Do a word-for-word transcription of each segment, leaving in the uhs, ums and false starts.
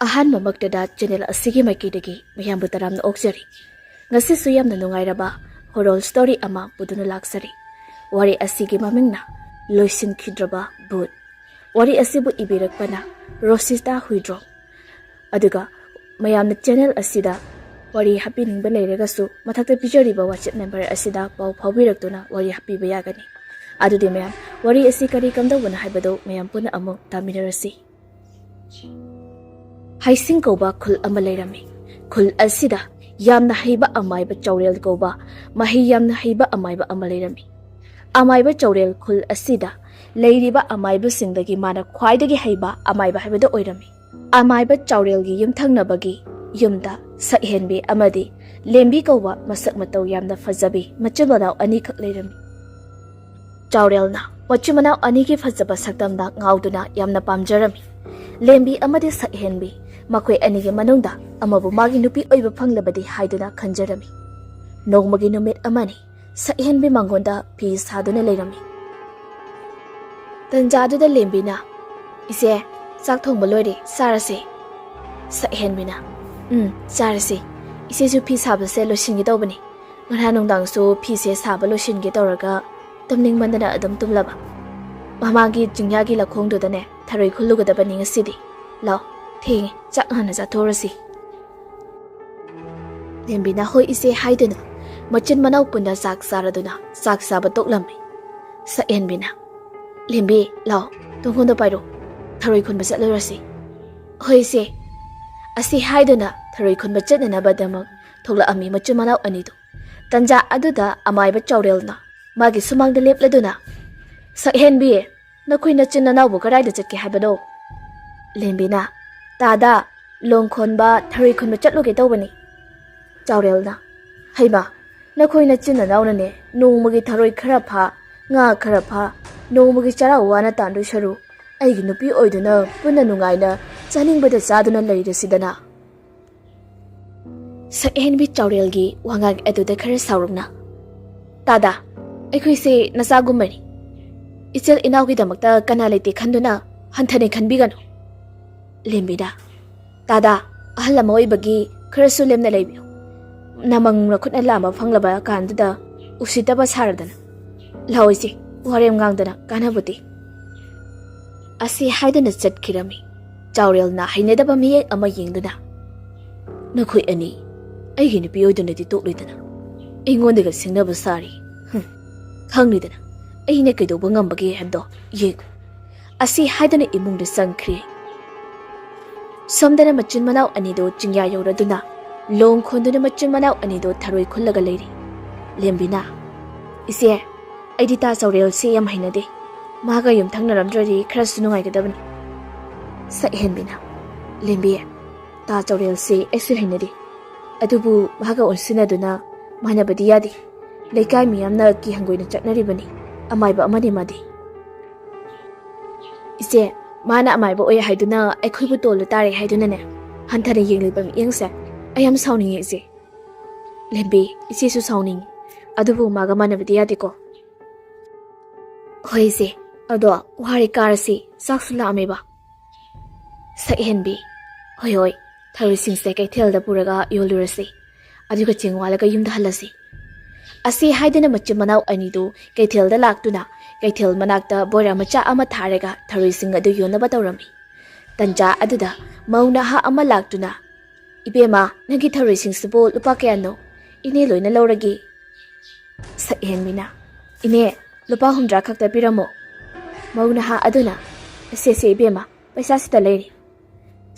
ꯑꯍꯥꯟꯕꯃꯛꯇꯗ channel ꯑꯁꯤꯒꯤ ꯃꯥꯏꯀꯩꯗꯒꯤ ꯃꯌꯥꯝꯕꯨ ꯇꯔꯥꯝꯅ ꯑꯣꯛꯆꯔꯤ꯫ ꯉꯁꯤꯁꯨ ꯌꯥꯝꯅ ꯅꯨꯡꯉꯥꯏꯔꯕ ꯍꯣꯔꯣꯔ ꯁ꯭ꯇꯣꯔꯤ ꯑꯃ ꯄꯨꯗꯨꯅ ꯂꯥꯛꯆꯔꯤ꯫ ꯋꯥꯔꯤ ꯑꯁꯤꯒꯤ ꯃꯃꯤꯡꯅ ꯂꯣꯏꯁꯤꯟꯈꯤꯗ꯭ꯔꯕ ꯚꯨꯠ꯫ ꯋꯥꯔꯤ ꯑꯁꯤꯕꯨ ꯏꯕꯤꯔꯛꯄꯅ ꯔꯣꯁꯤꯇꯥ ꯍꯨꯏꯗ꯭ꯔꯣꯝ꯫ ꯑꯗꯨꯒ ꯃꯌꯥꯝꯅ ꯆꯦꯅꯦꯜ ꯑꯁꯤꯗ ꯋꯥꯔꯤ ꯍꯥꯞꯄꯤꯅꯤꯡꯕ ꯂꯩꯔꯒꯁꯨ ꯃꯊꯛꯇ ꯄꯤꯖꯔꯤꯕ WhatsApp ꯅꯝꯕꯔ ꯑꯁꯤꯗ ꯄꯥꯎ ꯐꯥꯎꯕꯤꯔꯛꯇꯨꯅ ꯋꯥꯔꯤ ꯍꯥꯞꯄꯤꯕ ꯌꯥꯒꯅꯤ꯫ ꯑꯗꯨꯗꯤ ꯃꯌꯥꯝ, ꯋꯥꯔꯤ ꯑꯁꯤ ꯀꯔꯤ ꯀꯝꯗꯧꯕꯅꯣ ꯍꯥꯏꯕꯗꯨ ꯃꯌꯥꯝ ꯄꯨꯟꯅ ꯑꯃꯨꯛ ꯇꯥꯃꯤꯟꯅꯔꯁꯤ꯫ ꯍꯩꯁꯤꯡ ꯀꯧꯕ ꯈꯨꯜ ꯑꯃ ꯂꯩꯔꯝꯃꯤ꯫ ꯈꯨꯜ ꯑꯁꯤꯗ ꯌꯥꯝꯅ ꯍꯩꯕ ꯑꯃꯥꯏꯕ ꯆꯥꯎꯔꯦꯜ ꯀꯧꯕ ꯃꯍꯩ ꯌꯥꯝꯅ ꯍꯩꯕ ꯑꯃꯥꯏꯕ ꯑꯃ ꯂꯩꯔꯝꯃꯤ꯫ ꯑꯃꯥꯏꯕ ꯆꯥꯎꯔꯦꯜ ꯈꯨꯜ ꯑꯁꯤꯗ ꯂꯩꯔꯤꯕ ꯑꯃꯥꯏꯕꯁꯤꯡꯗꯒꯤ ꯃꯥꯅ ꯈ꯭ꯋꯥꯏꯗꯒꯤ ꯍꯩꯕ ꯑꯃꯥꯏꯕ ꯍꯥꯏꯕꯗꯨ ꯑꯣꯏꯔꯝꯃꯤ꯫ ꯑꯃꯥꯏꯕ ꯆꯥꯎꯔꯦꯜꯒꯤ ꯌꯨꯝꯊꯪꯅꯕꯒꯤ ꯌꯨꯝꯗ ꯁꯛꯍꯦꯟꯕꯤ ꯑꯃꯗꯤ ꯂꯦꯝꯕꯤ ꯀꯧꯕ ꯃꯁꯛ ꯃꯇꯧ ꯌꯥꯝꯅ ꯐꯖꯕꯤ ꯃꯆꯤꯟ ꯃꯅꯥꯎ ꯑꯅꯤꯈꯛ ꯂꯩꯔꯝꯃꯤ꯫ ꯆꯥꯎꯔꯦꯜꯅ ꯃꯆꯤꯟ ꯃꯅꯥꯎ ꯑꯅꯤꯒꯤ ꯐꯖꯕ ꯁꯛꯇꯝꯗ ꯉꯥꯎꯗꯨꯅ ꯌꯥꯝꯅ ꯄꯥꯝꯖꯔꯝꯃꯤ꯫ ꯂꯦꯝꯕꯤ ꯑꯃꯗꯤ ꯁꯛꯍꯦꯟꯕꯤ, ꯃꯈꯣꯏ ꯑꯅꯤꯒꯤ ꯃꯅꯨꯡꯗ ꯑꯃꯕꯨ ꯃꯥꯒꯤ ꯅꯨꯄꯤ ꯑꯣꯏꯕ ꯐꯪꯂꯕꯗꯤ ꯍꯥꯏꯗꯨꯅ ꯈꯟꯖꯔꯝꯃꯤ꯫ ꯅꯣꯡꯃꯒꯤ ꯅꯨꯃꯤꯠ ꯑꯃꯅꯤ, ꯁꯛꯍꯦꯟꯕꯤ ꯃꯉꯣꯟꯗ ꯐꯤ ꯁꯥꯗꯨꯅ ꯂꯩꯔꯝꯃꯤ꯫ ꯇꯟꯖꯥꯗꯨꯗ ꯂꯦꯝꯕꯤꯅ, "ꯏꯆꯦ, ꯆꯥꯛ ꯊꯣꯡꯕ ꯂꯣꯏꯔꯦ, ꯆꯥꯔꯁꯦ꯫" ꯁꯛꯍꯦꯟꯕꯤꯅ, "ꯎꯝ, ꯆꯥꯔꯁꯤ꯫ ꯏꯆꯦꯁꯨ ꯐꯤ ꯁꯥꯕꯁꯦ ꯂꯣꯏꯁꯤꯟꯒꯦ ꯇꯧꯕꯅꯤ꯫ ꯉꯔꯥꯡ ꯅꯨꯡꯗꯥꯡꯁꯨ ꯐꯤꯁꯦ ꯁꯥꯕ ꯂꯣꯏꯁꯤꯟꯒꯦ ꯇꯧꯔꯒ ꯇꯨꯝꯅꯤꯡꯃꯟꯗꯅ ꯑꯗꯨꯝ ꯇꯨꯝꯂꯕ꯫ ꯃꯃꯥꯡꯒꯤ ꯆꯤꯡꯌꯥꯒꯤ ꯂꯧꯈꯣꯡꯗꯨꯗꯅꯦ ꯊꯔꯣꯏ ꯈꯨꯜꯂꯨꯒꯗꯕꯅꯤ ꯉꯁꯤꯗꯤ꯫ ꯂꯥꯎ, ꯊꯦꯡꯉꯦ, ꯆꯥꯛ ꯉꯟꯅ ꯆꯥꯊꯣꯛꯔꯁꯤ꯫" ꯂꯦꯝꯕꯤꯅ "ꯍꯣꯏ ꯏꯆꯦ" ꯍꯥꯏꯗꯨꯅ ꯃꯆꯤꯟ ꯃꯅꯥꯎ ꯄꯨꯟꯅ ꯆꯥꯛ ꯆꯥꯔꯗꯨꯅ ꯆꯥꯛ ꯆꯥꯕ ꯇꯣꯛꯂꯝꯃꯤ꯫ ꯁꯛꯍꯦꯟꯕꯤꯅ, "ꯂꯦꯝꯕꯤ, ꯂꯥꯎ, ꯇꯨꯡꯒꯣꯟꯗ ꯄꯥꯏꯔꯣ, ꯊꯔꯣꯏ ꯈꯨꯟꯕ ꯆꯠꯂꯨꯔꯁꯤ꯫" "ꯍꯣꯏ ꯏꯆꯦ꯫" ꯑꯁꯤ ꯍꯥꯏꯗꯨꯅ ꯊꯔꯣꯏ ꯈꯨꯟꯕ ꯆꯠꯅꯅꯕꯗꯃꯛ ꯊꯣꯛꯂꯛꯑꯝꯃꯤ ꯃꯆꯤꯟ ꯃꯅꯥꯎ ꯑꯅꯤꯗꯨ꯫ ꯇꯟꯖꯥ ꯑꯗꯨꯗ ꯑꯃꯥꯏꯕ ꯆꯥꯎꯔꯦꯜꯅ ꯃꯥꯒꯤ ꯁꯨꯃꯥꯡꯗ ꯂꯦꯞꯂꯗꯨꯅ, "ꯁꯛꯍꯦꯟꯕꯤ, ꯅꯈꯣꯏ ꯅꯆꯤꯟ ꯅꯅꯥꯎꯕꯨ ꯀꯗꯥꯏꯗ ꯆꯠꯀꯦ ꯍꯥꯏꯕꯅꯣ?" ꯂꯦꯝꯕꯤꯅ, "ꯇꯥꯗ, ꯂꯣꯡ ꯈꯣꯟꯕ, ꯊꯔꯣꯏ ꯈꯨꯟꯕ ꯆꯠꯂꯨꯒꯦ ꯇꯧꯕꯅꯤ꯫" ꯆꯥꯎꯔꯦꯜꯅ, "ꯍꯩꯃꯥ, ꯅꯈꯣꯏ ꯅꯆꯤꯟ ꯅꯅꯥꯎꯅꯅꯦ ꯅꯣꯡꯃꯒꯤ ꯊꯔꯣꯏ ꯈꯔ ꯐꯥ, ꯉꯥ ꯈꯔ ꯐꯥ, ꯅꯣꯡꯃꯒꯤ ꯆꯔꯥ ꯋꯥꯅ ꯇꯥꯟꯗꯣꯏ ꯁꯔꯨꯛ ꯑꯩꯒꯤ ꯅꯨꯄꯤ ꯑꯣꯏꯗꯨꯅ ꯄꯨꯟꯅ ꯅꯨꯡꯉꯥꯏꯅ ꯆꯥꯅꯤꯡꯕꯗ ꯆꯥꯗꯨꯅ ꯂꯩꯔꯁꯤꯗꯅ꯫" ꯁꯛꯍꯦꯟꯕꯤ ꯆꯥꯎꯔꯦꯜꯒꯤ ꯋꯥꯉꯥꯡ ꯑꯗꯨꯗ ꯈꯔ ꯁꯥꯎꯔꯞꯅ, "ꯇꯥꯗ, ꯑꯩꯈꯣꯏꯁꯦ ꯅꯆꯥꯒꯨꯝꯕꯅꯤ꯫ ꯏꯆꯤꯜ ꯏꯅꯥꯎꯒꯤꯗꯃꯛꯇ ꯀꯅꯥ ꯂꯩꯇꯦ ꯈꯟꯗꯨꯅ ꯍꯟꯊꯅ ꯈꯟꯕꯤꯒꯅꯨ꯫" ꯂꯦꯝꯕꯤꯅ, "ꯇꯥꯗꯥ, ꯑꯍꯜ ꯑꯃ ꯑꯣꯏꯕꯒꯤ ꯈꯔꯁꯨ ꯂꯦꯝꯅ ꯂꯩꯕꯤꯌꯨ꯫ ꯅꯃꯪ ꯅꯈꯨꯠꯅ ꯂꯥꯝꯕ ꯐꯪꯂꯕ ꯀꯥꯟꯗꯨꯗ ꯎꯁꯤꯠꯇꯕ ꯁꯥꯔꯗꯅ꯫ ꯂꯥꯛꯑꯣ ꯏꯆꯦ, ꯋꯥꯔꯦꯝ ꯉꯥꯡꯗꯅ ꯀꯥꯟꯅꯕꯗꯤ"꯫ ꯑꯁꯤ ꯍꯥꯏꯗꯨꯅ ꯆꯠꯈꯤꯔꯝꯃꯤ꯫ ꯆꯥꯎꯔꯦꯜꯅ ꯍꯩꯅꯗꯕ ꯃꯤꯌꯦꯛ ꯑꯃ ꯌꯦꯡꯗꯨꯅ, "ꯅꯈꯣꯏ ꯑꯅꯤ ꯑꯩꯒꯤ ꯅꯨꯄꯤ ꯑꯣꯏꯗꯨꯅꯗꯤ ꯇꯣꯛꯂꯣꯏꯗꯅ, ꯑꯩꯉꯣꯟꯗꯒ ꯁꯤꯡꯅꯕ ꯁꯥꯔꯤ꯫ ꯍꯨꯝ, ꯈꯪꯂꯤꯗꯅ ꯑꯩꯅ ꯀꯩꯗꯧꯕ ꯉꯝꯕꯒꯦ ꯍꯥꯏꯕꯗꯣ ꯌꯦꯡꯉꯨ"꯫ ꯑꯁꯤ ꯍꯥꯏꯗꯨꯅ ꯏꯃꯨꯡꯗ ꯆꯪꯈ꯭ꯔꯦ꯫ ꯁꯣꯝꯗꯅ ꯃꯆꯤꯟ ꯃꯅꯥꯎ ꯑꯅꯤꯗꯣ ꯆꯤꯡꯌꯥ ꯌꯧꯔꯗꯨꯅ ꯂꯣꯡ ꯈꯣꯟꯗꯨꯅ ꯃꯆꯤꯟ ꯃꯅꯥꯎ ꯑꯅꯤꯗꯣ ꯊꯔꯣꯏ ꯈꯨꯜꯂꯒ ꯂꯩꯔꯤ꯫ ꯂꯦꯝꯕꯤꯅ, "ꯏꯆꯦ, ꯑꯩꯗꯤ ꯇꯥ ꯆꯥꯎꯔꯦꯜꯁꯦ ꯌꯥꯝ ꯍꯩꯅꯗꯦ꯫ ꯃꯥꯒ ꯌꯨꯝꯊꯪꯅꯔꯝꯗ꯭ꯔꯗꯤ ꯈꯔꯁꯨ ꯅꯨꯡꯉꯥꯏꯒꯗꯕꯅꯤ"꯫ ꯁꯛꯍꯦꯟꯕꯤꯅ, "ꯂꯦꯝꯕꯤ, ꯇꯥ ꯆꯥꯎꯔꯦꯜꯁꯦ ꯑꯩꯁꯨ ꯍꯩꯅꯗꯦ꯫ ꯑꯗꯨꯕꯨ ꯃꯥꯒ ꯑꯣꯟꯁꯤꯟꯅꯗꯨꯅ ꯃꯥꯟꯅꯕꯗꯤ ꯌꯥꯗꯦ꯫ ꯂꯩꯀꯥꯏ ꯃꯤꯌꯥꯝꯅ ꯀꯤꯍꯪꯒꯣꯏꯅ ꯆꯠꯅꯔꯤꯕꯅꯤ꯫ ꯑꯃꯥꯏꯕ ꯑꯃꯅꯤ ꯃꯥꯗꯤ"꯫ "ꯏꯆꯦ, ꯃꯥꯅ ꯑꯃꯥꯏꯕ ꯑꯣꯏ ꯍꯥꯏꯗꯨꯅ ꯑꯩꯈꯣꯏꯕꯨ ꯇꯣꯜꯂꯨ ꯇꯥꯔꯦ ꯍꯥꯏꯗꯨꯅꯅꯦ ꯍꯟꯊꯅ ꯌꯦꯡꯂꯤꯕ ꯃꯤꯠꯌꯦꯡꯁꯦ ꯑꯩ ꯌꯥꯝ ꯁꯥꯎꯅꯤꯡꯉꯤ ꯏꯆꯦ"꯫ "ꯂꯦꯝꯕꯤ, ꯏꯆꯦꯁꯨ ꯁꯥꯎꯅꯤꯡꯉꯤ꯫ ꯑꯗꯨꯕꯨ ꯃꯥꯒ ꯃꯥꯟꯅꯕꯗꯤ ꯌꯥꯗꯦꯀꯣ"꯫ "ꯍꯣꯏ ꯏꯆꯦ, ꯑꯗꯣ ꯋꯥꯔꯦ, ꯀꯥꯔꯁꯤ, ꯆꯥꯛꯁꯨ ꯂꯥꯝꯃꯦꯕ"꯫ ꯁꯛꯍꯦꯟꯕꯤ, "ꯍꯣꯏ ꯍꯣꯏ, ꯊꯔꯣꯏꯁꯤꯡꯁꯦ ꯀꯩꯊꯦꯜꯗ ꯄꯨꯔꯒ ꯌꯣꯜꯂꯨꯔꯁꯤ꯫ ꯑꯗꯨꯒ ꯆꯦꯡ ꯋꯥꯜꯂꯒ ꯌꯨꯝꯗ ꯍꯜꯂꯁꯤ"꯫ ꯑꯁꯤ ꯍꯥꯏꯗꯨꯅ ꯃꯆꯤꯟ ꯃꯅꯥꯎ ꯑꯅꯤꯗꯨ ꯀꯩꯊꯦꯜꯗ ꯂꯥꯛꯇꯨꯅ ꯀꯩꯊꯦꯜ ꯃꯅꯥꯛꯇ ꯕꯣꯔꯥ ꯃꯆꯥ ꯑꯃ ꯊꯥꯔꯒ ꯊꯔꯣꯏꯁꯤꯡ ꯑꯗꯨ ꯌꯣꯟꯅꯕ ꯇꯧꯔꯝꯃꯤ꯫ ꯇꯟꯖꯥ ꯑꯗꯨꯗ ꯃꯧ ꯅꯍꯥ ꯑꯃ ꯂꯥꯛꯇꯨꯅ, "ꯏꯕꯦꯝꯃ, ꯅꯪꯒꯤ ꯊꯔꯣꯏꯁꯤꯡꯁꯤꯕꯨ ꯂꯨꯄꯥ ꯀꯌꯥꯅꯣ? ꯏꯅꯦ ꯂꯣꯏꯅ ꯂꯧꯔꯒꯦ"꯫ ꯁꯛꯍꯦꯟꯕꯤꯅ, "ꯏꯅꯦ, ꯂꯨꯄꯥ ꯍꯨꯝꯗ꯭ꯔꯥ ꯈꯛꯇ ꯄꯤꯔꯝꯃꯣ"꯫ ꯃꯧ ꯅꯍꯥ ꯑꯗꯨꯅ, "ꯁꯦ ꯁꯦ ꯏꯕꯦꯝꯃ, ꯄꯩꯁꯥꯁꯤꯗ ꯂꯩꯔꯦ"꯫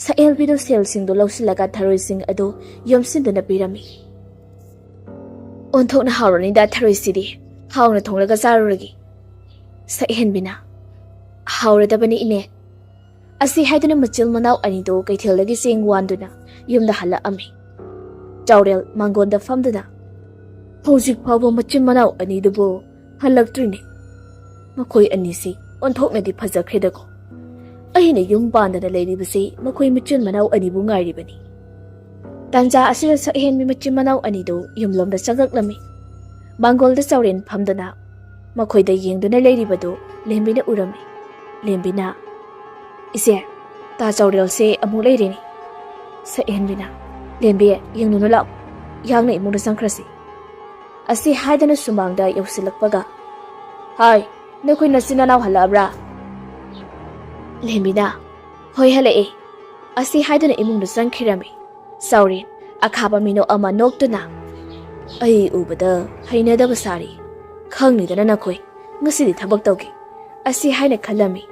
ꯁꯛꯍꯦꯟꯕꯤꯗꯨ ꯁꯦꯜꯁꯤꯡꯗꯨ ꯂꯧꯁꯤꯜꯂꯒ ꯊꯔꯣꯏꯁꯤꯡ ꯑꯗꯨ ꯌꯣꯝꯁꯤꯟꯗꯨꯅ ꯄꯤꯔꯝꯃꯤ꯫ "ꯑꯣꯟꯊꯣꯛꯅ ꯍꯥꯎꯔꯅꯤꯗ ꯊꯔꯣꯏꯁꯤꯗꯤ꯫ ꯍꯥꯎꯅ ꯊꯣꯡꯂꯒ ꯆꯥꯔꯨꯔꯒꯦ"꯫ ꯁꯛꯍꯦꯟꯕꯤꯅ, "ꯍꯥꯎꯔꯗꯕꯅꯤ ꯏꯅꯦ"꯫ ꯑꯁꯤ ꯍꯥꯏꯗꯨꯅ ꯃꯆꯤꯟ ꯃꯅꯥꯎ ꯑꯅꯤꯗꯨ ꯀꯩꯊꯦꯜꯗꯒꯤ ꯆꯦꯡ ꯋꯥꯟꯗꯨꯅ ꯌꯨꯝꯗ ꯍꯜꯂꯛꯑꯝꯃꯤ꯫ ꯆꯥꯎꯔꯦꯜ ꯃꯥꯡꯒꯣꯟꯗ ꯐꯝꯗꯨꯅ, "ꯍꯧꯖꯤꯛ ꯐꯥꯎꯕ ꯃꯆꯤꯟ ꯃꯅꯥꯎ ꯑꯅꯤꯗꯨꯕꯨ ꯍꯜꯂꯛꯇ꯭ꯔꯤꯅꯦ꯫ ꯃꯈꯣꯏ ꯑꯅꯤꯁꯤ ꯑꯣꯟꯊꯣꯛꯅꯗꯤ ꯐꯖꯈ꯭ꯔꯦꯗꯀꯣ꯫ ꯑꯩꯅ ꯌꯨꯝ ꯄꯥꯟꯗꯅ ꯂꯩꯔꯤꯕꯁꯤ ꯃꯈꯣꯏ ꯃꯆꯤꯟ ꯃꯅꯥꯎ ꯑꯅꯤꯕꯨ ꯉꯥꯏꯔꯤꯕꯅꯤ"꯫ ꯇꯥꯟꯖꯥ ꯑꯁꯤꯗ ꯁꯛꯍꯦꯟꯕꯤ ꯃꯆꯤꯟ ꯃꯅꯥꯎ ꯑꯅꯤꯗꯨ ꯌꯨꯝꯂꯣꯝꯗ ꯆꯪꯂꯛꯂꯝꯃꯤ꯫ ꯃꯥꯡꯒꯣꯜꯗ ꯆꯥꯎꯔꯦꯜ ꯐꯝꯗꯨꯅ ꯃꯈꯣꯏꯗ ꯌꯦꯡꯗꯨꯅ ꯂꯩꯔꯤꯕꯗꯨ ꯂꯦꯝꯕꯤꯅ ꯎꯔꯝꯃꯤ꯫ ꯂꯦꯝꯕꯤꯅ, "ꯏꯆꯦ, ꯇꯥ ꯆꯥꯎꯔꯦꯜꯁꯦ ꯑꯃꯨꯛ ꯂꯩꯔꯦꯅꯦ꯫ ꯁꯛꯍꯦꯟꯕꯤꯅ, "ꯂꯦꯝꯕꯤ, ꯌꯦꯡꯂꯨꯅꯨ ꯂꯥꯛꯑꯣ, ꯌꯥꯡꯅ ꯏꯃꯨꯡꯗ ꯆꯪꯈ꯭ꯔꯁꯤ"꯫ ꯑꯁꯤ ꯍꯥꯏꯗꯨꯅ ꯁꯨꯃꯥꯡꯗ ꯌꯧꯁꯤꯜꯂꯛꯄꯒ, "ꯍꯥꯏ, ꯅꯈꯣꯏ ꯅꯆꯤꯟ ꯅꯅꯥꯎ ꯍꯜꯂꯛꯑꯕ꯭ꯔꯥ?" ꯂꯦꯝꯕꯤꯅ, "ꯍꯣꯏ, ꯍꯜꯂꯛꯑꯦ"꯫ ꯑꯁꯤ ꯍꯥꯏꯗꯨꯅ ꯏꯃꯨꯡꯗ ꯆꯪꯈꯤꯔꯝꯃꯤ꯫ ꯆꯥꯎꯔꯦꯟ, ꯑꯈꯥꯕ ꯃꯤꯅꯣꯛ ꯑꯃ ꯅꯣꯛꯇꯨꯅ, "ꯑꯩ ꯎꯕꯗ ꯍꯩꯅꯗꯕ ꯁꯥꯔꯤ꯫ ꯈꯪꯅꯤꯗꯅ ꯅꯈꯣꯏ, ꯉꯁꯤꯗꯤ ꯊꯕꯛ ꯇꯧꯒꯦ" ꯑꯁꯤ ꯍꯥꯏꯅ ꯈꯜꯂꯝꯃꯤ꯫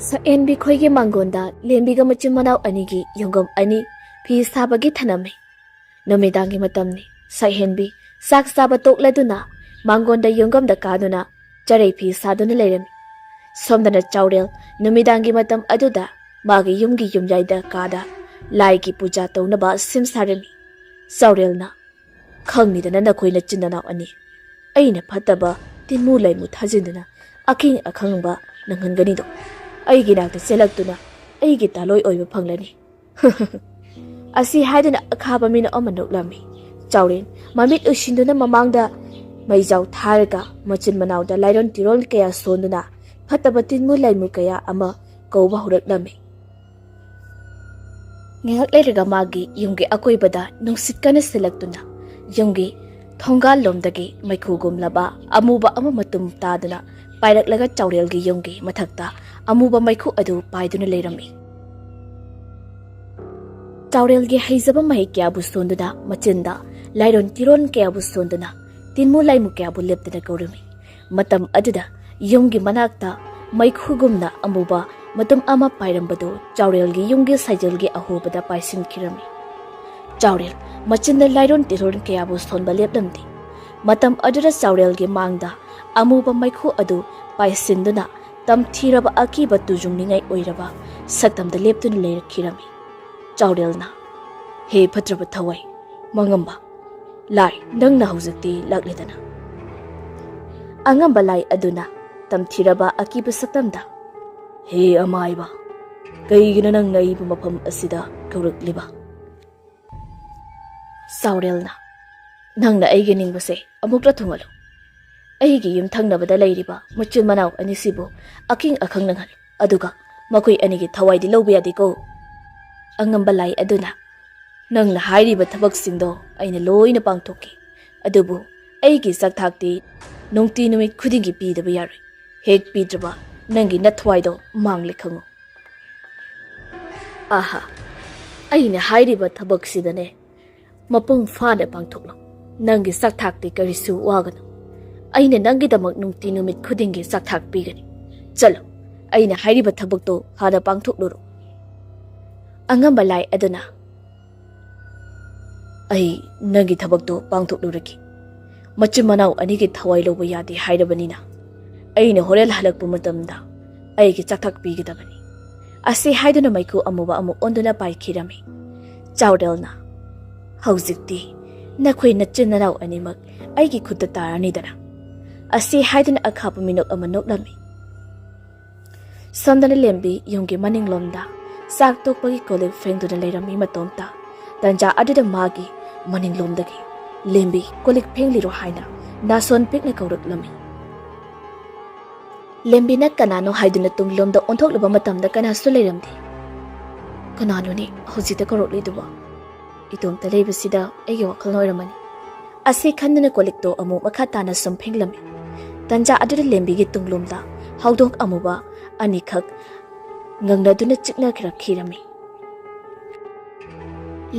ꯁꯛꯍꯦꯟꯕꯤ ꯈꯣꯏꯒꯤ ꯃꯥꯡꯒꯣꯟꯗ ꯂꯦꯝꯕꯤꯒ ꯃꯆꯤꯟ ꯃꯅꯥꯎ ꯑꯅꯤꯒꯤ ꯌꯣꯡꯒꯝ ꯑꯅꯤ ꯐꯤ ꯁꯥꯕꯒꯤ ꯊꯅꯝꯃꯤ꯫ ꯅꯨꯃꯤꯗꯥꯡꯒꯤ ꯃꯇꯝꯅꯤ꯫ ꯁꯛꯍꯦꯟꯕꯤ ꯆꯥꯛ ꯆꯥꯕ ꯇꯣꯛꯂꯗꯨꯅ ꯃꯥꯡꯒꯣꯟꯗ ꯌꯣꯡꯒꯝꯗ ꯀꯥꯗꯨꯅ ꯆꯔꯩ ꯐꯤ ꯁꯥꯗꯨꯅ ꯂꯩꯔꯝꯃꯤ꯫ ꯁꯣꯝꯗꯅ ꯆꯥꯎꯔꯦꯜ ꯅꯨꯃꯤꯗꯥꯡꯒꯤ ꯃꯇꯝ ꯑꯗꯨꯗ ꯃꯥꯒꯤ ꯌꯨꯝꯒꯤ ꯌꯨꯝꯌꯥꯏꯗ ꯀꯥꯗ ꯂꯥꯏꯒꯤ ꯄꯨꯖꯥ ꯇꯧꯅꯕ ꯁꯦꯝ ꯁꯥꯔꯝꯃꯤ꯫ ꯆꯥꯎꯔꯦꯜꯅ, "ꯈꯪꯅꯤꯗꯅ ꯅꯈꯣꯏ ꯅꯆꯤꯟ ꯅꯅꯥꯎ ꯑꯅꯤ, ꯑꯩꯅ ꯐꯠꯇꯕ ꯇꯤꯟꯃꯨ ꯂꯩꯃꯨ ꯊꯥꯖꯤꯟꯗꯨꯅ ꯑꯈꯤꯡ ꯑꯈꯪꯕ ꯅꯪꯍꯟꯒꯅꯤꯗꯣ꯫ ꯑꯩꯒꯤ ꯅꯥꯛꯇ ꯆꯦꯜꯂꯛꯇꯨꯅ ꯑꯩꯒꯤ ꯇꯥꯂꯣꯏ ꯑꯣꯏꯕ ꯐꯪꯂꯅꯤ"꯫ ꯑꯁꯤ ꯍꯥꯏꯗꯨꯅ ꯑꯈꯥꯕ ꯃꯤꯅꯣꯛ ꯑꯃ ꯅꯣꯛꯂꯝꯃꯤ꯫ ꯆꯥꯎꯔꯦꯟ ꯃꯃꯤꯠ ꯎꯏꯁꯤꯟꯗꯨꯅ ꯃꯃꯥꯡꯗ ꯃꯩꯖꯥꯎ ꯊꯥꯔꯒ ꯃꯆꯤꯟ ꯃꯅꯥꯎꯗ ꯂꯥꯏꯔꯣꯟ ꯇꯤꯔꯣꯟ ꯀꯌꯥ ꯁꯣꯟꯗꯨꯅ ꯐꯠꯇꯕ ꯇꯤꯟꯃꯨ ꯂꯩꯃꯨ ꯀꯌꯥ ꯑꯃ ꯀꯧꯕ ꯍꯧꯔꯛꯂꯝꯃꯤ꯫ ꯉꯥꯏꯍꯥꯛ ꯂꯩꯔꯒ ꯃꯥꯒꯤ ꯌꯨꯝꯒꯤ ꯑꯀꯣꯏꯕꯗ ꯅꯨꯡꯁꯤꯠ ꯀꯟꯅ ꯁꯤꯜꯂꯛꯇꯨꯅ ꯌꯨꯝꯒꯤ ꯊꯣꯡꯒꯥꯜ ꯂꯣꯝꯗꯒꯤ ꯃꯩꯈꯨ ꯒꯨꯝꯂꯕ ꯑꯃꯨꯕ ꯑꯃ ꯃꯇꯨꯝ ꯇꯥꯗꯨꯅ ꯄꯥꯏꯔꯛꯂꯒ ꯆꯥꯎꯔꯦꯜꯒꯤ ꯌꯨꯝꯒꯤ ꯃꯊꯛꯇ ꯑꯃꯨꯕ ꯃꯩꯈꯨ ꯑꯗꯨ ꯄꯥꯏꯗꯨꯅ ꯂꯩꯔꯝꯃꯤ꯫ ꯆꯥꯎꯔꯦꯜꯒꯤ ꯍꯩꯖꯕ ꯃꯍꯩ ꯀꯌꯥꯕꯨ ꯁꯣꯟꯗꯨꯅ, ꯃꯆꯤꯟꯗ ꯂꯥꯏꯔꯣꯟ ꯇꯤꯔꯣꯟ ꯀꯌꯥꯕꯨ ꯁꯣꯟꯗꯨꯅ, ꯇꯤꯟꯃꯨ ꯂꯥꯏꯃꯨ ꯀꯌꯥꯕꯨ ꯂꯦꯞꯇꯅ ꯀꯧꯔꯝꯃꯤ꯫ ꯃꯇꯝ ꯑꯗꯨꯗ ꯌꯨꯝꯒꯤ ꯃꯅꯥꯛꯇ ꯃꯩꯈꯨꯒꯨꯝꯅ ꯑꯃꯨꯕ ꯃꯇꯨꯝ ꯑꯃ ꯄꯥꯏꯔꯝꯕꯗꯨ ꯆꯥꯎꯔꯦꯜꯒꯤ ꯌꯨꯝꯒꯤ ꯁꯥꯏꯖꯜꯒꯤ ꯑꯍꯣꯕꯗ ꯄꯥꯏꯁꯤꯟꯈꯤꯔꯝꯃꯤ꯫ ꯆꯥꯎꯔꯦꯜ ꯃꯆꯤꯟꯗ ꯂꯥꯏꯔꯣꯟ ꯇꯤꯔꯣꯟ ꯀꯌꯥꯕꯨ ꯁꯣꯟꯕ ꯂꯦꯞꯂꯝꯗꯦ꯫ ꯃꯇꯝ ꯑꯗꯨꯗ ꯆꯥꯎꯔꯦꯜꯒꯤ ꯃꯥꯡꯗ ꯑꯃꯨꯕ ꯃꯩꯈꯨ ꯑꯗꯨ ꯄꯥꯏꯁꯤꯟꯗꯨꯅ ꯇꯝꯊꯤꯔꯕ ꯑꯀꯤꯕ ꯇꯨꯖꯨꯡꯅꯤꯡꯉꯥꯏ ꯑꯣꯏꯔꯕ ꯁꯛꯇꯝꯗ ꯂꯦꯞꯇꯨꯅ ꯂꯩꯔꯛꯈꯤꯔꯝꯃꯤ꯫ ꯆꯥꯎꯔꯦꯜꯅ, "ꯍꯦ ꯐꯠꯇ꯭ꯔꯕ ꯊꯋꯥꯏ, ꯃꯉꯝꯕ ꯂꯥꯏ, ꯅꯪꯅ ꯍꯧꯖꯤꯛꯇꯤ ꯂꯥꯛꯂꯦꯗꯅ"꯫ ꯑꯉꯝꯕ ꯂꯥꯏ ꯑꯗꯨꯅ ꯇꯝꯊꯤꯔꯕ ꯑꯀꯤꯕ ꯁꯛꯇꯝꯗ, "ꯍꯦ ꯑꯃꯥꯏꯕ, ꯀꯩꯒꯤꯅꯣ ꯅꯪꯅ ꯑꯩꯕꯨ ꯃꯐꯝ ꯑꯁꯤꯗ ꯀꯧꯔꯛꯂꯤꯕ?" ꯆꯥꯎꯔꯦꯜꯅ, "ꯅꯪꯅ ꯑꯩꯒꯤ ꯅꯤꯡꯕꯁꯦ ꯑꯃꯨꯛꯇ ꯊꯨꯡꯍꯜꯂꯨ꯫ ꯑꯩꯒꯤ ꯌꯨꯝ ꯊꯪꯅꯕꯗ ꯂꯩꯔꯤꯕ ꯃꯆꯤꯟ ꯃꯅꯥꯎ ꯑꯅꯤꯁꯤꯕꯨ ꯑꯀꯤꯡ ꯑꯈꯪ ꯅꯪꯍꯜꯂꯨ꯫ ꯑꯗꯨꯒ ꯃꯈꯣꯏ ꯑꯅꯤꯒꯤ ꯊꯋꯥꯏꯗꯤ ꯂꯧꯕ ꯌꯥꯗꯦꯀꯣ"꯫ ꯑꯉꯝꯕ ꯂꯥꯏ ꯑꯗꯨꯅ, "ꯅꯪꯅ ꯍꯥꯏꯔꯤꯕ ꯊꯕꯛꯁꯤꯡꯗꯣ ꯑꯩꯅ ꯂꯣꯏꯅ ꯄꯥꯡꯊꯣꯛꯀꯦ, ꯑꯗꯨꯕꯨ ꯑꯩꯒꯤ ꯆꯥꯛꯊꯥꯛꯇꯤ ꯅꯨꯡꯇꯤ ꯅꯨꯃꯤꯠ ꯈꯨꯗꯤꯡꯒꯤ ꯄꯤꯗꯕ ꯌꯥꯔꯣꯏ꯫ ꯍꯦꯛ ꯄꯤꯗ꯭ꯔꯕ ꯅꯪꯒꯤ ꯅꯊ꯭ꯋꯥꯏꯗꯣ ꯃꯥꯡꯂꯦ ꯈꯪꯉꯨ꯫" "ꯑꯍꯥ, ꯑꯩꯅ ꯍꯥꯏꯔꯤꯕ ꯊꯕꯛꯁꯤꯗꯅꯦ ꯃꯄꯨꯡ ꯐꯥꯅ ꯄꯥꯡꯊꯣꯛꯂꯣ꯫ ꯅꯪꯒꯤ ꯆꯥꯛꯊꯥꯛꯇꯤ ꯀꯔꯤꯁꯨ ꯋꯥꯒꯅꯨ꯫ ꯑꯩꯅ ꯅꯪꯒꯤꯗꯃꯛ ꯅꯨꯡꯇꯤ ꯅꯨꯃꯤꯠ ꯈꯨꯗꯤꯡꯒꯤ ꯆꯥꯛꯊꯥꯛ ꯄꯤꯒꯅꯤ꯫ ꯆꯠꯂꯣ, ꯑꯩꯅ ꯍꯥꯏꯔꯤꯕ ꯊꯕꯛꯇꯣ ꯍꯥꯟꯅ ꯄꯥꯡꯊꯣꯛꯂꯨꯔꯣ꯫" ꯑꯉꯝꯕ ꯂꯥꯏ ꯑꯗꯨꯅ, "ꯑꯩ ꯅꯪꯒꯤ ꯊꯕꯛꯇꯣ ꯄꯥꯡꯊꯣꯛꯂꯨꯔꯒꯦ꯫ ꯃꯆꯤꯟ ꯃꯅꯥꯎ ꯑꯅꯤꯒꯤ ꯊꯋꯥꯏ ꯂꯧꯕ ꯌꯥꯗꯦ ꯍꯥꯏꯔꯕꯅꯤꯅ, ꯑꯩꯅ ꯍꯣꯔꯦꯟ ꯍꯜꯂꯛꯄ ꯃꯇꯝꯗ ꯑꯩꯒꯤ ꯆꯥꯛꯊꯥꯛ ꯄꯤꯒꯗꯕꯅꯤ꯫" ꯑꯁꯤ ꯍꯥꯏꯗꯨꯅ ꯃꯩꯈꯨ ꯑꯃꯨꯕ ꯑꯃꯨꯛ ꯑꯣꯟꯗꯨꯅ ꯄꯥꯏꯈꯤꯔꯝꯃꯤ꯫ ꯆꯥꯎꯔꯦꯜꯅ, "ꯍꯧꯖꯤꯛꯇꯤ ꯅꯈꯣꯏ ꯅꯆꯤꯟ ꯅꯅꯥꯎ ꯑꯅꯤꯃꯛ ꯑꯩꯒꯤ ꯈꯨꯠꯇ ꯇꯥꯔꯅꯤꯗꯅ꯫" ꯑꯁꯤ ꯍꯥꯏꯗꯨꯅ ꯑꯈꯥꯕ ꯃꯤꯅꯣꯛ ꯑꯃ ꯅꯣꯛꯂꯝꯃꯤ꯫ ꯁꯣꯝꯗꯅ ꯂꯦꯝꯕꯤ ꯌꯨꯝꯒꯤ ꯃꯅꯤꯡꯂꯣꯝꯗ ꯆꯥꯛ ꯇꯣꯛꯄꯒꯤ ꯀꯣꯜ ꯂꯤꯛ ꯐꯦꯡꯗꯨꯅ ꯂꯩꯔꯝꯃꯤ ꯃꯇꯣꯝꯇ꯫ ꯇꯟꯖꯥ ꯑꯗꯨꯗ ꯃꯥꯒꯤ ꯃꯅꯤꯡꯂꯣꯝꯗꯒꯤ, "ꯂꯦꯝꯕꯤ, ꯀꯣꯜ ꯂꯤꯛ ꯐꯦꯡꯂꯤꯔꯣ?" ꯍꯥꯏꯅ ꯅꯥꯁꯣꯟ ꯄꯤꯛꯅ ꯀꯧꯔꯛꯂꯝꯃꯤ꯫ ꯂꯦꯝꯕꯤꯅ ꯀꯅꯥꯅꯣ ꯍꯥꯏꯗꯨꯅ ꯇꯨꯡꯂꯣꯝꯗ ꯑꯣꯟꯊꯣꯛꯂꯨꯕ ꯃꯇꯝꯗ ꯀꯅꯥꯁꯨ ꯂꯩꯔꯝꯗꯦ꯫ "ꯀꯅꯥꯅꯣꯅꯦ ꯍꯧꯖꯤꯛꯇ ꯀꯧꯔꯛꯂꯤꯗꯨꯕꯣ? ꯏꯇꯣꯝꯇ ꯂꯩꯕꯁꯤꯗ ꯑꯩꯒꯤ ꯋꯥꯈꯜꯅ ꯑꯣꯏꯔꯝꯃꯅꯤ꯫" ꯑꯁꯤ ꯈꯟꯗꯨꯅ ꯀꯣꯜ ꯂꯤꯛꯇꯣ ꯑꯃꯨꯛ ꯃꯈꯥ ꯇꯥꯅ ꯁꯨꯝ ꯐꯦꯡꯂꯝꯃꯤ꯫ ꯇꯟꯖꯥ ꯑꯗꯨꯗ ꯂꯦꯝꯕꯤꯒꯤ ꯇꯨꯡꯂꯣꯝꯗ ꯍꯧꯗꯣꯡ ꯑꯃꯨꯕ ꯑꯅꯤꯈꯛ ꯉꯪꯅꯗꯨꯅ ꯆꯤꯛꯅꯈꯤꯔꯛꯈꯤꯔꯝꯃꯤ꯫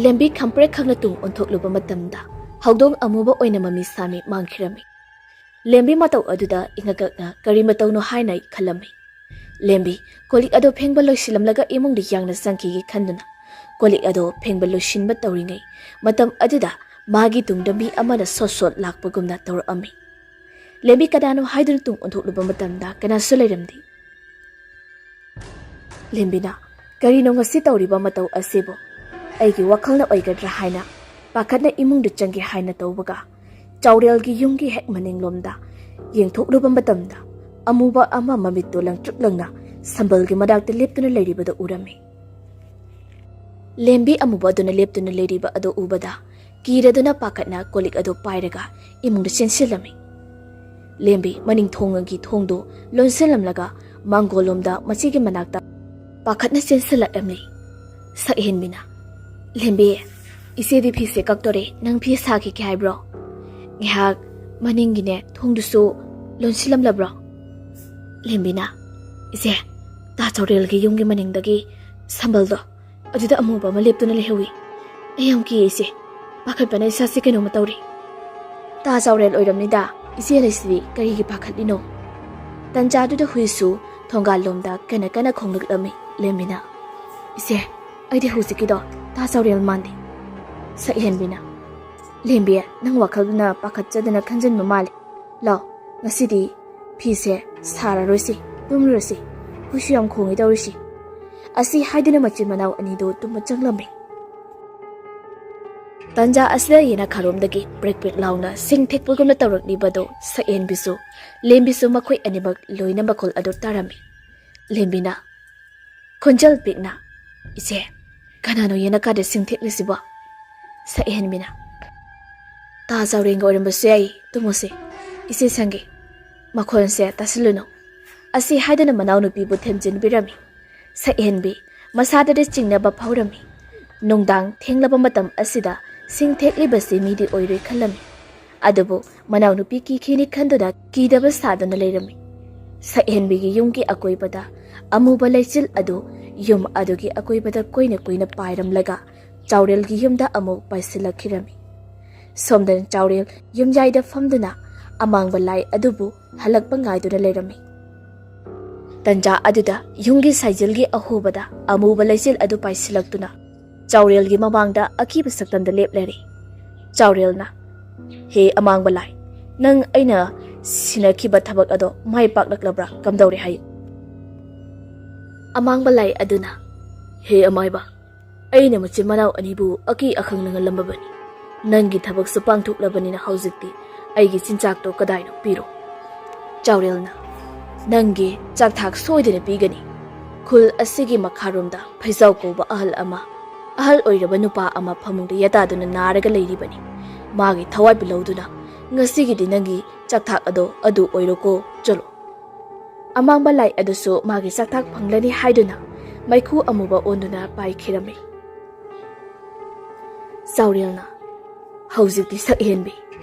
ꯂꯦꯝꯕꯤ ꯈꯝꯄ꯭ꯔꯦꯛ ꯈꯪꯅ ꯇꯨꯡ ꯑꯣꯟꯊꯣꯛꯂꯨꯕ ꯃꯇꯝꯗ ꯍꯧꯗꯣꯡ ꯑꯃꯨꯕ ꯑꯣꯏꯅ ꯃꯃꯤ ꯁꯥꯃꯤ ꯃꯥꯡꯈꯤꯔꯝꯃꯤ꯫ ꯂꯦꯝꯕꯤ ꯃꯇꯧ ꯑꯗꯨꯗ ꯏꯉꯛꯀꯛꯅ ꯀꯔꯤ ꯃꯇꯧꯅꯣ ꯍꯥꯏꯅ ꯈꯜꯂꯝꯃꯤ꯫ ꯂꯦꯝꯕꯤ ꯀꯣꯜ ꯂꯤꯛ ꯑꯗꯨ ꯐꯦꯡꯕ ꯂꯣꯏꯁꯤꯜꯂꯝꯂꯒ ꯏꯃꯨꯡꯗ ꯌꯥꯡꯅ ꯆꯪꯈꯤꯒꯦ ꯈꯟꯗꯨꯅ ꯀꯣꯜ ꯂꯤꯛ ꯑꯗꯨ ꯐꯦꯡꯕ ꯂꯣꯏꯁꯤꯟꯕ ꯇꯧꯔꯤꯉꯩ ꯃꯇꯝ ꯑꯗꯨꯗ ꯃꯥꯒꯤ ꯇꯨꯡꯗ ꯃꯤ ꯑꯃꯅ ꯁꯣꯠ ꯁꯣꯠ ꯂꯥꯛꯄꯒꯨꯝꯅ ꯇꯧꯔꯛꯑꯝꯃꯤ꯫ ꯂꯦꯝꯕꯤ ꯀꯅꯥꯅꯣ ꯍꯥꯏꯗꯨꯅ ꯇꯨꯡ ꯑꯣꯟꯊꯣꯛꯂꯨꯕ ꯃꯇꯝꯗ ꯀꯅꯥꯁꯨ ꯂꯩꯔꯝꯗꯦ꯫ ꯂꯦꯝꯕꯤꯅ, "ꯀꯔꯤꯅꯣ ꯉꯁꯤ ꯇꯧꯔꯤꯕ ꯃꯇꯧ ꯑꯁꯤꯕꯨ? ꯑꯩꯒꯤ ꯋꯥꯈꯜꯅ ꯑꯣꯏꯒꯗ꯭ꯔꯥ?" ꯍꯥꯏꯅ ꯄꯥꯈꯠꯅ ꯏꯃꯨꯡꯗ ꯆꯪꯒꯦ ꯍꯥꯏꯅ ꯇꯧꯕꯒ, ꯆꯥꯎꯔꯦꯜꯒꯤ ꯌꯨꯝꯒꯤ ꯍꯦꯛ ꯃꯅꯤꯡꯂꯣꯝꯗ ꯌꯦꯡꯊꯣꯛꯂꯨꯕ ꯃꯇꯝꯗ ꯑꯃꯨꯕ ꯑꯃ ꯃꯃꯤꯠꯇꯨ ꯂꯪꯇ꯭ꯔꯤꯛ ꯂꯪꯅ ꯁꯝꯕꯜꯒꯤ ꯃꯅꯥꯛꯇ ꯂꯦꯞꯇꯨꯅ ꯂꯩꯔꯤꯕꯗꯨ ꯎꯔꯝꯃꯤ꯫ ꯂꯦꯝꯕꯤ ꯑꯃꯨꯕ ꯑꯗꯨꯅ ꯂꯦꯞꯇꯨꯅ ꯂꯩꯔꯤꯕ ꯑꯗꯨ ꯎꯕꯗ ꯀꯤꯔꯗꯨꯅ ꯄꯥꯈꯠꯅ ꯀꯣꯜ ꯂꯤꯛ ꯑꯗꯨ ꯄꯥꯏꯔꯒ ꯏꯃꯨꯡꯗ ꯆꯦꯟꯁꯤꯜꯂꯝꯃꯤ꯫ ꯂꯦꯝꯕꯤ ꯃꯅꯤꯡ ꯊꯣꯡꯒꯤ ꯊꯣꯡꯗꯨ ꯂꯣꯟꯁꯤꯜꯂꯝꯂꯒ ꯃꯥꯡꯒꯣꯜꯂꯣꯝꯗ ꯃꯆꯦꯒꯤ ꯃꯅꯥꯛꯇ ꯄꯥꯈꯠꯅ ꯆꯦꯟꯁꯤꯜꯂꯛꯂꯝꯃꯤ꯫ ꯁꯛꯍꯦꯟꯕꯤꯅ, "ꯂꯦꯝꯕꯤ, ꯏꯆꯦꯗꯤ ꯐꯤꯁꯦ ꯀꯛꯇꯣꯔꯦ, ꯅꯪ ꯐꯤ ꯁꯥꯈꯤꯒꯦ ꯍꯥꯏꯕ꯭ꯔꯣ? ꯉꯥꯏꯍꯥꯛ ꯃꯅꯤꯡꯒꯤꯅꯦ ꯊꯣꯡꯗꯨꯁꯨ ꯂꯣꯟꯁꯤꯜꯂꯝꯂꯕ꯭ꯔꯣ?" ꯂꯦꯝꯕꯤꯅ, "ꯏꯆꯦ, ꯇꯥ ꯆꯥꯎꯔꯦꯜꯒꯤ ꯌꯨꯝꯒꯤ ꯃꯅꯤꯡꯗꯒꯤ ꯁꯝꯕꯜꯗꯣ ꯑꯗꯨꯗ ꯑꯃꯨꯕ ꯑꯃ ꯂꯦꯞꯇꯨꯅ ꯂꯩꯍꯧꯏ꯫ ꯑꯩ ꯌꯥꯝ ꯀꯤꯌꯦ ꯏꯆꯦ, ꯄꯥꯈꯠꯄꯅ ꯏꯁꯥꯁꯦ ꯀꯩꯅꯣꯝꯃ ꯇꯧꯔꯦ꯫" "ꯇꯥ ꯆꯥꯎꯔꯦꯜ ꯑꯣꯏꯔꯝꯅꯤꯗ, ꯏꯆꯦ ꯂꯩꯁꯤꯗꯤ ꯀꯔꯤꯒꯤ ꯄꯥꯈꯠꯂꯤꯅꯣ?" ꯇꯟꯖꯥꯗꯨꯗ ꯍꯨꯏꯁꯨ ꯊꯣꯡꯒꯥꯜ ꯂꯣꯝꯗ ꯀꯟꯅ ꯀꯟꯅ ꯈꯣꯡꯂꯛꯂꯝꯃꯤ꯫ ꯂꯦꯝꯕꯤꯅ, "ꯏꯆꯦ, ꯑꯩꯗꯤ ꯍꯧꯖꯤꯛꯀꯤꯗꯣ ꯇꯥ ꯆꯥꯎꯔꯦꯜ ꯃꯥꯟꯗꯦ꯫" ꯁꯛꯍꯦꯟꯕꯤꯅ, "ꯂꯦꯝꯕꯤ, ꯅꯪ ꯋꯥꯈꯜꯗꯨꯅ ꯄꯥꯈꯠꯆꯗꯅ ꯈꯟꯖꯤꯟꯕ ꯃꯥꯜꯂꯦ꯫ ꯂꯥꯎ, ꯉꯁꯤꯗꯤ ꯐꯤꯁꯦ ꯁꯥꯔꯔꯣꯏꯁꯤ, ꯇꯨꯝꯂꯨꯔꯁꯤ꯫ ꯍꯨꯏꯁꯨ ꯌꯥꯝ ꯈꯣꯡꯉꯤ ꯇꯧꯔꯤꯁꯤ꯫" ꯑꯁꯤ ꯍꯥꯏꯗꯨꯅ ꯃꯆꯤꯟ ꯃꯅꯥꯎ ꯑꯅꯤꯗꯨ ꯇꯨꯝꯕ ꯆꯪꯂꯝꯃꯤ꯫ ꯇꯟꯖꯥ ꯑꯁꯤꯗ ꯌꯦꯅꯈꯥꯔꯣꯝꯗꯒꯤ ꯄ꯭ꯔꯦꯛ ꯄ꯭ꯔꯦꯛ ꯂꯥꯎꯅ ꯁꯤꯡ ꯊꯦꯛꯄꯒꯨꯝꯅ ꯇꯧꯔꯛꯂꯤꯕꯗꯨ ꯁꯛꯍꯦꯟꯕꯤꯁꯨ, ꯂꯦꯝꯕꯤꯁꯨ ꯃꯈꯣꯏ ꯑꯅꯤꯃꯛ ꯂꯣꯏꯅ ꯃꯈꯣꯜ ꯑꯗꯨ ꯇꯥꯔꯝꯃꯤ꯫ ꯂꯦꯝꯕꯤꯅ ꯈꯣꯟꯖꯦꯜ ꯄꯤꯛꯅ, "ꯏꯆꯦ, ꯀꯅꯥꯅꯣ ꯌꯦꯅꯈꯥꯗ ꯁꯤꯡ ꯊꯦꯛꯂꯤꯁꯤꯕꯣ?" ꯁꯛꯍꯦꯟꯕꯤꯅ, "ꯇꯥ ꯆꯥꯎꯔꯦꯜꯒ ꯑꯣꯏꯔꯝꯕꯁꯨ ꯌꯥꯏ, ꯇꯨꯝꯃꯨꯁꯦ, ꯏꯆꯦ ꯁꯪꯒꯦ, ꯃꯈꯣꯟꯁꯦ ꯇꯥꯁꯤꯜꯂꯨꯅꯨ꯫" ꯑꯁꯤ ꯍꯥꯏꯗꯨꯅ ꯃꯅꯥꯎꯅꯨꯄꯤꯕꯨ ꯊꯦꯝꯖꯤꯟꯕꯤꯔꯝꯃꯤ꯫ ꯁꯛꯍꯦꯟꯕꯤ ꯃꯁꯥꯗꯗꯤ ꯆꯤꯡꯅꯕ ꯐꯥꯎꯔꯝꯃꯤ꯫ ꯅꯨꯡꯗꯥꯡ ꯊꯦꯡꯂꯕ ꯃꯇꯝ ꯑꯁꯤꯗ ꯁꯤꯡ ꯊꯦꯛꯂꯤꯕꯁꯤ ꯃꯤꯗꯤ ꯑꯣꯏꯔꯣꯏ ꯈꯜꯂꯝꯃꯤ꯫ ꯑꯗꯨꯕꯨ ꯃꯅꯥꯎꯅꯨꯄꯤ ꯀꯤꯈꯤꯅꯤ ꯈꯟꯗꯨꯅ ꯀꯤꯗꯕ ꯁꯥꯗꯨꯅ ꯂꯩꯔꯝꯃꯤ꯫ ꯁꯛꯍꯦꯟꯕꯤꯒꯤ ꯌꯨꯝꯒꯤ ꯑꯀꯣꯏꯕꯗ ꯑꯃꯨꯕ ꯂꯩꯆꯤꯜ ꯑꯗꯨ ꯌꯨꯝ ꯑꯗꯨꯒꯤ ꯑꯀꯣꯏꯕꯗ ꯀꯣꯏꯅ ꯀꯣꯏꯅ ꯄꯥꯏꯔꯝꯂꯒ ꯆꯥꯎꯔꯦꯜꯒꯤ ꯌꯨꯝꯗ ꯑꯃꯨꯛ ꯄꯥꯏꯁꯤꯜꯂꯛꯈꯤꯔꯝꯃꯤ꯫ ꯁꯣꯝꯗꯅ ꯆꯥꯎꯔꯦꯜ ꯌꯨꯝꯌꯥꯏꯗ ꯐꯝꯗꯨꯅ ꯑꯃꯥꯡꯕ ꯂꯥꯏ ꯑꯗꯨꯕꯨ ꯍꯜꯂꯛꯄ ꯉꯥꯏꯗꯨꯅ ꯂꯩꯔꯝꯃꯤ꯫ ꯇꯟꯖꯥ ꯑꯗꯨꯗ ꯌꯨꯝꯒꯤ ꯁꯥꯏꯖꯤꯜꯒꯤ ꯑꯍꯣꯕꯗ ꯑꯃꯨꯕ ꯂꯩꯆꯤꯜ ꯑꯗꯨ ꯄꯥꯏꯁꯤꯜꯂꯛꯇꯨꯅ ꯆꯥꯎꯔꯦꯜꯒꯤ ꯃꯃꯥꯡꯗ ꯑꯀꯤꯕ ꯁꯛꯇꯝꯗ ꯂꯦꯞꯂꯔꯦ꯫ ꯆꯥꯎꯔꯦꯜꯅ, "ꯍꯦ ꯑꯃꯥꯡꯕ ꯂꯥꯏ, ꯅꯪ ꯑꯩꯅ ꯁꯤꯟꯅꯈꯤꯕ ꯊꯕꯛ ꯑꯗꯣ ꯃꯥꯏ ꯄꯥꯛꯂꯛꯂꯕ꯭ꯔꯥ? ꯀꯝꯗꯧꯔꯦ ꯍꯥꯏꯌꯨ?" ꯑꯃꯥꯡꯕ ꯂꯥꯏ ꯑꯗꯨꯅ, "ꯍꯦ ꯑꯃꯥꯏꯕ, ꯑꯩꯅ ꯃꯆꯤꯟ ꯃꯅꯥꯎ ꯑꯅꯤꯕꯨ ꯑꯀꯤ ꯑꯈꯪ ꯅꯪꯍꯜꯂꯝꯃꯕꯅꯤ꯫ ꯅꯪꯒꯤ ꯊꯕꯛꯁꯨ ꯄꯥꯡꯊꯣꯛꯂꯕꯅꯤꯅ ꯍꯧꯖꯤꯛꯇꯤ ꯑꯩꯒꯤ ꯆꯤꯟꯖꯥꯛꯇꯣ ꯀꯗꯥꯏꯅꯣ? ꯄꯤꯔꯣ꯫" ꯆꯥꯎꯔꯦꯜꯅ, "ꯅꯪꯒꯤ ꯆꯥꯛꯊꯥꯛ ꯁꯣꯏꯗꯅ ꯄꯤꯒꯅꯤ꯫ ꯈꯨꯜ ꯑꯁꯤꯒꯤ ꯃꯈꯥꯔꯣꯝꯗ ꯐꯩꯖꯥꯎ ꯀꯧꯕ ꯑꯍꯜ ꯑꯃ, ꯑꯍꯜ ꯑꯣꯏꯔꯕ ꯅꯨꯄꯥ ꯑꯃ ꯐꯃꯨꯡꯗ ꯌꯥꯇꯥꯗꯨꯅ ꯅꯥꯔꯒ ꯂꯩꯔꯤꯕꯅꯤ꯫ ꯃꯥꯒꯤ ꯊꯋꯥꯏꯕꯨ ꯂꯧꯗꯨꯅ ꯉꯁꯤꯒꯤꯗꯤ ꯅꯪꯒꯤ ꯆꯥꯛꯊꯥꯛ ꯑꯗꯣ ꯑꯗꯨ ꯑꯣꯏꯔꯣꯀꯣ, ꯆꯠꯂꯣ꯫" ꯑꯃꯥꯡꯕ ꯂꯥꯏ ꯑꯗꯨꯁꯨ ꯃꯥꯒꯤ ꯆꯥꯛꯊꯥꯛ ꯐꯪꯂꯅꯤ ꯍꯥꯏꯗꯨꯅ ꯃꯩꯈꯨ ꯑꯃꯨꯕ ꯑꯣꯟꯗꯨꯅ ꯄꯥꯏꯈꯤꯔꯝꯃꯤ꯫ ꯆꯥꯎꯔꯦꯜꯅ, "ꯍꯧꯖꯤꯛꯇꯤ ꯁꯛ ꯍꯦꯟꯕꯤ,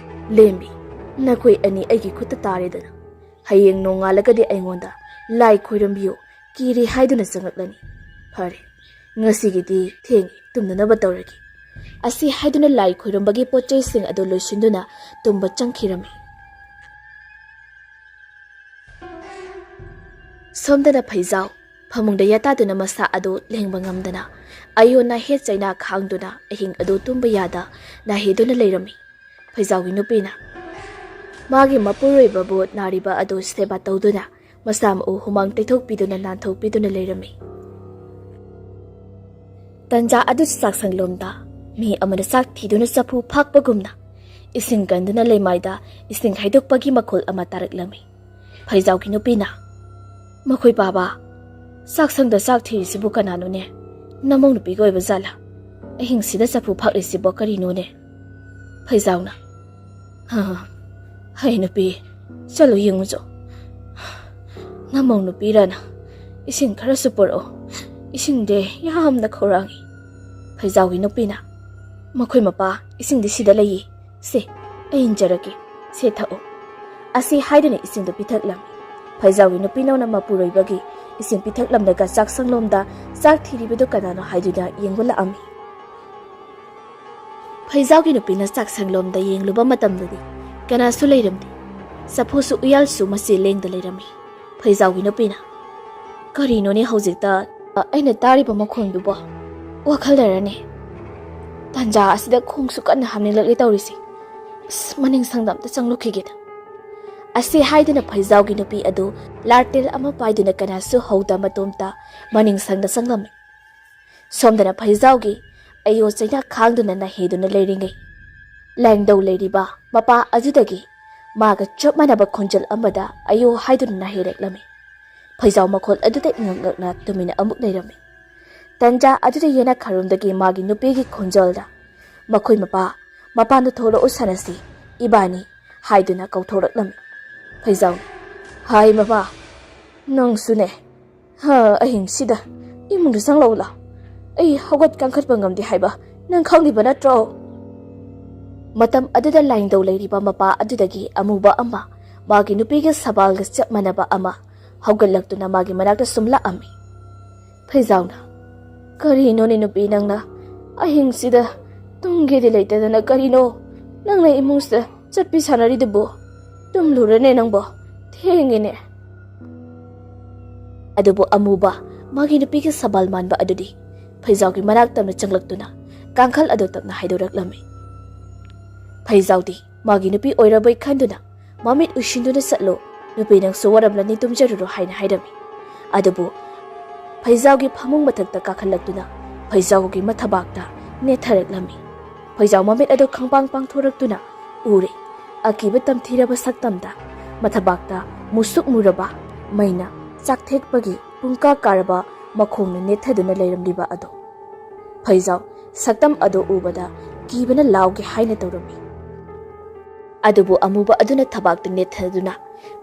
ꯂꯦꯝꯕꯤ, ꯅꯈꯣꯏ ꯑꯅꯤ ꯑꯩꯒꯤ ꯈꯨꯠꯇ ꯇꯥꯔꯦꯗꯅ꯫ ꯍꯌꯦꯡ ꯅꯣꯡꯉꯥꯜꯂꯒꯗꯤ ꯑꯩꯉꯣꯟꯗ ꯂꯥꯏ ꯈꯣꯏꯔꯝꯕꯤꯌꯨ, ꯀꯤꯔꯦ ꯍꯥꯏꯗꯨꯅ ꯆꯪꯂꯛꯂꯅꯤ꯫ ꯐꯔꯦ, ꯉꯁꯤꯒꯤꯗꯤ ꯊꯦꯡꯉꯦ, ꯇꯨꯝꯅꯅꯕ ꯇꯧꯔꯒꯦ"꯫ ꯑꯁꯤ ꯍꯥꯏꯗꯨꯅ ꯂꯥꯏ ꯈꯣꯏꯔꯝꯕꯒꯤ ꯄꯣꯠ ꯆꯩꯁꯤꯡ ꯑꯗꯨ ꯂꯣꯏꯁꯤꯟꯗꯨꯅ ꯇꯨꯝꯕ ꯆꯪꯈꯤꯔꯝꯃꯤ꯫ ꯁꯣꯝꯗꯅ ꯐꯩꯖꯥꯎ ꯐꯃꯨꯡꯗ ꯌꯥꯇꯥꯗꯨꯅ ꯃꯁꯥ ꯑꯗꯨ ꯂꯦꯡꯕ ꯉꯝꯗꯅ ꯑꯌꯣꯟ ꯅꯥꯍꯦꯠ ꯆꯩꯅꯥ ꯈꯥꯡꯗꯨꯅ ꯑꯍꯤꯡ ꯑꯗꯨ ꯇꯨꯝꯕ ꯌꯥꯗ ꯅꯥꯍꯦꯗꯨꯅ ꯂꯩꯔꯝꯃꯤ꯫ ꯐꯩꯖꯥꯎꯒꯤ ꯅꯨꯄꯤꯅ ꯃꯥꯒꯤ ꯃꯄꯨꯔꯣꯏꯕꯕꯨ ꯅꯥꯔꯤꯕ ꯑꯗꯨ ꯁꯦꯕꯥ ꯇꯧꯗꯨꯅ ꯃꯁꯥ ꯃꯎ ꯍꯨꯃꯥꯡ ꯇꯩꯊꯣꯛꯄꯤꯗꯨꯅ ꯅꯥꯟꯊꯣꯛꯄꯤꯗꯨꯅ ꯂꯩꯔꯝꯃꯤ꯫ ꯇꯟꯖꯥ ꯑꯗꯨ ꯆꯥꯛꯁꯪꯂꯣꯝꯗ ꯃꯤ ꯑꯃꯅ ꯆꯥꯛ ꯊꯤꯗꯨꯅ ꯆꯐꯨ ꯐꯥꯛꯄꯒꯨꯝꯅ ꯏꯁꯤꯡ ꯀꯟꯗꯨꯅ ꯂꯩꯃꯥꯏꯗ ꯏꯁꯤꯡ ꯍꯩꯗꯣꯛꯄꯒꯤ ꯃꯈꯣꯜ ꯑꯃ ꯇꯥꯔꯛꯂꯝꯃꯤ꯫ ꯐꯩꯖꯥꯎꯒꯤ ꯅꯨꯄꯤꯅ, "ꯃꯈꯣꯏ ꯄꯥꯕ, ꯆꯥꯛꯁꯪꯗ ꯆꯥꯛ ꯊꯤꯔꯤꯁꯤꯕꯨ ꯀꯅꯥꯅꯣꯅꯦ? ꯅꯃꯧ ꯅꯨꯄꯤꯒ ꯑꯣꯏꯕ ꯖꯥꯠꯂꯥ? ꯑꯍꯤꯡꯁꯤꯗ ꯆꯐꯨ ꯐꯥꯛꯂꯤꯁꯤꯕꯣ ꯀꯔꯤꯅꯣꯅꯦ?" ꯐꯩꯖꯥꯎꯅ, "ꯍꯥ, ꯍꯩ ꯅꯨꯄꯤ, ꯆꯠꯂꯨ ꯌꯦꯡꯉꯨꯆꯣ꯫ ꯅꯃꯧ ꯅꯨꯄꯤꯔꯅ? ꯏꯁꯤꯡ ꯈꯔꯁꯨ ꯄꯨꯔꯛꯑꯣ꯫ ꯏꯁꯤꯡꯗꯤ ꯌꯥꯝꯅ ꯈꯧꯔꯥꯡꯉꯤ"꯫ ꯐꯩꯖꯥꯎꯒꯤ ꯅꯨꯄꯤꯅ, "ꯃꯈꯣꯏ ꯃꯄꯥ, ꯏꯁꯤꯡꯗꯤ ꯁꯤꯗ ꯂꯩꯌꯦ꯫ ꯁꯦ, ꯑꯩ ꯏꯟꯖꯔꯒꯦ꯫ ꯁꯦ, ꯊꯛꯑꯣ"꯫ ꯑꯁꯤ ꯍꯥꯏꯗꯨꯅ ꯏꯁꯤꯡꯗꯨ ꯄꯤꯊꯛꯂꯝꯃꯤ꯫ ꯐꯩꯖꯥꯎꯒꯤ ꯅꯨꯄꯤꯅꯧꯅ ꯃꯄꯨꯔꯣꯏꯕꯒꯤ ꯏꯁꯤꯡ ꯄꯤꯊꯛꯂꯝꯂꯒ ꯆꯥꯛꯁꯪꯂꯣꯝꯗ ꯆꯥꯛ ꯊꯤꯔꯤꯕꯗꯨ ꯀꯅꯥꯅꯣ ꯍꯥꯏꯗꯨꯅ ꯌꯦꯡꯕ ꯂꯥꯛꯑꯝꯃꯤ꯫ ꯐꯩꯖꯥꯎꯒꯤ ꯅꯨꯄꯤꯅ ꯆꯥꯛꯁꯪꯂꯣꯝꯗ ꯌꯦꯡꯂꯨꯕ ꯃꯇꯝꯗꯗꯤ ꯀꯅꯥꯁꯨ ꯂꯩꯔꯝꯗꯦ꯫ ꯆꯐꯨꯁꯨ ꯎꯌꯥꯜꯁꯨ ꯃꯆꯦ ꯂꯦꯡꯗ ꯂꯩꯔꯝꯃꯤ꯫ ꯐꯩꯖꯥꯎꯒꯤ ꯅꯨꯄꯤꯅ, "ꯀꯔꯤꯅꯣꯅꯦ ꯍꯧꯖꯤꯛꯇ ꯑꯩꯅ ꯇꯥꯔꯤꯕ ꯃꯈꯣꯟꯗꯨꯕꯣ? ꯋꯥꯈꯜꯗꯔꯅꯦ? ꯇꯟꯖꯥ ꯑꯁꯤꯗ ꯈꯣꯡꯁꯨ ꯀꯟꯅ ꯍꯥꯝꯅꯤꯡꯂꯛꯂꯦ ꯇꯧꯔꯤꯁꯦ꯫ ꯑꯁ, ꯃꯅꯤꯡ ꯁꯪꯗ ꯑꯝꯇ ꯆꯪꯂꯨꯈꯤꯒꯦꯗ"꯫ ꯑꯁꯤ ꯍꯥꯏꯗꯨꯅ ꯐꯩꯖꯥꯎꯒꯤ ꯅꯨꯄꯤ ꯑꯗꯨ ꯂꯥꯔꯇꯦꯜ ꯑꯃ ꯄꯥꯏꯗꯨꯅ ꯀꯅꯥꯁꯨ ꯍꯧꯗ ꯃꯇꯣꯝꯇ ꯃꯅꯤꯡ ꯁꯪꯗ ꯆꯪꯂꯝꯃꯤ꯫ ꯁꯣꯝꯗꯅ ꯐꯩꯖꯥꯎꯒꯤ ꯑꯌꯣ ꯆꯩꯅꯥ ꯈꯥꯡꯗꯨꯅ ꯅꯥꯍꯦꯗꯨꯅ ꯂꯩꯔꯤꯉꯩ, ꯂꯥꯏꯔꯤꯡꯗꯧ ꯂꯩꯔꯤꯕ ꯃꯄꯥ ꯑꯗꯨꯗꯒꯤ ꯃꯥꯒ ꯆꯞ ꯃꯥꯟꯅꯕ ꯈꯣꯟꯖꯦꯜ ꯑꯃꯗ ꯑꯌꯣ ꯍꯥꯏꯗꯨꯅ ꯅꯥꯍꯦꯔꯛꯂꯝꯃꯤ꯫ ꯐꯩꯖꯥꯎ ꯃꯈꯣꯜ ꯑꯗꯨꯗ ꯏꯉꯛ ꯉꯛꯅ ꯇꯨꯃꯤꯟꯅ ꯑꯃꯨꯛ ꯂꯩꯔꯝꯃꯤ꯫ ꯇꯟꯖꯥ ꯑꯗꯨꯗ ꯌꯦꯅꯈꯥꯔꯣꯝꯗꯒꯤ ꯃꯥꯒꯤ ꯅꯨꯄꯤꯒꯤ ꯈꯣꯟꯖꯦꯜꯗ, "ꯃꯈꯣꯏ ꯃꯄꯥ, ꯃꯄꯥꯟꯗ ꯊꯣꯛꯂꯛꯎ ꯁꯥꯟꯅꯁꯤ, ꯏꯕꯥꯅꯤ" ꯍꯥꯏꯗꯨꯅ ꯀꯧꯊꯣꯔꯛꯂꯝꯃꯤ꯫ ꯐꯩꯖꯥꯎꯅ, "ꯍꯥꯏ ꯃꯄꯥ, ꯅꯪꯁꯨꯅꯦ, ꯍꯥ, ꯑꯍꯤꯡꯁꯤꯗ ꯏꯃꯨꯡꯗ ꯆꯪꯂꯛꯎ ꯂꯥꯎ꯫ ꯑꯩ ꯍꯧꯒꯠ ꯀꯥꯡꯈꯠꯄ ꯉꯝꯗꯦ ꯍꯥꯏꯕ ꯅꯪ ꯈꯪꯂꯤꯕ ꯅꯠꯇ꯭ꯔꯣ?" ꯃꯇꯝ ꯑꯗꯨꯗ ꯂꯥꯏꯟꯗꯧ ꯂꯩꯔꯤꯕ ꯃꯄꯥ ꯑꯗꯨꯗꯒꯤ ꯑꯃꯨꯕ ꯑꯃ ꯃꯥꯒꯤ ꯅꯨꯄꯤꯒꯤ ꯁꯕꯥꯜꯒ ꯆꯞ ꯃꯥꯟꯅꯕ ꯑꯃ ꯍꯧꯒꯠꯂꯛꯇꯨꯅ ꯃꯥꯒꯤ ꯃꯅꯥꯛꯇ ꯁꯨꯝ ꯂꯥꯛꯑꯝꯃꯤ꯫ ꯐꯩꯖꯥꯎꯅ, "ꯀꯔꯤꯅꯣꯅꯦ ꯅꯨꯄꯤ ꯅꯪꯅ? ꯑꯍꯤꯡꯁꯤꯗ ꯇꯨꯝꯒꯦꯗꯤ ꯂꯩꯇꯗꯅ ꯀꯔꯤꯅꯣ ꯅꯪꯅ ꯏꯃꯨꯡꯁꯤꯗ ꯆꯠꯄꯤ ꯁꯥꯟꯅꯔꯤꯗꯨꯕꯨ? ꯇꯨꯝꯂꯨꯔꯅꯦ ꯅꯪꯕꯣ, ꯊꯦꯡꯉꯦꯅꯦ꯫" ꯑꯗꯨꯕꯨ ꯑꯃꯨꯕ ꯃꯥꯒꯤ ꯅꯨꯄꯤꯒꯤ ꯁꯕꯥꯜ ꯃꯥꯟꯕ ꯑꯗꯨꯗꯤ ꯐꯩꯖꯥꯎꯒꯤ ꯃꯅꯥꯛ ꯇꯝꯅ ꯆꯪꯂꯛꯇꯨꯅ ꯀꯥꯡꯈꯜ ꯑꯗꯨ ꯇꯞꯅ ꯍꯥꯏꯗꯣꯔꯛꯂꯝꯃꯤ꯫ ꯐꯩꯖꯥꯎꯗꯤ ꯃꯥꯒꯤ ꯅꯨꯄꯤ ꯑꯣꯏꯔꯕꯣꯏ ꯈꯟꯗꯨꯅ, "ꯃꯃꯤꯠ ꯎꯏꯁꯤꯟꯗꯨꯅ ꯆꯠꯂꯣ, ꯅꯨꯄꯤ ꯅꯪꯁꯨ ꯋꯥꯔꯝꯂꯅꯤ, ꯇꯨꯝꯖꯔꯨꯔꯣ" ꯍꯥꯏꯅ ꯍꯥꯏꯔꯝꯃꯤ꯫ ꯑꯗꯨꯕꯨ ꯐꯩꯖꯥꯎꯒꯤ ꯐꯃꯨꯡ ꯃꯊꯛꯇ ꯀꯥꯈꯠꯂꯛꯇꯨꯅ ꯐꯩꯖꯥꯎꯒꯤ ꯃꯊꯕꯥꯛꯇ ꯅꯦꯠꯊꯔꯛꯂꯝꯃꯤ꯫ ꯐꯩꯖꯥꯎ ꯃꯃꯤꯠ ꯑꯗꯨ ꯈꯪꯄꯥꯡ ꯄꯥꯡꯊꯣꯔꯛꯇꯨꯅ ꯎꯔꯦ꯫ ꯑꯀꯤꯕ ꯇꯝꯊꯤꯔꯕ ꯁꯛꯇꯝꯗ ꯃꯊꯕꯥꯛꯇ ꯃꯨꯁꯨꯛ ꯃꯨꯔꯕ ꯃꯩꯅ ꯆꯥꯛꯊꯦꯛꯄꯒꯤ ꯄꯨꯡꯀꯥ ꯀꯥꯔꯕ ꯃꯈꯣꯡꯅ ꯅꯦꯠꯊꯗꯨꯅ ꯂꯩꯔꯝꯂꯤꯕ ꯑꯗꯨ꯫ ꯐꯩꯖꯥꯎ ꯁꯛꯇꯝ ꯑꯗꯨ ꯎꯕꯗ ꯀꯤꯕꯅ ꯂꯥꯎꯒꯦ ꯍꯥꯏꯅ ꯇꯧꯔꯝꯃꯤ꯫ ꯑꯗꯨꯕꯨ ꯑꯃꯨꯕ ꯑꯗꯨꯅ ꯊꯕꯥꯛꯇ ꯅꯦꯠꯊꯗꯨꯅ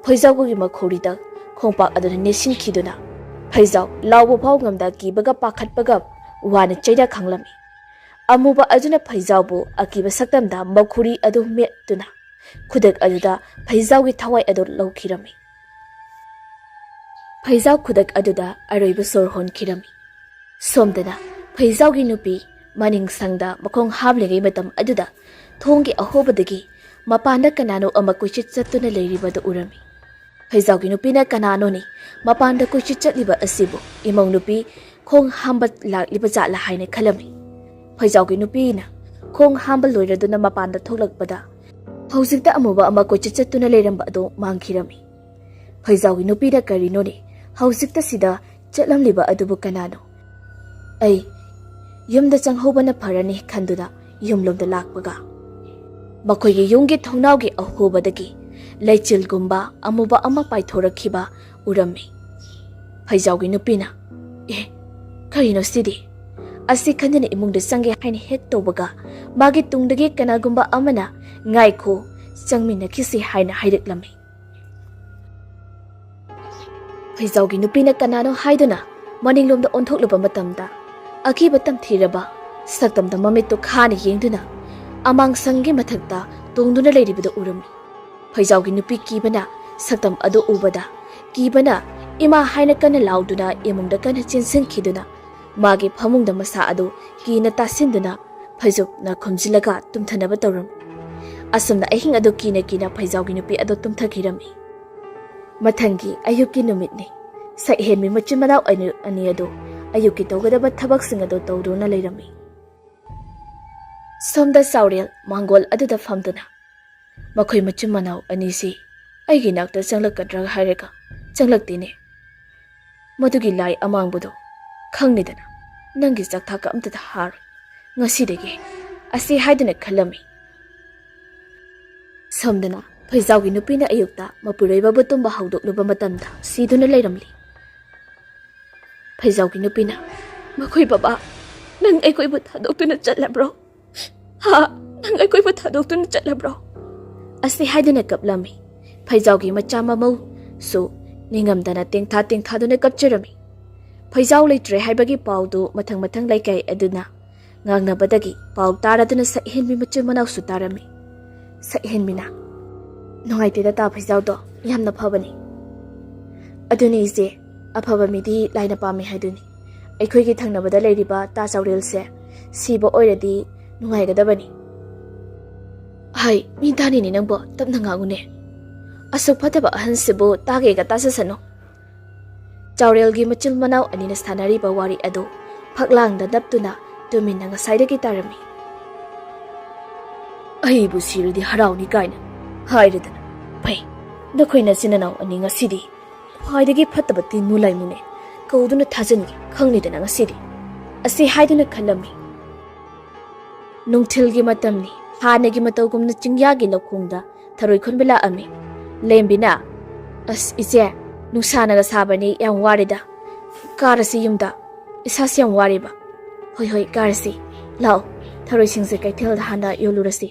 ꯐꯩꯖꯥꯎꯒꯤ ꯃꯈꯧꯔꯤꯗ ꯈꯣꯡꯄꯥꯛ ꯑꯗꯨꯅ ꯅꯦꯠꯁꯤꯟꯈꯤꯗꯨꯅ ꯐꯩꯖꯥꯎ ꯂꯥꯎꯕ ꯐꯥꯎ ꯉꯝꯗ ꯀꯤꯕꯒ ꯄꯥꯈꯠꯄꯒ ꯋꯥꯅ ꯆꯩꯔꯛ ꯈꯥꯡꯂꯝꯃꯤ꯫ ꯑꯃꯨꯕ ꯑꯗꯨꯅ ꯐꯩꯖꯥꯎꯕꯨ ꯑꯀꯤꯕ ꯁꯛꯇꯝꯗ ꯃꯈꯧꯔꯤ ꯑꯗꯨ ꯃꯦꯠꯇꯨꯅ ꯈꯨꯗꯛ ꯑꯗꯨꯗ ꯐꯩꯖꯥꯎꯒꯤ ꯊꯋꯥꯏ ꯑꯗꯨ ꯂꯧꯈꯤꯔꯝꯃꯤ꯫ ꯐꯩꯖꯥꯎ ꯈꯨꯗꯛ ꯑꯗꯨꯗ ꯑꯔꯣꯏꯕ ꯁꯣꯔ ꯍꯣꯟꯈꯤꯔꯝꯃꯤ꯫ ꯁꯣꯝꯗꯅ ꯐꯩꯖꯥꯎꯒꯤ ꯅꯨꯄꯤ ꯃꯅꯤꯡ ꯁꯪꯗ ꯃꯈꯣꯡ ꯍꯥꯝꯂꯤꯉꯩ ꯃꯇꯝ ꯑꯗꯨꯗ ꯊꯣꯡꯒꯤ ꯑꯍꯣꯕꯗꯒꯤ ꯃꯄꯥꯟꯗ ꯀꯅꯥꯅꯣ ꯑꯃ ꯀꯣꯏꯆꯠ ꯆꯠꯇꯨꯅ ꯂꯩꯔꯤꯕꯗꯨ ꯎꯔꯝꯃꯤ꯫ ꯐꯩꯖꯥꯎꯒꯤ ꯅꯨꯄꯤꯅ ꯀꯅꯥꯅꯣꯅꯤ ꯃꯄꯥꯟꯗ ꯀꯣꯏꯆꯠ ꯆꯠꯂꯤꯕ ꯑꯁꯤꯕꯨ ꯏꯃꯧ ꯅꯨꯄꯤ ꯈꯣꯡ ꯍꯥꯝꯕ ꯂꯥꯛꯂꯤꯕ ꯖꯥꯠꯂ ꯍꯥꯏꯅ ꯈꯜꯂꯝꯃꯤ꯫ ꯐꯩꯖꯥꯎꯒꯤ ꯅꯨꯄꯤꯅ ꯈꯣꯡ ꯍꯥꯝꯕ ꯂꯣꯏꯔꯗꯨꯅ ꯃꯄꯥꯟꯗ ꯊꯣꯛꯂꯛꯄꯗ ꯍꯧꯖꯤꯛꯇ ꯑꯃꯨꯕ ꯑꯃ ꯀꯣꯏꯆꯠ ꯆꯠꯇꯨꯅ ꯂꯩꯔꯝꯕ ꯑꯗꯨ ꯃꯥꯡꯈꯤꯔꯝꯃꯤ꯫ ꯐꯩꯖꯥꯎꯒꯤ ꯅꯨꯄꯤꯅ ꯀꯔꯤꯅꯣꯅꯦ ꯍꯧꯖꯤꯛꯇ ꯁꯤꯗ ꯆꯠꯂꯝꯂꯤꯕ ꯑꯗꯨꯕꯨ ꯀꯅꯥꯅꯣ? ꯑꯩ ꯌꯨꯝꯗ ꯆꯪꯍꯧꯕꯅ ꯐꯔꯅꯤ ꯈꯟꯗꯨꯅ ꯌꯨꯝꯂꯣꯝꯗ ꯂꯥꯛꯄꯒ ꯃꯈꯣꯏꯒꯤ ꯌꯨꯝꯒꯤ ꯊꯣꯡꯅꯥꯎꯒꯤ ꯑꯍꯣꯕꯗꯒꯤ ꯂꯩꯆꯤꯜꯒꯨꯝꯕ ꯑꯃꯨꯕ ꯑꯃ ꯄꯥꯏꯊꯣꯔꯛꯈꯤꯕ ꯎꯔꯝꯃꯤ꯫ ꯐꯩꯖꯥꯎꯒꯤ ꯅꯨꯄꯤꯅ, "ꯑꯦ, ꯀꯔꯤꯅꯣ ꯁꯤꯗꯤ?" ꯑꯁꯤ ꯈꯟꯗꯨꯅ ꯏꯃꯨꯡꯗ ꯆꯪꯒꯦ ꯍꯥꯏꯅ ꯍꯦꯛ ꯇꯧꯕꯒ ꯃꯥꯒꯤ ꯇꯨꯡꯗꯒꯤ ꯀꯅꯥꯒꯨꯝꯕ ꯑꯃꯅ, "ꯉꯥꯏꯈꯣ, ꯆꯪꯃꯤꯟꯅꯈꯤꯁꯤ" ꯍꯥꯏꯅ ꯍꯥꯏꯔꯛꯂꯝꯃꯤ꯫ ꯐꯩꯖꯥꯎꯒꯤ ꯅꯨꯄꯤꯅ ꯀꯅꯥꯅꯣ ꯍꯥꯏꯗꯨꯅ ꯃꯅꯤꯡꯂꯣꯝꯗ ꯑꯣꯟꯊꯣꯛꯂꯨꯕ ꯃꯇꯝꯗ, ꯑꯀꯤꯕ ꯇꯝꯊꯤꯔꯕ ꯁꯛꯇꯝꯗ ꯃꯃꯤꯠꯇꯨ ꯈꯥꯅ ꯌꯦꯡꯗꯨꯅ ꯑꯃꯥꯡꯁꯪꯒꯤ ꯃꯊꯛꯇ ꯇꯣꯡꯗꯨꯅ ꯂꯩꯔꯤꯕꯗꯨ ꯎꯔꯝꯃꯤ꯫ ꯐꯩꯖꯥꯎꯒꯤ ꯅꯨꯄꯤ ꯀꯤꯕꯅ ꯁꯛꯇꯝ ꯑꯗꯨ ꯎꯕꯗ, ꯀꯤꯕꯅ "ꯏꯃꯥ" ꯍꯥꯏꯅ ꯀꯟꯅ ꯂꯥꯎꯗꯨꯅ ꯏꯃꯨꯡꯗ ꯀꯟꯅ ꯆꯦꯟꯁꯤꯟꯈꯤꯗꯨꯅ, ꯃꯥꯒꯤ ꯐꯃꯨꯡꯗ ꯃꯁꯥ ꯑꯗꯨ ꯀꯤꯅ ꯇꯥꯁꯤꯟꯗꯨꯅ ꯐꯩꯖꯨꯞꯅ ꯈꯨꯝꯖꯤꯜꯂꯒ ꯇꯨꯝꯊꯅꯕ ꯇꯧꯔꯝꯃꯤ꯫ ꯑꯁꯨꯝꯅ ꯑꯍꯤꯡ ꯑꯗꯨ ꯀꯤꯅ ꯀꯤꯅ ꯐꯩꯖꯥꯎꯒꯤ ꯅꯨꯄꯤ ꯑꯗꯨ ꯇꯨꯝꯊꯈꯤꯔꯝꯃꯤ꯫ ꯃꯊꯪꯒꯤ ꯑꯌꯨꯛꯀꯤ ꯅꯨꯃꯤꯠꯅꯤ꯫ ꯁꯛꯍꯦꯟꯕꯤ ꯃꯆꯤꯟ ꯃꯅꯥꯎ ꯑꯅꯤ, ꯑꯅꯤ ꯑꯗꯨ ꯑꯌꯨꯛꯀꯤ ꯇꯧꯒꯗꯕ ꯊꯕꯛꯁꯤꯡ ꯑꯗꯨ ꯇꯧꯗꯨꯅ ꯂꯩꯔꯝꯃꯤ꯫ ꯁꯣꯝꯗ ꯆꯥꯎꯔꯦꯜ ꯃꯥꯡꯒꯣꯜ ꯑꯗꯨꯗ ꯐꯝꯗꯨꯅ, "ꯃꯈꯣꯏ ꯃꯆꯤꯟ ꯃꯅꯥꯎ ꯑꯅꯤꯁꯤ ꯑꯩꯒꯤ ꯏꯅꯥꯛꯇ ꯆꯪꯂꯛꯀꯗ꯭ꯔꯥ ꯍꯥꯏꯔꯒ ꯆꯪꯂꯛꯇꯦꯅꯦ꯫ ꯃꯗꯨꯒꯤ ꯂꯥꯏ ꯑꯃꯥꯡꯕꯗꯣ ꯈꯪꯂꯤꯗꯅ, ꯅꯪꯒꯤ ꯆꯥꯛꯊꯥꯛꯀ ꯑꯝꯇꯗ ꯍꯥꯔꯣꯏ꯫ ꯉꯁꯤꯗꯒꯤ ꯑꯁꯤ ꯍꯥꯏꯗꯨꯅ ꯈꯜꯂꯝꯃꯤ"꯫ ꯁꯣꯝꯗꯅ ꯐꯩꯖꯥꯎꯒꯤ ꯅꯨꯄꯤꯅ ꯑꯌꯨꯛꯇ ꯃꯄꯨꯔꯣꯏꯕꯕꯨ ꯇꯨꯝꯕ ꯍꯧꯗꯣꯛꯂꯨꯕ ꯃꯇꯝꯗ ꯁꯤꯗꯨꯅ ꯂꯩꯔꯝꯂꯤ꯫ ꯐꯩꯖꯥꯎꯒꯤ ꯅꯨꯄꯤꯅ, "ꯃꯈꯣꯏ ꯕꯕꯥ, ꯅꯪ ꯑꯩꯈꯣꯏꯕꯨ ꯊꯥꯗꯣꯛꯇꯨꯅ ꯆꯠꯂꯕ꯭ꯔꯣ? ꯍꯥ? ꯅꯪ ꯑꯩꯈꯣꯏꯕꯨ ꯊꯥꯗꯣꯛꯇꯨꯅ ꯆꯠꯂꯕ꯭ꯔꯣ?" ꯑꯁꯤ ꯍꯥꯏꯗꯨꯅ ꯀꯞꯂꯝꯃꯤ꯫ ꯐꯩꯖꯥꯎꯒꯤ ꯃꯆꯥ ꯃꯃꯧꯁꯨ ꯅꯤꯡꯉꯝꯗꯅ ꯇꯦꯡꯊꯥ ꯇꯦꯡꯊꯥꯗꯨꯅ ꯀꯞꯆꯔꯝꯃꯤ꯫ ꯐꯩꯖꯥꯎ ꯂꯩꯇ꯭ꯔꯦ ꯍꯥꯏꯕꯒꯤ ꯄꯥꯎꯗꯨ ꯃꯊꯪ ꯃꯊꯪ ꯂꯩꯀꯥꯏ ꯑꯗꯨꯅ ꯉꯥꯡꯅꯕꯗꯒꯤ ꯄꯥꯎ ꯇꯥꯔꯗꯨꯅ ꯁꯛꯍꯦꯟꯕꯤ ꯃꯆꯤꯟ ꯃꯅꯥꯎꯁꯨ ꯇꯥꯔꯝꯃꯤ꯫ ꯁꯛꯍꯦꯟꯕꯤꯅ, "ꯅꯨꯡꯉꯥꯏꯇꯦꯗ ꯇꯥ ꯐꯩꯖꯥꯎꯗꯣ, ꯌꯥꯝꯅ ꯐꯕꯅꯤ"꯫ "ꯑꯗꯨꯅꯤ ꯏꯆꯦ, ꯑꯐꯕ ꯃꯤꯗꯤ ꯂꯥꯏꯅ ꯄꯥꯝꯃꯤ ꯍꯥꯏꯗꯨꯅꯤ꯫ ꯑꯩꯈꯣꯏꯒꯤ ꯊꯪꯅꯕꯗ ꯂꯩꯔꯤꯕ ꯇꯥ ꯆꯥꯎꯔꯦꯜꯁꯦ ꯁꯤꯕ ꯑꯣꯏꯔꯗꯤ ꯅꯨꯡꯉꯥꯏꯒꯗꯕꯅꯤ"꯫ "ꯍꯥꯏ, ꯃꯤ ꯇꯥꯅꯤꯅꯦ ꯅꯪꯕꯣ, ꯇꯞꯅ ꯉꯥꯡꯉꯨꯅꯦ꯫ ꯑꯁꯨꯛ ꯐꯠꯇꯕ ꯑꯍꯟꯁꯤꯕꯨ ꯇꯥꯒꯦꯒ ꯇꯥꯖꯁꯅꯨ"꯫ ꯆꯥꯎꯔꯦꯜꯒꯤ ꯃꯆꯤꯟ ꯃꯅꯥꯎ ꯑꯅꯤꯅ ꯁꯥꯟꯅꯔꯤꯕ ꯋꯥꯔꯤ ꯑꯗꯨ ꯐꯛꯂꯥꯡꯗ ꯅꯞꯇꯨꯅ ꯇꯨꯃꯤꯟꯅ ꯉꯁꯥꯏꯗꯒꯤ ꯇꯥꯔꯝꯃꯤ꯫ "ꯑꯩꯕꯨ ꯁꯤꯔꯗꯤ ꯍꯔꯥꯎꯅꯤ ꯀꯥꯏꯅ ꯍꯥꯏꯔꯗꯅ꯫ ꯐꯩ, ꯅꯈꯣꯏ ꯅꯆꯤꯟ ꯅꯅꯥꯎ ꯑꯅꯤ ꯉꯁꯤꯗꯤ ꯈ꯭ꯋꯥꯏꯗꯒꯤ ꯐꯠꯇꯕ ꯇꯤꯟꯃꯨ ꯂꯥꯏꯃꯨꯅꯦ꯫ ꯀꯧꯗꯨꯅ ꯊꯥꯖꯤꯟꯒꯦ ꯈꯪꯂꯤꯗꯅ ꯉꯁꯤꯗꯤ"꯫ ꯑꯁꯤ ꯍꯥꯏꯗꯨꯅ ꯈꯜꯂꯝꯃꯤ꯫ ꯅꯨꯡꯊꯤꯜꯒꯤ ꯃꯇꯝꯅꯤ꯫ ꯍꯥꯟꯅꯒꯤ ꯃꯇꯧꯒꯨꯝꯅ ꯆꯤꯡꯌꯥꯒꯤ ꯂꯧꯈꯣꯡꯗ ꯊꯔꯣꯏ ꯈꯨꯟꯕ ꯂꯥꯛꯑꯝꯃꯤ꯫ ꯂꯦꯝꯕꯤꯅ, "ꯑꯁ ꯏꯆꯦ, ꯅꯨꯡꯁꯥꯅꯒ ꯁꯥꯕꯅꯤ, ꯌꯥꯝ ꯋꯥꯔꯦꯗ꯫ ꯀꯥꯔꯁꯤ ꯌꯨꯝꯗ, ꯏꯁꯥꯁꯤ ꯌꯥꯝ ꯋꯥꯔꯦꯕ"꯫ "ꯍꯣꯏ ꯍꯣꯏ, ꯀꯥꯔꯁꯤ꯫ ꯂꯥꯛꯑꯣ, ꯊꯔꯣꯏꯁꯤꯡꯁꯦ ꯀꯩꯊꯦꯜꯗ ꯍꯥꯟꯅ ꯌꯣꯜꯂꯨꯔꯁꯤ"꯫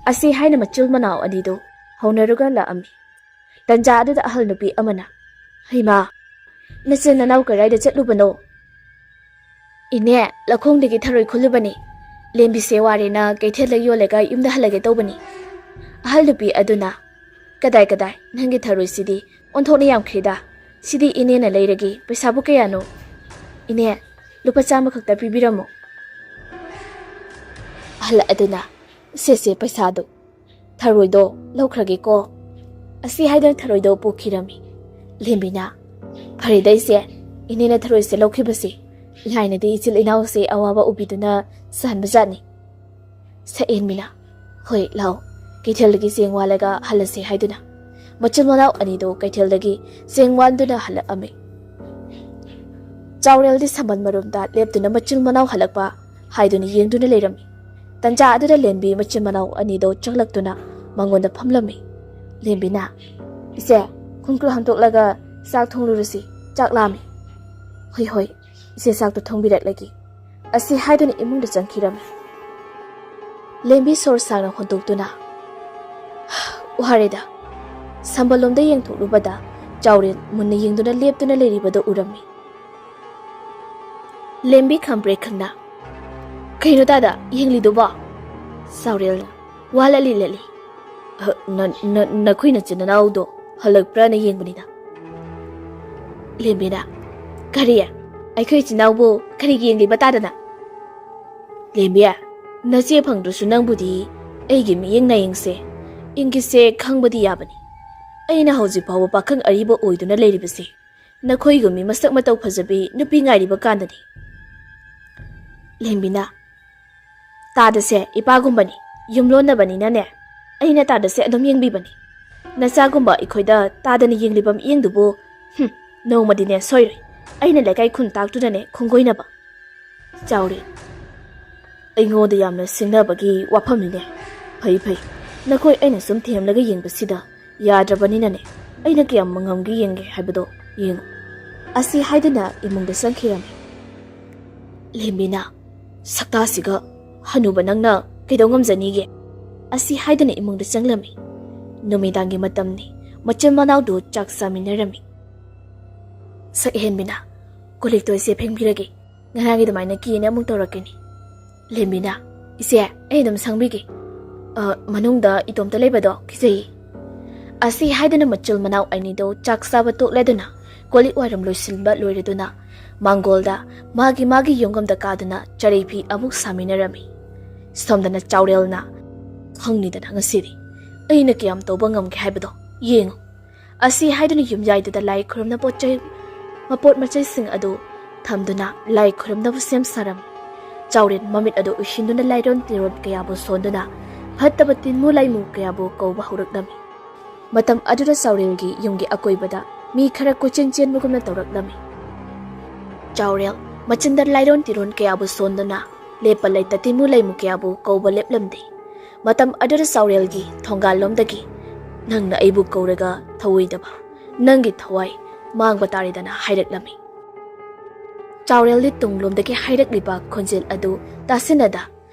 ꯑꯁꯤ ꯍꯥꯏꯅ ꯃꯆꯤꯜ ꯃꯅꯥꯎ ꯑꯅꯤꯗꯨ ꯍꯧꯅꯔꯒ ꯂꯥꯛꯑꯝꯃꯤ꯫ ꯇꯟꯖꯥ ꯑꯗꯨꯗ ꯑꯍꯜ ꯅꯨꯄꯤ ꯑꯃꯅ, "ꯍꯩꯃꯥ, "ꯅꯆꯤꯟ ꯅꯅꯥꯎ ꯀꯗꯥꯏꯗ ꯆꯠꯂꯨꯕꯅꯣ?" "ꯏꯅꯦ, ꯂꯧꯈꯣꯡꯗꯒꯤ ꯊꯔꯣꯏ ꯈꯨꯜꯂꯨꯕꯅꯤ꯫ ꯂꯦꯝꯕꯤꯁꯦ ꯋꯥꯔꯦꯅ ꯀꯩꯊꯦꯜꯗ ꯌꯣꯜꯂꯒ ꯌꯨꯝꯗ ꯍꯜꯂꯒꯦ ꯇꯧꯕꯅꯤ꯫" ꯑꯍꯜ ꯅꯨꯄꯤ ꯑꯗꯨꯅ, "ꯀꯗꯥꯏ ꯀꯗꯥꯏ, ꯅꯪꯒꯤ ꯊꯔꯣꯏꯁꯤꯗꯤ ꯑꯣꯟꯊꯣꯛꯅ ꯌꯥꯝꯈ꯭ꯔꯦꯗ꯫ ꯁꯤꯗꯤ ꯏꯅꯦꯅ ꯂꯩꯔꯒꯦ꯫ ꯄꯩꯁꯥꯕꯨ ꯀꯌꯥꯅꯣ?" "ꯏꯅꯦ, ꯂꯨꯄꯥ ꯆꯥꯝꯃ ꯈꯛꯇ ꯄꯤꯕꯤꯔꯝꯃꯨ꯫" ꯑꯍꯜ ꯑꯗꯨꯅ, "ꯁꯦ ꯁꯦ, ꯄꯩꯁꯥꯗꯨ, ꯊꯔꯣꯏꯗꯣ ꯂꯧꯈ꯭ꯔꯒꯦꯀꯣ" ꯑꯁꯤ ꯍꯥꯏꯗꯨꯅ ꯊꯔꯣꯏꯗꯣ ꯄꯨꯈꯤꯔꯝꯃꯤ꯫ ꯂꯦꯝꯕꯤꯅ, "ꯐꯔꯦꯗ ꯏꯆꯦ, ꯏꯅꯦꯅ ꯊꯔꯣꯏꯁꯦ ꯂꯧꯈꯤꯕꯁꯦ꯫ ꯂꯥꯏꯅꯗꯤ ꯏꯆꯤꯜ ꯏꯅꯥꯎꯁꯦ ꯑꯋꯥꯕ ꯎꯕꯤꯗꯨꯅ ꯆꯥꯟꯕꯖꯥꯠꯅꯤ꯫" ꯁꯛꯍꯦꯟꯕꯤꯅ, "ꯍꯣꯏ, ꯂꯥꯛꯑꯣ, ꯀꯩꯊꯦꯜꯗꯒꯤ ꯆꯦꯡ ꯋꯥꯜꯂꯒ ꯍꯜꯂꯁꯦ" ꯍꯥꯏꯗꯨꯅ ꯃꯆꯤꯟ ꯃꯅꯥꯎ ꯑꯅꯤꯗꯨ ꯀꯩꯊꯦꯜꯗꯒꯤ ꯆꯦꯡ ꯋꯥꯟꯗꯨꯅ ꯍꯜꯂꯛꯑꯝꯃꯤ꯫ ꯆꯥꯎꯔꯦꯜꯗꯤ ꯁꯝꯕꯜ ꯃꯔꯨꯝꯗ ꯂꯦꯞꯇꯨꯅ ꯃꯆꯤꯟ ꯃꯅꯥꯎ ꯍꯜꯂꯛꯄ ꯍꯥꯏꯗꯨꯅ ꯌꯦꯡꯗꯨꯅ ꯂꯩꯔꯝꯃꯤ꯫ ꯇꯟꯖꯥ ꯑꯗꯨꯗ ꯂꯦꯝꯕꯤ ꯃꯆꯤꯟ ꯃꯅꯥꯎ ꯑꯅꯤꯗꯨ ꯆꯪꯂꯛꯇꯨꯅ ꯃꯉꯣꯟꯗ ꯐꯝꯂꯝꯃꯤ꯫ ꯂꯦꯝꯕꯤꯅ, "ꯏꯆꯦ, ꯈꯣꯡꯈꯨꯠ ꯍꯥꯝꯗꯣꯛꯂꯒ ꯆꯥꯛ ꯊꯣꯡꯂꯨꯔꯁꯤ, ꯆꯥꯛ ꯂꯥꯝꯃꯤ꯫" "ꯍꯣꯏ, ꯍꯣꯏ, ꯏꯆꯦ ꯆꯥꯛꯇꯣ ꯊꯣꯡꯕꯤꯔꯛꯂꯒꯦ" ꯑꯁꯤ ꯍꯥꯏꯗꯨꯅ ꯏꯃꯨꯡꯗ ꯆꯪꯈꯤꯔꯝꯃꯤ꯫ ꯂꯦꯝꯕꯤ ꯁꯣꯔ ꯁꯥꯡꯅ ꯍꯣꯟꯗꯣꯛꯇꯨꯅ, "ꯋꯥꯔꯦꯗ꯫" ꯁꯝꯕꯜꯂꯣꯝꯗ ꯌꯦꯡꯊꯣꯛꯂꯨꯕꯗ ꯆꯥꯎꯔꯦꯜ ꯃꯨꯟꯅ ꯌꯦꯡꯗꯨꯅ ꯂꯦꯞꯇꯨꯅ ꯂꯩꯔꯤꯕꯗꯨ ꯎꯔꯝꯃꯤ꯫ ꯂꯦꯝꯕꯤ ꯈꯪꯄ꯭ꯔꯦꯛ ꯈꯪꯅ, "ꯀꯩꯅꯣ ꯇꯥꯗ ꯌꯦꯡꯂꯤꯗꯨꯕꯣ?" ꯆꯥꯎꯔꯦꯜꯅ ꯋꯥ ꯂꯠꯂꯤ ꯂꯠꯂꯤ, "ꯑ, ꯅ-, ꯅ-, ꯅꯈꯣꯏ ꯅꯆꯤꯟ ꯅꯅꯥꯎꯗꯣ ꯍꯜꯂꯛꯄ꯭ꯔꯥꯅ ꯌꯦꯡꯕꯅꯤꯗ꯫" ꯂꯦꯝꯕꯤꯅ, "ꯀꯔꯤ? ꯑꯩꯈꯣꯏ ꯏꯆꯤꯟ ꯏꯅꯥꯎꯕꯨ ꯀꯔꯤꯒꯤ ꯌꯦꯡꯂꯤꯕ ꯇꯥꯗꯅ?" ꯂꯦꯝꯕꯤ, "ꯅꯆꯦ ꯐꯪꯗ꯭ꯔꯁꯨ ꯅꯪꯕꯨꯗꯤ ꯑꯩꯒꯤ ꯃꯤꯠꯌꯦꯡ ꯅꯥꯌꯦꯡꯁꯦ, ꯏꯪꯒꯤꯠꯁꯦ ꯈꯪꯕꯗꯤ ꯌꯥꯕꯅꯤ꯫ ꯑꯩꯅ ꯍꯧꯖꯤꯛ ꯐꯥꯎꯕ ꯄꯥꯈꯪ ꯑꯔꯤꯕ ꯑꯣꯏꯗꯨꯅ ꯂꯩꯔꯤꯕꯁꯦ ꯅꯈꯣꯏꯒꯨꯝꯕꯤ ꯃꯁꯛ ꯃꯇꯧ ꯐꯖꯕꯤ ꯅꯨꯄꯤ ꯉꯥꯏꯔꯤꯕ ꯀꯥꯟꯗꯅꯤ꯫" ꯂꯦꯝꯕꯤꯅ, "ꯇꯥꯗꯁꯦ ꯏꯄꯥꯒꯨꯝꯕꯅꯤ, ꯌꯨꯝꯂꯣꯟꯅꯕꯅꯤꯅꯅꯦ, ꯑꯩꯅ ꯇꯥꯗꯁꯦ ꯑꯗꯨꯝ ꯌꯦꯡꯕꯤꯕꯅꯤ꯫ ꯅꯆꯥꯒꯨꯝꯕ ꯑꯩꯈꯣꯏꯗ ꯇꯥꯗꯅ ꯌꯦꯡꯂꯤꯕ ꯃꯤꯠꯌꯦꯡꯗꯨꯕꯨ, ꯍꯨꯝ, ꯅꯣꯡꯃꯗꯤꯅꯦ ꯁꯣꯏꯔꯣꯏ, ꯑꯩꯅ ꯂꯩꯀꯥꯏ ꯈꯨꯟ ꯇꯥꯛꯇꯨꯅꯅꯦ ꯈꯣꯡꯒꯣꯏꯅꯕ꯫" ꯆꯥꯎꯔꯦꯜ, "ꯑꯩꯉꯣꯟꯗ ꯌꯥꯝꯅ ꯁꯤꯡꯅꯕꯒꯤ ꯋꯥꯐꯝꯅꯤꯅꯦ꯫ ꯐꯩ, ꯐꯩ, ꯅꯈꯣꯏ ꯑꯩꯅ ꯁꯨꯝ ꯊꯦꯝꯂꯒ ꯌꯦꯡꯕꯁꯤꯗ ꯌꯥꯗ꯭ꯔꯕꯅꯤꯅꯅꯦ, ꯑꯩꯅ ꯀꯌꯥꯝ ꯉꯝꯒꯦ ꯌꯦꯡꯒꯦ ꯍꯥꯏꯕꯗꯣ ꯌꯦꯡꯉꯨ꯫" ꯑꯁꯤ ꯍꯥꯏꯗꯨꯅ ꯏꯃꯨꯡꯗ ꯆꯪꯈꯤꯔꯝꯃꯤ꯫ ꯂꯦꯝꯕꯤꯅ, "ꯁꯛꯇꯥꯁꯤꯒ, ꯍꯅꯨꯕ ꯅꯪꯅ ꯀꯩꯗꯧ ꯉꯝꯖꯅꯤꯒꯦ?" ꯑꯁꯤ ꯍꯥꯏꯗꯨꯅ ꯏꯃꯨꯡꯗ ꯆꯪꯂꯝꯃꯤ꯫ ꯅꯨꯃꯤꯗꯥꯡꯒꯤ ꯃꯇꯝꯅꯤ꯫ ꯃꯆꯤꯟ ꯃꯅꯥꯎꯗꯨ ꯆꯥꯛ ꯆꯥꯃꯤꯟꯅꯔꯝꯃꯤ꯫ "ꯁꯛꯍꯦꯟꯕꯤꯅ, ꯀꯣꯜ ꯂꯤꯛꯇꯣ ꯏꯆꯦ ꯐꯦꯡꯕꯤꯔꯒꯦ꯫ ꯉꯔꯥꯡꯒꯤ ꯑꯗꯨꯃꯥꯏꯅ ꯀꯦꯅ ꯑꯃꯨꯛ ꯇꯧꯔꯛꯀꯅꯤ꯫" "ꯂꯦꯝꯕꯤꯅ, ꯏꯆꯦ, ꯑꯩ ꯑꯗꯨꯝ ꯁꯪꯕꯤꯒꯦ꯫ ꯑ, ꯃꯅꯨꯡꯗ ꯏꯇꯣꯝꯇ ꯂꯩꯕꯗꯣ ꯀꯤꯖꯩꯌꯦ꯫" ꯑꯁꯤ ꯍꯥꯏꯗꯨꯅ ꯃꯆꯤꯜ ꯃꯅꯥꯎ ꯑꯅꯤꯗꯣ ꯆꯥꯛ ꯆꯥꯕ ꯇꯣꯛꯂꯗꯨꯅ ꯀꯣꯜ ꯂꯤꯛ ꯋꯥꯏꯔꯝ ꯂꯣꯏꯁꯤꯟꯕ ꯂꯣꯏꯔꯗꯨꯅ ꯃꯥꯡꯒꯣꯜꯗ ꯃꯥꯒꯤ ꯃꯥꯒꯤ ꯌꯨꯝꯒꯝꯗ ꯀꯥꯗꯨꯅ ꯆꯔꯩ ꯐꯤ ꯑꯃꯨꯛ ꯁꯥꯃꯤꯟꯅꯔꯝꯃꯤ꯫ ꯁꯣꯝꯗꯅ ꯆꯥꯎꯔꯦꯜꯅ, "ꯈꯪꯅꯤꯗꯅ ꯉꯁꯤꯗꯤ ꯑꯩꯅ ꯀꯌꯥꯝ ꯇꯧꯕ ꯉꯝꯒꯦ ꯍꯥꯏꯕꯗꯣ ꯌꯦꯡꯉꯨ꯫" ꯑꯁꯤ ꯍꯥꯏꯗꯨꯅ ꯌꯨꯝꯌꯥꯏꯗꯨꯗ ꯂꯥꯏ ꯈꯨꯔꯨꯝꯅ ꯄꯣꯠ ꯆꯩ, ꯃꯄꯣꯠ ꯃꯆꯩꯁꯤꯡ ꯑꯗꯨ ꯊꯝꯗꯨꯅ ꯂꯥꯏ ꯈꯨꯔꯨꯝꯅꯕ ꯁꯦꯝ ꯁꯥꯔꯝꯃꯤ꯫ ꯆꯥꯎꯔꯦꯜ ꯃꯃꯤꯠ ꯑꯗꯨ ꯎꯏꯁꯤꯟꯗꯨꯅ ꯂꯥꯏꯔꯣꯟ ꯇꯤꯔꯣꯟ ꯀꯌꯥꯕꯨ ꯁꯣꯟꯗꯨꯅ ꯐꯠꯇꯕ ꯇꯤꯟꯃꯨ ꯂꯥꯏꯃꯨ ꯀꯌꯥꯕꯨ ꯀꯧꯕ ꯍꯧꯔꯛꯂꯝꯃꯤ꯫ ꯃꯇꯝ ꯑꯗꯨꯗ ꯆꯥꯎꯔꯦꯜꯒꯤ ꯌꯨꯝꯒꯤ ꯑꯀꯣꯏꯕꯗ ꯃꯤ ꯈꯔ ꯀꯣꯏꯆꯦꯟ ꯆꯦꯟꯕꯒꯨꯝꯅ ꯇꯧꯔꯛꯂꯝꯃꯤ꯫ ꯆꯥꯎꯔꯦꯜ ꯃꯆꯤꯟꯗ ꯂꯥꯏꯔꯣꯟ ꯇꯤꯔꯣꯟ ꯀꯌꯥꯕꯨ ꯁꯣꯟꯗꯨꯅ ꯂꯦꯞꯄ ꯂꯩꯇ ꯇꯤꯟꯃꯨ ꯂꯩꯃꯨ ꯀꯌꯥꯕꯨ ꯀꯧꯕ ꯂꯦꯞꯂꯝꯗꯦ꯫ ꯃꯇꯝ ꯑꯗꯨꯗ ꯆꯥꯎꯔꯦꯜꯒꯤ ꯊꯣꯡꯒꯥꯜꯂꯣꯝꯗꯒꯤ, "ꯅꯪꯅ ꯑꯩꯕꯨ ꯀꯧꯔꯒ ꯊꯧꯑꯣꯏꯗꯕ, ꯅꯪꯒꯤ ꯊꯋꯥꯏ ꯃꯥꯡꯕ ꯇꯥꯔꯦꯗꯅ" ꯍꯥꯏꯔꯛꯂꯝꯃꯤ꯫ ꯆꯥꯎꯔꯦꯜꯗꯤ ꯇꯨꯡꯂꯣꯝꯗꯒꯤ ꯍꯥꯏꯔꯛꯂꯤꯕ ꯈꯣꯟꯖꯦꯜ ꯑꯗꯨ ꯇꯥꯁꯤꯟꯅꯗ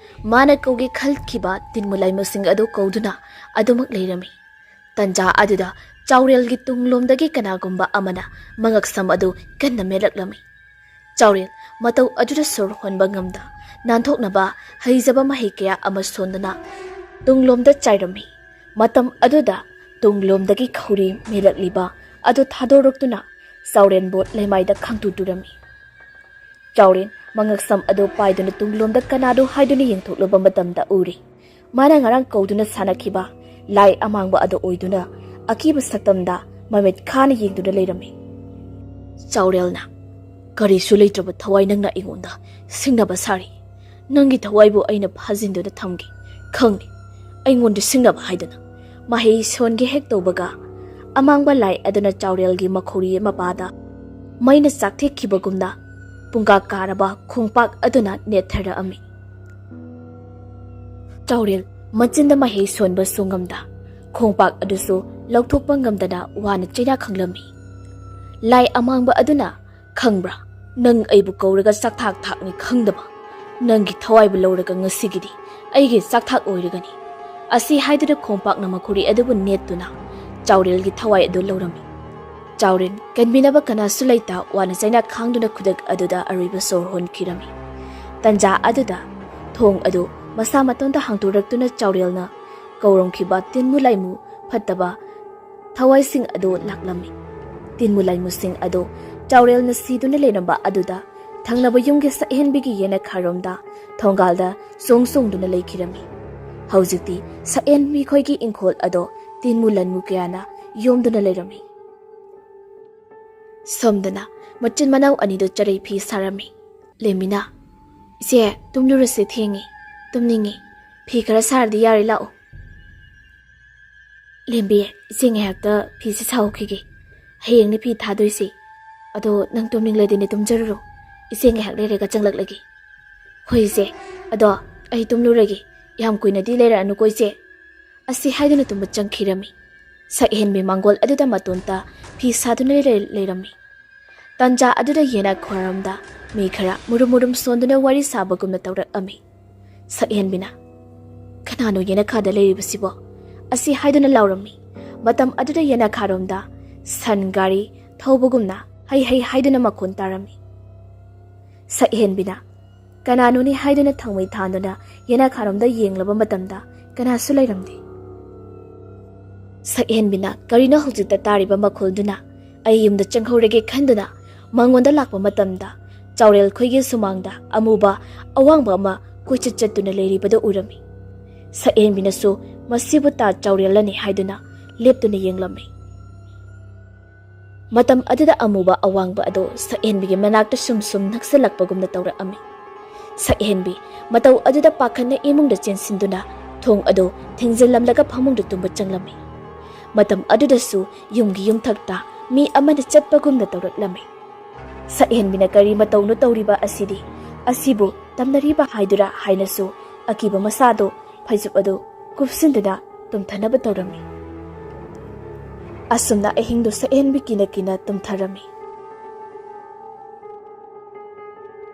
ꯃꯥꯅ ꯀꯧꯒꯦ ꯈꯜꯈꯤꯕ ꯇꯤꯟꯃꯨ ꯂꯥꯏꯃꯨꯁꯤꯡ ꯑꯗꯨ ꯀꯧꯗꯨꯅ ꯑꯗꯨꯃꯛ ꯂꯩꯔꯝꯃꯤ꯫ ꯇꯟꯖꯥ ꯑꯗꯨꯗ ꯆꯥꯎꯔꯦꯜꯒꯤ ꯇꯨꯡꯂꯣꯝꯗꯒꯤ ꯀꯅꯥꯒꯨꯝꯕ ꯑꯃꯅ ꯃꯉꯛꯁꯝ ꯑꯗꯨ ꯀꯟꯅ ꯃꯦꯠꯂꯛꯂꯝꯃꯤ꯫ ꯆꯥꯎꯔꯦꯜ ꯃꯇꯧ ꯑꯗꯨꯗ ꯁꯣꯔ ꯍꯣꯟꯕ ꯉꯝꯗ ꯅꯥꯟꯊꯣꯛꯅꯕ ꯍꯩꯖꯕ ꯃꯍꯩ ꯀꯌꯥ ꯑꯃ ꯁꯣꯟꯗꯨꯅ ꯇꯨꯡꯂꯣꯝꯗ ꯆꯥꯏꯔꯝꯃꯤ꯫ ꯃꯇꯝ ꯑꯗꯨꯗ ꯇꯨꯡꯂꯣꯝꯗꯒꯤ ꯈꯧꯔꯤ ꯃꯦꯜꯂꯛꯂꯤꯕ ꯑꯗꯨ ꯊꯥꯗꯣꯔꯛꯇꯨꯅ ꯆꯥꯎꯔꯦꯟꯕꯨ ꯂꯩꯃꯥꯏꯗ ꯈꯪꯇꯨ ꯇꯨꯔꯝꯃꯤ꯫ ꯆꯥꯎꯔꯦꯟ ꯃꯉꯛꯁꯝ ꯑꯗꯨ ꯄꯥꯏꯗꯨꯅ ꯇꯨꯡꯂꯣꯝꯗ ꯀꯅꯥꯅꯣ ꯍꯥꯏꯗꯨꯅ ꯌꯦꯡꯊꯣꯛꯂꯨꯕ ꯃꯇꯝꯗ ꯎꯔꯤ꯫ ꯃꯥꯅ ꯉꯔꯥꯡ ꯀꯧꯗꯨꯅ ꯁꯥꯟꯅꯈꯤꯕ ꯂꯥꯏ ꯑꯃꯥꯡꯕ ꯑꯗꯨ ꯑꯣꯏꯗꯨꯅ ꯑꯀꯤꯕ ꯁꯛꯇꯝꯗ ꯃꯃꯤꯠ ꯈꯥꯅ ꯌꯦꯡꯗꯨꯅ ꯂꯩꯔꯝꯃꯤ꯫ ꯆꯥꯎꯔꯦꯜꯅ, "ꯀꯔꯤꯁꯨ ꯂꯩꯇ꯭ꯔꯕ ꯊꯋꯥꯏ ꯅꯪꯅ ꯑꯩꯉꯣꯟꯗ ꯁꯤꯡꯅꯕ ꯁꯥꯔꯤ꯫ ꯅꯪꯒꯤ ꯊꯋꯥꯏꯕꯨ ꯑꯩꯅ ꯐꯥꯖꯤꯟꯗꯨꯅ ꯊꯝꯒꯦ꯫ ꯈꯪꯅꯤ, ꯑꯩꯉꯣꯟꯗ ꯁꯤꯡꯅꯕ ꯍꯥꯏꯗꯨꯅ꯫" ꯃꯍꯩ ꯁꯣꯟꯒꯦ ꯍꯦꯛ ꯇꯧꯕꯒ ꯑꯃꯥꯡꯕ ꯂꯥꯏ ꯑꯗꯨꯅ ꯆꯥꯎꯔꯦꯜꯒꯤ ꯃꯈꯧꯔꯤ ꯃꯄꯥꯗ ꯃꯩꯅ ꯆꯥꯛꯊꯦꯛꯈꯤꯕꯒꯨꯝꯅ ꯄꯨꯡꯀꯥ ꯀꯥꯔꯕ ꯈꯣꯡꯄꯥꯛ ꯑꯗꯨꯅ ꯅꯦꯠꯊꯔꯛꯑꯝꯃꯤ꯫ ꯆꯥꯎꯔꯦꯜ ꯃꯆꯤꯟꯗ ꯃꯍꯩ ꯁꯣꯟꯕꯁꯨ ꯉꯝꯗ ꯈꯣꯡꯄꯥꯛ ꯑꯗꯨꯁꯨ ꯂꯧꯊꯣꯛꯄ ꯉꯝꯗꯅ ꯋꯥꯅ ꯆꯩꯅꯥ ꯈꯪꯂꯝꯃꯤ꯫ ꯂꯥꯏ ꯑꯃꯥꯡꯕ ꯑꯗꯨꯅ, "ꯈꯪꯕ꯭ꯔꯥ, ꯅꯪ ꯑꯩꯕꯨ ꯀꯧꯔꯒ ꯆꯥꯛꯊꯥꯛ ꯊꯥꯛꯅꯤ ꯈꯪꯗꯕ, ꯅꯪꯒꯤ ꯊꯋꯥꯏꯕꯨ ꯂꯧꯔꯒ ꯉꯁꯤꯒꯤꯗꯤ ꯑꯩꯒꯤ ꯆꯥꯛꯊꯥꯛ ꯑꯣꯏꯔꯒꯅꯤ꯫" ꯑꯁꯤ ꯍꯥꯏꯗꯨꯅ ꯈꯣꯡꯄꯥꯛꯅ ꯃꯈꯨꯔꯤ ꯑꯗꯨꯕꯨ ꯅꯦꯠꯇꯨꯅ ꯆꯥꯎꯔꯦꯜꯒꯤ ꯊꯋꯥꯏ ꯑꯗꯨ ꯂꯧꯔꯝꯃꯤ꯫ ꯆꯥꯎꯔꯦꯜ ꯀꯟꯕꯤꯅꯕ ꯀꯅꯥꯁꯨ ꯂꯩꯇ ꯋꯥꯅ ꯆꯩꯅꯥ ꯈꯥꯡꯗꯨꯅ ꯈꯨꯗꯛ ꯑꯗꯨꯗ ꯑꯔꯣꯏꯕ ꯁꯣꯔ ꯍꯣꯟꯈꯤꯔꯝꯃꯤ꯫ ꯇꯟꯖꯥ ꯑꯗꯨꯗ ꯊꯣꯡ ꯑꯗꯨ ꯃꯁꯥ ꯃꯇꯣꯟꯗ ꯍꯥꯡꯗꯣꯔꯛꯇꯨꯅ ꯆꯥꯎꯔꯦꯜꯅ ꯀꯧꯔꯝꯈꯤꯕ ꯇꯤꯟꯃꯨ ꯂꯥꯏꯃꯨ ꯐꯠꯇꯕ ꯊꯋꯥꯏꯁꯤꯡ ꯑꯗꯨ ꯂꯥꯛꯂꯝꯃꯤ꯫ ꯇꯤꯟꯃꯨ ꯂꯥꯏꯃꯨꯁꯤꯡ ꯑꯗꯨ ꯆꯥꯎꯔꯦꯜꯅ ꯁꯤꯗꯨꯅ ꯂꯩꯔꯝꯕ ꯑꯗꯨꯗ ꯊꯪꯅꯕ ꯌꯨꯝꯒꯤ ꯁꯛꯍꯦꯟꯕꯤꯒꯤ ꯌꯦꯅꯈꯥꯔꯣꯝꯗ ꯊꯣꯡꯒꯥꯜꯗ ꯆꯣꯡ ꯆꯣꯡꯗꯨꯅ ꯂꯩꯈꯤꯔꯝꯃꯤ꯫ ꯍꯧꯖꯤꯛꯇꯤ ꯁꯛꯍꯦꯟꯕꯤ ꯈꯣꯏꯒꯤ ꯏꯪꯈꯣꯜ ꯑꯗꯣ ꯇꯤꯟꯃꯨ ꯂꯟꯃꯨ ꯀꯌꯥꯅ ꯌꯣꯝꯗꯨꯅ ꯂꯩꯔꯝꯃꯤ꯫ ꯁꯣꯝꯗꯅ ꯃꯆꯤꯟ ꯃꯅꯥꯎ ꯑꯅꯤꯗꯨ ꯆꯔꯩ ꯐꯤ ꯁꯥꯔꯝꯃꯤ꯫ ꯂꯦꯝꯕꯤꯅ, "ꯏꯆꯦ, ꯇꯨꯝꯂꯨꯔꯁꯦ, ꯊꯦꯡꯉꯦ, ꯇꯨꯝꯅꯤꯡꯉꯦ, ꯐꯤ ꯈꯔ ꯁꯥꯔꯗꯤ ꯌꯥꯔꯦ, ꯂꯥꯛꯑꯣ꯫" "ꯂꯦꯝꯕꯤ, ꯏꯆꯦ ꯉꯥꯏꯍꯥꯛꯇ ꯐꯤꯁꯦ ꯁꯥꯍꯧꯈꯤꯒꯦ, ꯍꯌꯦꯡꯅꯤ ꯐꯤ ꯊꯥꯗꯣꯏꯁꯦ꯫ ꯑꯗꯣ ꯅꯪ ꯇꯨꯝꯅꯤꯡꯂꯗꯤꯅꯦ ꯇꯨꯝꯖꯔꯨꯔꯣ, ꯏꯆꯦ ꯉꯥꯏꯍꯥꯛ ꯂꯩꯔꯒ ꯆꯪꯂꯛꯂꯒꯦ꯫" "ꯍꯣꯏ ꯏꯆꯦ, ꯑꯗꯣ ꯑꯩ ꯇꯨꯝꯂꯨꯔꯒꯦ, ꯌꯥꯝ ꯀꯨꯏꯅꯗꯤ ꯂꯩꯔꯛꯑꯅꯨꯀꯣ ꯏꯆꯦ꯫" ꯑꯁꯤ ꯍꯥꯏꯗꯨꯅ ꯇꯨꯝꯕ ꯆꯪꯈꯤꯔꯝꯃꯤ꯫ ꯁꯛꯍꯦꯟꯕꯤ ꯃꯥꯡꯒꯣꯜ ꯑꯗꯨꯗ ꯃꯇꯣꯟꯇ ꯐꯤ ꯁꯥꯗꯨꯅ ꯂꯩ-, ꯂꯩꯔꯝꯃꯤ꯫ ꯇꯟꯖꯥ ꯑꯗꯨꯗ ꯌꯦꯅꯈꯥꯔꯣꯝꯗ ꯃꯤ ꯈꯔ ꯃꯨꯔꯨꯝ ꯃꯨꯔꯨꯝ ꯁꯣꯟꯗꯨꯅ ꯋꯥꯔꯤ ꯁꯥꯕꯒꯨꯝꯅ ꯇꯧꯔꯛꯑꯝꯃꯤ꯫ ꯁꯛꯍꯦꯟꯕꯤꯅ, "ꯀꯅꯥꯅꯣ ꯌꯦꯅꯈꯥꯗ ꯂꯩꯔꯤꯕꯁꯤꯕꯣ?" ꯑꯁꯤ ꯍꯥꯏꯗꯨꯅ ꯂꯥꯎꯔꯝꯃꯤ꯫ ꯃꯇꯝ ꯑꯗꯨꯗ ꯌꯦꯅꯈꯥꯔꯣꯝꯗ ꯁꯟ ꯒꯥꯔꯤ ꯊꯧꯕꯒꯨꯝꯅ ꯍꯩ ꯍꯩ ꯍꯥꯏꯗꯨꯅ ꯃꯈꯣꯟ ꯇꯥꯔꯝꯃꯤ꯫ ꯁꯛꯍꯦꯟꯕꯤꯅ ꯀꯅꯥꯅꯣꯅꯤ ꯍꯥꯏꯗꯨꯅ ꯊꯥꯡꯃꯩ ꯊꯥꯟꯗꯨꯅ ꯌꯦꯅꯈꯥꯔꯣꯝꯗ ꯌꯦꯡꯂꯕ ꯃꯇꯝꯗ ꯀꯅꯥꯁꯨ ꯂꯩꯔꯝꯗꯦ꯫ ꯁꯛꯍꯦꯟꯕꯤꯅ ꯀꯔꯤꯅꯣ ꯍꯧꯖꯤꯛꯇ ꯇꯥꯔꯤꯕ ꯃꯈꯣꯜꯗꯨꯅ? ꯑꯩ ꯌꯨꯝꯗ ꯆꯪꯍꯧꯔꯒꯦ ꯈꯟꯗꯨꯅ ꯃꯉꯣꯟꯗ ꯂꯥꯛꯄ ꯃꯇꯝꯗ ꯆꯥꯎꯔꯦꯜ ꯈꯣꯏꯒꯤ ꯁꯨꯃꯥꯡꯗ ꯑꯃꯨꯕ ꯑꯋꯥꯡꯕ ꯑꯃ ꯀꯣꯏꯆꯠ ꯆꯠꯇꯨꯅ ꯂꯩꯔꯤꯕꯗꯨ ꯎꯔꯝꯃꯤ꯫ ꯁꯛꯍꯦꯟꯕꯤꯅꯁꯨ ꯃꯁꯤꯕꯨ ꯇꯥ ꯆꯥꯎꯔꯦꯜꯂꯅꯤ ꯍꯥꯏꯗꯨꯅ ꯂꯦꯞꯇꯨꯅ ꯌꯦꯡꯂꯝꯃꯤ꯫ ꯃꯇꯝ ꯑꯗꯨꯗ ꯑꯃꯨꯕ ꯑꯋꯥꯡꯕ ꯑꯗꯨ ꯁꯛꯍꯦꯟꯕꯤꯒꯤ ꯃꯅꯥꯛꯇ ꯁꯨꯝ ꯁꯨꯝ ꯅꯛꯁꯤꯜꯂꯛꯄꯒꯨꯝꯅ ꯇꯧꯔꯛꯑꯝꯃꯤ꯫ ꯁꯛꯍꯦꯟꯕꯤ ꯃꯇꯧ ꯑꯗꯨꯗ ꯄꯥꯈꯠꯅ ꯏꯃꯨꯡꯗ ꯆꯦꯟꯁꯤꯟꯗꯨꯅ ꯊꯣꯡ ꯑꯗꯨ ꯊꯤꯡꯖꯤꯜꯂꯝꯂꯒ ꯐꯃꯨꯡꯗ ꯇꯨꯝꯕ ꯆꯪꯂꯝꯃꯤ꯫ ꯃꯇꯝ ꯑꯗꯨꯗꯁꯨ ꯌꯨꯝꯒꯤ ꯌꯨꯝꯊꯛꯇ ꯃꯤ ꯑꯃꯅ ꯆꯠꯄꯒꯨꯝꯅ ꯇꯧꯔꯛꯂꯝꯃꯤ꯫ ꯁꯛꯍꯦꯟꯕꯤꯅ ꯀꯔꯤ ꯃꯇꯧꯅꯣ ꯇꯧꯔꯤꯕ ꯑꯁꯤꯗꯤ, ꯑꯁꯤꯕꯨ ꯇꯝꯅꯔꯤꯕ ꯍꯥꯏꯗꯨꯔꯥ ꯍꯥꯏꯅꯁꯨ ꯑꯀꯤꯕ ꯃꯁꯥꯗꯨ ꯐꯩꯖꯨꯞ ꯑꯗꯨ ꯀꯨꯞꯁꯤꯟꯗꯨꯅ ꯇꯨꯝꯊꯅꯕ ꯇꯧꯔꯝꯃꯤ꯫ ꯑꯁꯨꯝꯅ ꯑꯍꯤꯡꯗꯨ ꯁꯛꯍꯦꯟꯕꯤ ꯀꯤꯅ ꯀꯤꯅ ꯇꯨꯝꯊꯔꯝꯃꯤ꯫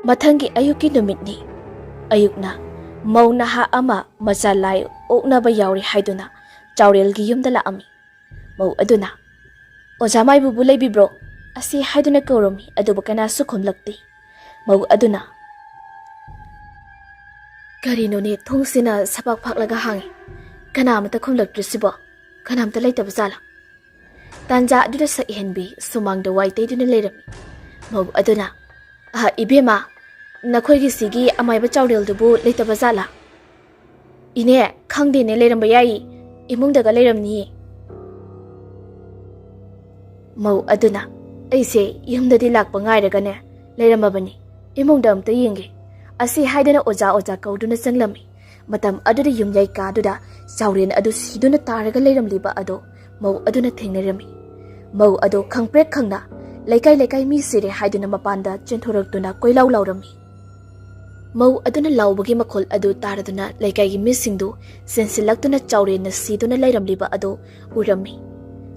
ꯃꯊꯪꯒꯤ ꯑꯌꯨꯛꯀꯤ ꯅꯨꯃꯤꯠꯅꯤ꯫ ꯑꯌꯨꯛꯅ ꯃꯧ ꯅꯍꯥ ꯑꯃ ꯃꯆꯥ ꯂꯥꯏ ꯑꯣꯛꯅꯕ ꯌꯥꯎꯔꯤ ꯍꯥꯏꯗꯨꯅ ꯆꯥꯎꯔꯦꯜꯒꯤ ꯌꯨꯝꯗ ꯂꯥꯛꯑꯝꯃꯤ꯫ ꯃꯧ ꯑꯗꯨꯅ, "ꯑꯣꯖꯥ ꯃꯥꯏꯕꯨꯕꯨ ꯂꯩꯕꯤꯕ꯭ꯔꯣ?" ꯑꯁꯤ ꯍꯥꯏꯗꯨꯅ ꯀꯧꯔꯝꯃꯤ, ꯑꯗꯨꯕꯨ ꯀꯅꯥꯁꯨ ꯈꯨꯝꯂꯛꯇꯦ꯫ ꯃꯧ ꯑꯗꯨꯅ, "ꯀꯔꯤꯅꯣꯅꯦ, ꯊꯣꯡꯁꯤꯅ ꯁꯄꯥꯛ ꯐꯥꯛꯂꯒ ꯍꯥꯡꯉꯤ꯫ ꯀꯅꯥ ꯑꯃꯇ ꯈꯨꯝꯂꯛꯇ꯭ꯔꯤꯁꯤꯕꯣ? ꯀꯅꯥꯝꯇ ꯂꯩꯇꯕ ꯖꯥꯠꯂꯥ?" ꯇꯥꯟꯖꯥ ꯑꯗꯨꯗ ꯁꯛꯍꯦꯟꯕꯤ ꯁꯨꯃꯥꯡꯗ ꯋꯥꯏ ꯇꯩꯗꯨꯅ ꯂꯩꯔꯝꯃꯤ꯫ ꯃꯧ ꯑꯗꯨꯅ, "ꯑꯍ, ꯏꯕꯦꯝꯃ, ꯅꯈꯣꯏꯒꯤ ꯁꯤꯒꯤ ꯑꯃꯥꯏꯕ ꯆꯥꯎꯔꯦꯜꯗꯨꯕꯨ ꯂꯩꯇꯕ ꯖꯥꯠꯂꯥ?" "ꯏꯅꯦ, ꯈꯪꯗꯦꯅꯦ, ꯂꯩꯔꯝꯕ ꯌꯥꯏ, ꯏꯃꯨꯡꯗꯒ ꯂꯩꯔꯝꯅꯤꯌꯦ꯫" ꯃꯧ ꯑꯗꯨꯅ, "ꯑꯩꯁꯦ ꯌꯨꯝꯗꯗꯤ ꯂꯥꯛꯄ ꯉꯥꯏꯔꯒꯅꯦ ꯂꯩꯔꯝꯃꯕꯅꯤ, ꯏꯃꯨꯡꯗ ꯑꯝꯇ ꯌꯦꯡꯒꯦ꯫" ꯑꯁꯤ ꯍꯥꯏꯗꯨꯅ ꯑꯣꯖꯥ ꯑꯣꯖꯥ ꯀꯧꯗꯨꯅ ꯆꯪꯂꯝꯃꯤ꯫ ꯃꯇꯝ ꯑꯗꯨꯗ ꯌꯨꯝꯌꯥꯏ ꯀꯥꯗꯨꯗ ꯆꯥꯎꯔꯦꯟ ꯑꯗꯨ ꯁꯤꯗꯨꯅ ꯇꯥꯔꯒ ꯂꯩꯔꯝꯂꯤꯕ ꯑꯗꯨ ꯃꯧ ꯑꯗꯨꯅ ꯊꯦꯡꯅꯔꯝꯃꯤ꯫ ꯃꯧ ꯑꯗꯨ ꯈꯪꯄ꯭ꯔꯦꯛ ꯈꯪꯅ ꯂꯩꯀꯥꯏ ꯂꯩꯀꯥꯏ ꯃꯤ ꯁꯤꯔꯦ ꯍꯥꯏꯗꯨꯅ ꯃꯄꯥꯟꯗ ꯆꯦꯟꯊꯣꯔꯛꯇꯨꯅ ꯀꯣꯏꯂꯥꯎ ꯂꯥꯎꯔꯝꯃꯤ꯫ ꯃꯧ ꯑꯗꯨꯅ ꯂꯥꯎꯕꯒꯤ ꯃꯈꯣꯜ ꯑꯗꯨ ꯇꯥꯔꯗꯨꯅ ꯂꯩꯀꯥꯏꯒꯤ ꯃꯤꯁꯤꯡꯗꯨ ꯆꯦꯟꯁꯤꯜꯂꯛꯇꯨꯅ ꯆꯥꯎꯔꯦꯟꯅ ꯁꯤꯗꯨꯅ ꯂꯩꯔꯝꯂꯤꯕ ꯑꯗꯨ ꯎꯔꯝꯃꯤ꯫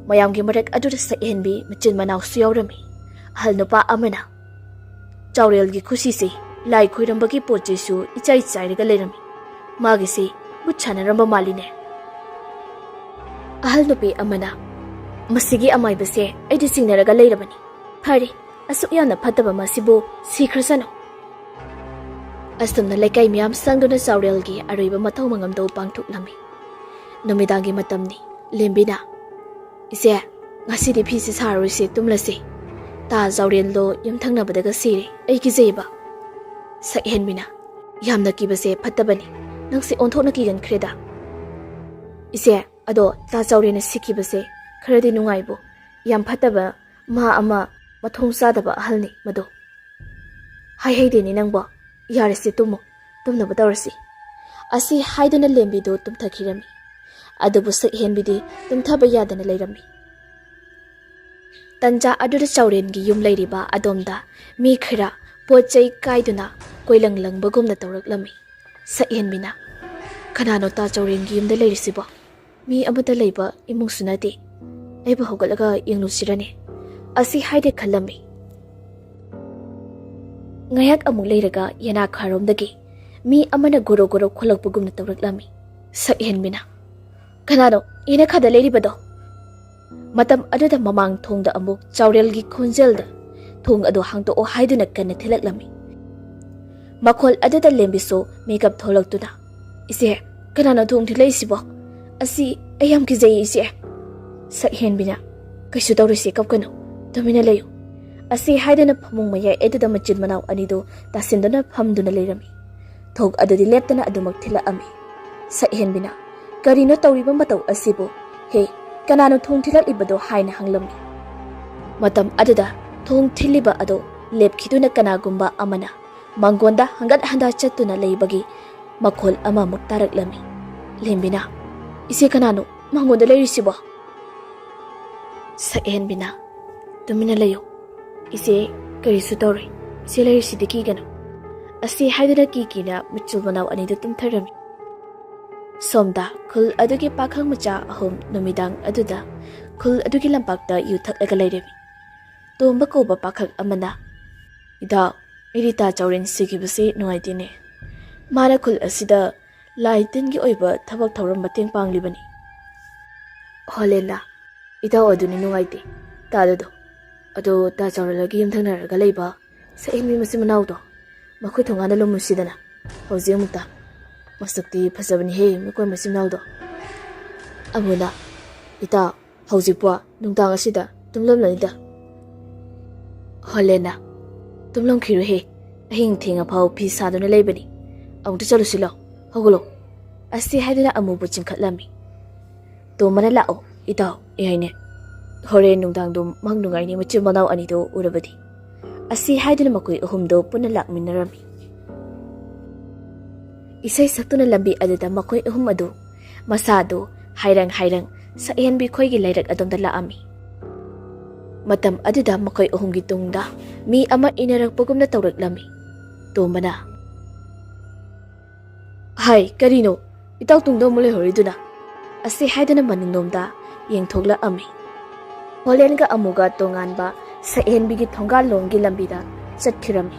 ꯃꯌꯥꯝꯒꯤ ꯃꯔꯛ ꯑꯗꯨꯗ ꯁꯛꯍꯦꯟꯕꯤ ꯃꯆꯤꯟ ꯃꯅꯥꯎꯁꯨ ꯌꯥꯎꯔꯝꯃꯤ꯫ ꯑꯍꯜ ꯅꯨꯄꯥ ꯑꯃꯅ, "ꯆꯥꯎꯔꯦꯜꯒꯤ ꯈꯨꯁꯤꯁꯦ ꯂꯥꯏ ꯈꯣꯏꯔꯝꯕꯒꯤ ꯄꯣꯠ ꯆꯩꯁꯨ ꯏꯆꯥꯏ ꯆꯥꯏꯔꯒ ꯂꯩꯔꯝꯃꯤ꯫ ꯃꯥꯒꯤꯁꯦ ꯚꯨꯠ ꯁꯥꯟꯅꯔꯝꯕ ꯃꯥꯜꯂꯤꯅꯦ꯫" ꯑꯍꯜ ꯅꯨꯄꯤ ꯑꯃꯅ, "ꯃꯁꯤꯒꯤ ꯑꯃꯥꯏꯕꯁꯦ ꯑꯩꯗꯤ ꯆꯤꯡꯅꯔꯒ ꯂꯩꯔꯕꯅꯤ꯫ ꯐꯔꯦ, ꯑꯁꯨꯛ ꯌꯥꯝꯅ ꯐꯠꯇꯕ ꯃꯁꯤꯕꯨ ꯁꯤꯈ꯭ꯔꯁꯅꯨ꯫" ꯑꯁꯨꯝꯅ ꯂꯩꯀꯥꯏ ꯃꯤꯌꯥꯝ ꯆꯪꯗꯨꯅ ꯆꯥꯎꯔꯦꯜꯒꯤ ꯑꯔꯣꯏꯕ ꯃꯊꯧ ꯃꯉꯝꯗꯨ ꯄꯥꯡꯊꯣꯛꯂꯝꯃꯤ꯫ ꯅꯨꯃꯤꯗꯥꯡꯒꯤ ꯃꯇꯝꯅꯤ꯫ ꯂꯦꯝꯕꯤꯅ, "ꯏꯆꯦ, ꯉꯁꯤꯗꯤ ꯐꯤꯁꯦ ꯁꯥꯔꯔꯣꯏꯁꯦ, ꯇꯨꯝꯂꯁꯦ꯫ ꯇꯥ ꯆꯥꯎꯔꯦꯜꯗꯣ ꯌꯨꯝꯊꯪꯅꯕꯗꯒ ꯁꯤꯔꯦ, ꯑꯩ ꯀꯤꯖꯩꯕ꯫" ꯁꯛꯍꯦꯟꯕꯤꯅ, "ꯌꯥꯝꯅ ꯀꯤꯕꯁꯦ ꯐꯠꯇꯕꯅꯤ꯫ ꯅꯪꯁꯦ ꯑꯣꯟꯊꯣꯛꯅ ꯀꯤꯒꯟꯈ꯭ꯔꯦꯗ꯫" "ꯏꯆꯦ, ꯑꯗꯣ ꯇꯥ ꯆꯥꯎꯔꯦꯜꯅ ꯁꯤꯈꯤꯕꯁꯦ ꯈꯔꯗꯤ ꯅꯨꯡꯉꯥꯏꯕꯨ꯫ ꯌꯥꯝ ꯐꯠꯇꯕ ꯃꯥ ꯑꯃ, ꯃꯊꯣꯡ ꯆꯥꯗꯕ ꯑꯍꯜꯅꯤ ꯃꯗꯨ꯫ ꯍꯥꯏꯍꯩꯗꯦꯅꯦ ꯅꯪꯕꯣ꯫ ꯌꯥꯔꯦꯁꯦ, ꯇꯨꯝꯃꯣ, ꯇꯨꯝꯅꯕ ꯇꯧꯔꯁꯤ꯫" ꯑꯁꯤ ꯍꯥꯏꯗꯨꯅ ꯂꯦꯝꯕꯤꯗꯨ ꯇꯨꯝꯊꯈꯤꯔꯝꯃꯤ꯫ ꯑꯗꯨꯕꯨ ꯁꯛꯍꯦꯟꯕꯤꯗꯤ ꯇꯨꯝꯊꯕ ꯌꯥꯗꯅ ꯂꯩꯔꯝꯃꯤ꯫ ꯇꯟꯖꯥ ꯑꯗꯨꯗ ꯆꯥꯎꯔꯦꯟꯒꯤ ꯌꯨꯝ ꯂꯩꯔꯤꯕ ꯑꯗꯣꯝꯗ ꯃꯤ ꯈꯔ ꯄꯣꯠ ꯆꯩ ꯀꯥꯏꯗꯨꯅ ꯀꯣꯏꯂꯪ ꯂꯪꯕꯒꯨꯝꯅ ꯇꯧꯔꯛꯂꯝꯃꯤ꯫ ꯁꯛꯍꯦꯟꯕꯤꯅ, "ꯀꯅꯥꯅꯣ ꯇꯥ ꯆꯥꯎꯔꯦꯟꯒꯤ ꯌꯨꯝꯗ ꯂꯩꯔꯤꯁꯤꯕꯣ? ꯃꯤ ꯑꯃꯠꯇ ꯂꯩꯕ ꯏꯃꯨꯡꯁꯨ ꯅꯠꯇꯦ꯫ ꯑꯩꯕꯨ ꯍꯧꯒꯠꯂꯒ ꯌꯦꯡꯂꯨꯁꯤꯔꯅꯦ?" ꯑꯁꯤ ꯍꯥꯏꯗꯦ ꯈꯜꯂꯝꯃꯤ꯫ ꯉꯥꯏꯍꯥꯛ ꯑꯃꯨꯛ ꯂꯩꯔꯒ ꯌꯦꯅꯥꯈꯥꯔꯣꯝꯗꯒꯤ ꯃꯤ ꯑꯃꯅ ꯒꯣꯔꯣ ꯒꯣꯔꯣ ꯈꯣꯂꯛꯄꯒꯨꯝꯅ ꯇꯧꯔꯛꯂꯝꯃꯤ꯫ ꯁꯛꯍꯦꯟꯕꯤꯅ, "ꯀꯅꯥꯅꯣ ꯌꯦꯅꯥꯈꯥꯗ ꯂꯩꯔꯤꯕꯗꯣ?" ꯃꯇꯝ ꯑꯗꯨꯗ ꯃꯃꯥꯡ ꯊꯣꯡꯗ ꯑꯃꯨꯛ ꯆꯥꯎꯔꯦꯜꯒꯤ ꯈꯣꯟꯖꯦꯜꯗ ꯊꯣꯡ ꯑꯗꯨ ꯍꯥꯡꯗꯣꯛꯑꯣ ꯍꯥꯏꯗꯨꯅ ꯀꯟꯅ ꯊꯤꯜꯂꯛꯂꯝꯃꯤ꯫ ꯃꯈꯣꯜ ꯑꯗꯨꯗ ꯂꯦꯝꯕꯤꯁꯨ ꯃꯤꯀꯞ ꯊꯣꯛꯂꯛꯇꯨꯅ, "ꯏꯆꯦ, ꯀꯅꯥꯅꯣ ꯊꯣꯡ ꯊꯤꯜꯂꯛꯏꯁꯤꯕꯣ? ꯑꯁꯤ ꯑꯩ ꯌꯥꯝ ꯀꯤꯖꯩ, ꯏꯆꯦ꯫" ꯁꯛꯍꯦꯟꯕꯤꯅ, "ꯀꯩꯁꯨ ꯇꯧꯔꯣꯏꯁꯦ, ꯀꯞꯀꯅꯨ, ꯇꯨꯃꯤꯟꯅ ꯂꯩꯌꯨ꯫" ꯑꯁꯤ ꯍꯥꯏꯗꯨꯅ ꯐꯃꯨꯡ ꯃꯌꯥꯏ ꯑꯗꯨꯗ ꯃꯆꯤꯟ ꯃꯅꯥꯎ ꯑꯅꯤꯗꯨ ꯇꯥꯁꯤꯟꯗꯨꯅ ꯐꯝꯗꯨꯅ ꯂꯩꯔꯝꯃꯤ꯫ ꯊꯣꯡ ꯑꯗꯨꯗꯤ ꯂꯦꯞꯇꯅ ꯑꯗꯨꯃꯛ ꯊꯤꯜꯂꯛꯑꯝꯃꯤ꯫ ꯁꯛꯍꯦꯟꯕꯤꯅ, "ꯀꯔꯤꯅꯣ ꯇꯧꯔꯤꯕ ꯃꯇꯧ ꯑꯁꯤꯕꯨ? ꯍꯦ, ꯀꯅꯥꯅꯣ ꯊꯣꯡ ꯊꯤꯜꯂꯛꯂꯤꯕꯗꯣ?" ꯍꯥꯏꯅ ꯍꯪꯂꯝꯃꯤ꯫ ꯃꯇꯝ ꯑꯗꯨꯗ ꯊꯣꯡ ꯊꯤꯜꯂꯤꯕ ꯑꯗꯨ ꯂꯦꯞꯈꯤꯗꯨꯅ ꯀꯅꯥꯒꯨꯝꯕ ꯑꯃꯅ ꯃꯥꯡꯒꯣꯟꯗ ꯍꯪꯒꯠ ꯍꯟꯗ ꯆꯠꯇꯨꯅ ꯂꯩꯕꯒꯤ ꯃꯈꯣꯜ ꯑꯃꯃꯨꯛ ꯇꯥꯔꯛꯂꯝꯃꯤ꯫ ꯂꯦꯝꯕꯤꯅ, "ꯏꯆꯦ, ꯀꯅꯥꯅꯣ ꯃꯥꯡꯒꯣꯟꯗ ꯂꯩꯔꯤꯁꯤꯕꯣ?" ꯁꯛꯍꯦꯟꯕꯤꯅ, "ꯇꯨꯃꯤꯟꯅ ꯂꯩꯌꯨ꯫ ꯏꯆꯦ, ꯀꯔꯤꯁꯨ ꯇꯧꯔꯣꯏ꯫ ꯏꯆꯦ ꯂꯩꯔꯤꯁꯤꯗꯤ ꯀꯤꯒꯅꯨ꯫" ꯑꯁꯤ ꯍꯥꯏꯗꯨꯅ ꯀꯤ ꯀꯤꯅ ꯃꯆꯤꯜ ꯃꯅꯥꯎ ꯑꯅꯤꯗꯨ ꯇꯨꯝꯊꯔꯝꯃꯤ꯫ ꯁꯣꯝꯗ ꯈꯨꯜ ꯑꯗꯨꯒꯤ ꯄꯥꯈꯪ ꯃꯆꯥ ꯑꯍꯨꯝ ꯅꯨꯃꯤꯗꯥꯡ ꯑꯗꯨꯗ ꯈꯨꯜ ꯑꯗꯨꯒꯤ ꯂꯝꯄꯥꯛꯇ ꯌꯨ ꯊꯛꯂꯒ ꯂꯩꯔꯝꯃꯤ꯫ ꯇꯣꯝꯕ ꯀꯧꯕ ꯄꯥꯈꯪ ꯑꯃꯅ, "ꯏꯇꯥꯎ, ꯑꯩꯗꯤ ꯇꯥ ꯆꯥꯎꯔꯦꯟ ꯁꯤꯈꯤꯕꯁꯤ ꯅꯨꯡꯉꯥꯏꯇꯦꯅꯦ꯫ ꯃꯥꯅ ꯈꯨꯜ ꯑꯁꯤꯗ ꯂꯥꯏ ꯇꯤꯟꯒꯤ ꯑꯣꯏꯕ ꯊꯕꯛ ꯊꯧꯔꯝ ꯃꯇꯦꯡ ꯄꯥꯡꯂꯤꯕꯅꯤ꯫" ꯍꯣꯂꯦꯟꯅ, "ꯏꯇꯥꯎ, ꯑꯗꯨꯅꯤ ꯅꯨꯡꯉꯥꯏꯇꯦ ꯇꯥꯗꯗꯣ꯫ ꯑꯗꯣ ꯇꯥ ꯆꯥꯎꯔꯦꯜꯒꯤ ꯌꯨꯝꯊꯪꯅꯔꯒ ꯂꯩꯕ ꯁꯛꯍꯦꯟꯕꯤ ꯃꯆꯤꯟ ꯃꯅꯥꯎꯗꯣ, ꯃꯈꯣꯏ ꯊꯣꯡꯒꯥꯟꯗ ꯂꯨꯝꯃꯨꯁꯤꯗꯅ ꯍꯧꯖꯤꯛ ꯑꯃꯨꯛꯇ꯫ ꯃꯁꯛꯇꯤ ꯐꯖꯕꯅꯤꯍꯦ ꯃꯈꯣꯏ ꯃꯆꯤꯟ ꯃꯅꯥꯎꯗꯣ꯫" ꯑꯃꯨꯅ, "ꯏꯇꯥꯎ, ꯍꯧꯖꯤꯛꯄꯨ ꯅꯨꯡꯗꯥꯡ ꯑꯁꯤꯗ ꯇꯨꯝꯂꯝꯂꯅꯤꯗ꯫" ꯍꯣꯂꯦꯟꯅ, "ꯇꯨꯝꯂꯝꯈꯤꯔꯣꯏꯍꯦ, ꯑꯍꯤꯡ ꯊꯦꯡꯉꯐꯥꯎ ꯐꯤ ꯁꯥꯗꯨꯅ ꯂꯩꯕꯅꯤ꯫ ꯑꯃꯨꯛꯇ ꯆꯠꯂꯨꯁꯤ ꯂꯥꯎ, ꯍꯧꯒꯠꯂꯣ꯫" ꯑꯁꯤ ꯍꯥꯏꯗꯨꯅ ꯑꯃꯨꯕꯨ ꯆꯤꯡꯈꯠꯂꯝꯃꯤ꯫ ꯇꯣꯝꯕꯅ, "ꯂꯥꯛꯑꯣ ꯏꯇꯥꯎ, ꯌꯥꯏꯅꯦ꯫ ꯍꯣꯔꯦꯟ ꯅꯨꯡꯗꯥꯡꯗꯣ ꯃꯪ ꯅꯨꯡꯉꯥꯏꯅꯤ ꯃꯆꯤꯟ ꯃꯅꯥꯎ ꯑꯅꯤꯗꯣ ꯎꯔꯕꯗꯤ꯫" ꯑꯁꯤ ꯍꯥꯏꯗꯨꯅ ꯃꯈꯣꯏ ꯑꯍꯨꯝꯗꯣ ꯄꯨꯟꯅ ꯂꯥꯛꯃꯤꯟꯅꯔꯝꯃꯤ꯫ ꯏꯁꯩ ꯁꯛꯇꯨꯅ ꯂꯝꯕꯤ ꯑꯗꯨꯗ ꯃꯈꯣꯏ ꯑꯍꯨꯝ ꯑꯗꯨ ꯃꯁꯥꯗꯨ ꯍꯥꯏꯔꯪ ꯍꯥꯏꯔꯪ ꯁꯛꯍꯦꯟꯕꯤ ꯈꯣꯏꯒꯤ ꯂꯩꯔꯛ ꯑꯗꯣꯝꯗ ꯂꯥꯛꯑꯝꯃꯤ꯫ ꯃꯇꯝ ꯑꯗꯨꯗ ꯃꯈꯣꯏ ꯑꯍꯨꯝꯒꯤ ꯇꯨꯡꯗ ꯃꯤ ꯑꯃ ꯏꯟꯅꯔꯛꯄꯒꯨꯝꯅ ꯇꯧꯔꯛꯂꯝꯃꯤ꯫ ꯇꯣꯝꯕꯅ, "ꯍꯥꯏ, ꯀꯔꯤꯅꯣ? ꯏꯇꯥꯎ ꯇꯨꯡꯗ ꯑꯃꯨꯛ ꯂꯩꯍꯧꯔꯤꯗꯨꯅ?" ꯑꯁꯤ ꯍꯥꯏꯗꯨꯅ ꯃꯅꯤꯡꯂꯣꯝꯗ ꯌꯦꯡꯊꯣꯛꯂꯛꯑꯝꯃꯤ꯫ ꯍꯣꯂꯦꯟꯒ ꯑꯃꯨꯒ ꯇꯣꯉꯥꯟꯕ ꯁꯛꯍꯦꯟꯕꯤꯒꯤ ꯊꯣꯡꯒꯥꯜꯂꯣꯝꯒꯤ ꯂꯝꯕꯤꯗ ꯆꯠꯈꯤꯔꯝꯃꯤ꯫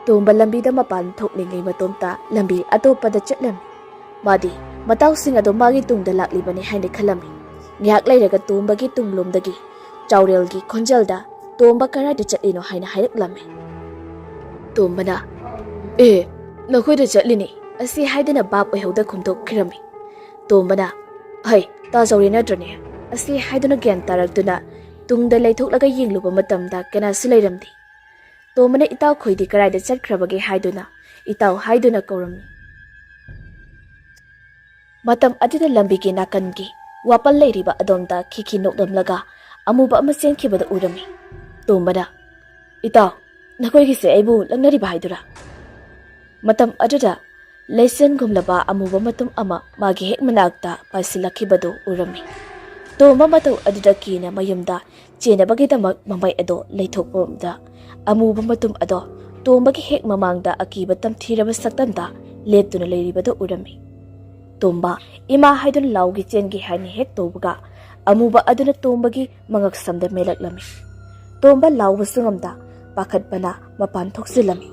ꯇꯣꯝꯕ ꯂꯝꯕꯤꯗ ꯃꯄꯥꯟ ꯊꯣꯛꯂꯤꯉꯩ ꯃꯇꯣꯝꯇ ꯂꯝꯕꯤ ꯑꯇꯣꯞꯄꯗ ꯆꯠꯂꯝꯃꯤ꯫ ꯃꯥꯗꯤ ꯃꯇꯥꯎꯁꯤꯡ ꯑꯗꯨ ꯃꯥꯒꯤ ꯇꯨꯡꯗ ꯂꯥꯛꯂꯤꯕꯅꯤ ꯍꯥꯏꯅ ꯈꯜꯂꯝꯃꯤ꯫ ꯉꯥꯏꯍꯥꯛ ꯂꯩꯔꯒ ꯇꯣꯝꯕꯒꯤ ꯇꯨꯡꯂꯣꯝꯗꯒꯤ ꯆꯥꯎꯔꯦꯜꯒꯤ ꯈꯣꯟꯖꯦꯜꯗ, "ꯇꯣꯝꯕ, ꯀꯗꯥꯏꯗ ꯆꯠꯂꯤꯅꯣ?" ꯍꯥꯏꯅ ꯍꯥꯏꯔꯛꯂꯝꯃꯤ꯫ ꯇꯣꯝꯕꯅ, "ꯑꯦ, ꯅꯈꯣꯏꯗ ꯆꯠꯂꯤꯅꯤ" ꯑꯁꯤ ꯍꯥꯏꯗꯨꯅ ꯚꯥꯞ ꯑꯣꯏꯍꯧꯗ ꯈꯨꯝꯗꯣꯛꯈꯤꯔꯝꯃꯤ꯫ ꯇꯣꯝꯕꯅ, "ꯍꯩ, ꯇꯥꯖꯧꯔꯦ ꯅꯠꯇ꯭ꯔꯅꯦ?" ꯑꯁꯤ ꯍꯥꯏꯗꯨꯅ ꯒ꯭ꯌꯥꯟ ꯇꯥꯔꯛꯇꯨꯅ ꯇꯨꯡꯗ ꯂꯩꯊꯣꯛꯂꯒ ꯌꯦꯡꯂꯨꯕ ꯃꯇꯝꯗ ꯀꯅꯥꯁꯨ ꯂꯩꯔꯝꯗꯦ꯫ ꯇꯣꯝꯕꯅ ꯏꯇꯥꯎꯈꯣꯏꯗꯤ ꯀꯗꯥꯏꯗ ꯆꯠꯈ꯭ꯔꯕꯒꯦ ꯍꯥꯏꯗꯨꯅ ꯏꯇꯥꯎ ꯍꯥꯏꯗꯨꯅ ꯀꯧꯔꯝꯃꯤ꯫ ꯃꯇꯝ ꯑꯗꯨꯗ ꯂꯝꯕꯤꯒꯤ ꯅꯥꯀꯟꯒꯤ ꯋꯥꯄꯜ ꯂꯩꯔꯤꯕ ꯑꯗꯣꯝꯗ ꯈꯤꯈꯤ ꯅꯣꯛꯂꯝꯂꯒ ꯑꯃꯨꯕ ꯑꯃ ꯆꯦꯟꯈꯤꯕꯗꯨ ꯎꯔꯝꯃꯤ꯫ ꯇꯣꯝꯕꯅ, "ꯏꯇꯥꯎ, ꯅꯈꯣꯏꯒꯤꯁꯦ ꯑꯩꯕꯨ ꯂꯛꯅꯔꯤꯕ ꯍꯥꯏꯗꯨꯔꯥ?" ꯃꯇꯝ ꯑꯗꯨꯗ ꯂꯩꯆꯤꯟꯒꯨꯝꯂꯕ ꯑꯃꯨꯕ ꯃꯇꯨꯝ ꯑꯃ ꯃꯥꯒꯤ ꯍꯦꯛ ꯃꯅꯥꯛꯇ ꯄꯥꯏꯁꯤꯜꯂꯛꯈꯤꯕꯗꯨ ꯎꯔꯝꯃꯤ꯫ ꯇꯣꯝꯕ ꯃꯇꯧ ꯑꯗꯨꯗ ꯀꯤꯅ ꯃꯌꯨꯝꯗ ꯆꯦꯟꯅꯕꯒꯤꯗꯃꯛ ꯃꯃꯩ ꯑꯗꯨ ꯂꯩꯊꯣꯛꯄꯗ, ꯑꯃꯨꯕ ꯃꯇꯨꯝ ꯑꯗꯣ ꯇꯣꯝꯕꯒꯤ ꯍꯦꯛ ꯃꯃꯥꯡꯗ ꯑꯀꯤꯕ ꯇꯝꯊꯤꯔꯕ ꯁꯛꯇꯝꯗ ꯂꯦꯞꯇꯨꯅ ꯂꯩꯔꯤꯕꯗꯨ ꯎꯔꯝꯃꯤ꯫ ꯇꯣꯝꯕ, "ꯏꯃꯥ" ꯍꯥꯏꯗꯨꯅ ꯂꯥꯎꯒꯦ ꯆꯦꯟꯒꯦ ꯍꯥꯏꯅ ꯍꯦꯛ ꯇꯧꯕꯒ, ꯑꯃꯨꯕ ꯑꯗꯨꯅ ꯇꯣꯝꯕꯒꯤ ꯃꯉꯛꯁꯝꯗ ꯃꯦꯜꯂꯛꯂꯝꯃꯤ꯫ ꯇꯣꯝꯕ ꯂꯥꯎꯕꯁꯨ ꯉꯝꯗ ꯄꯥꯈꯠꯄꯅ ꯃꯄꯥꯟ ꯊꯣꯛꯆꯤꯜꯂꯝꯃꯤ꯫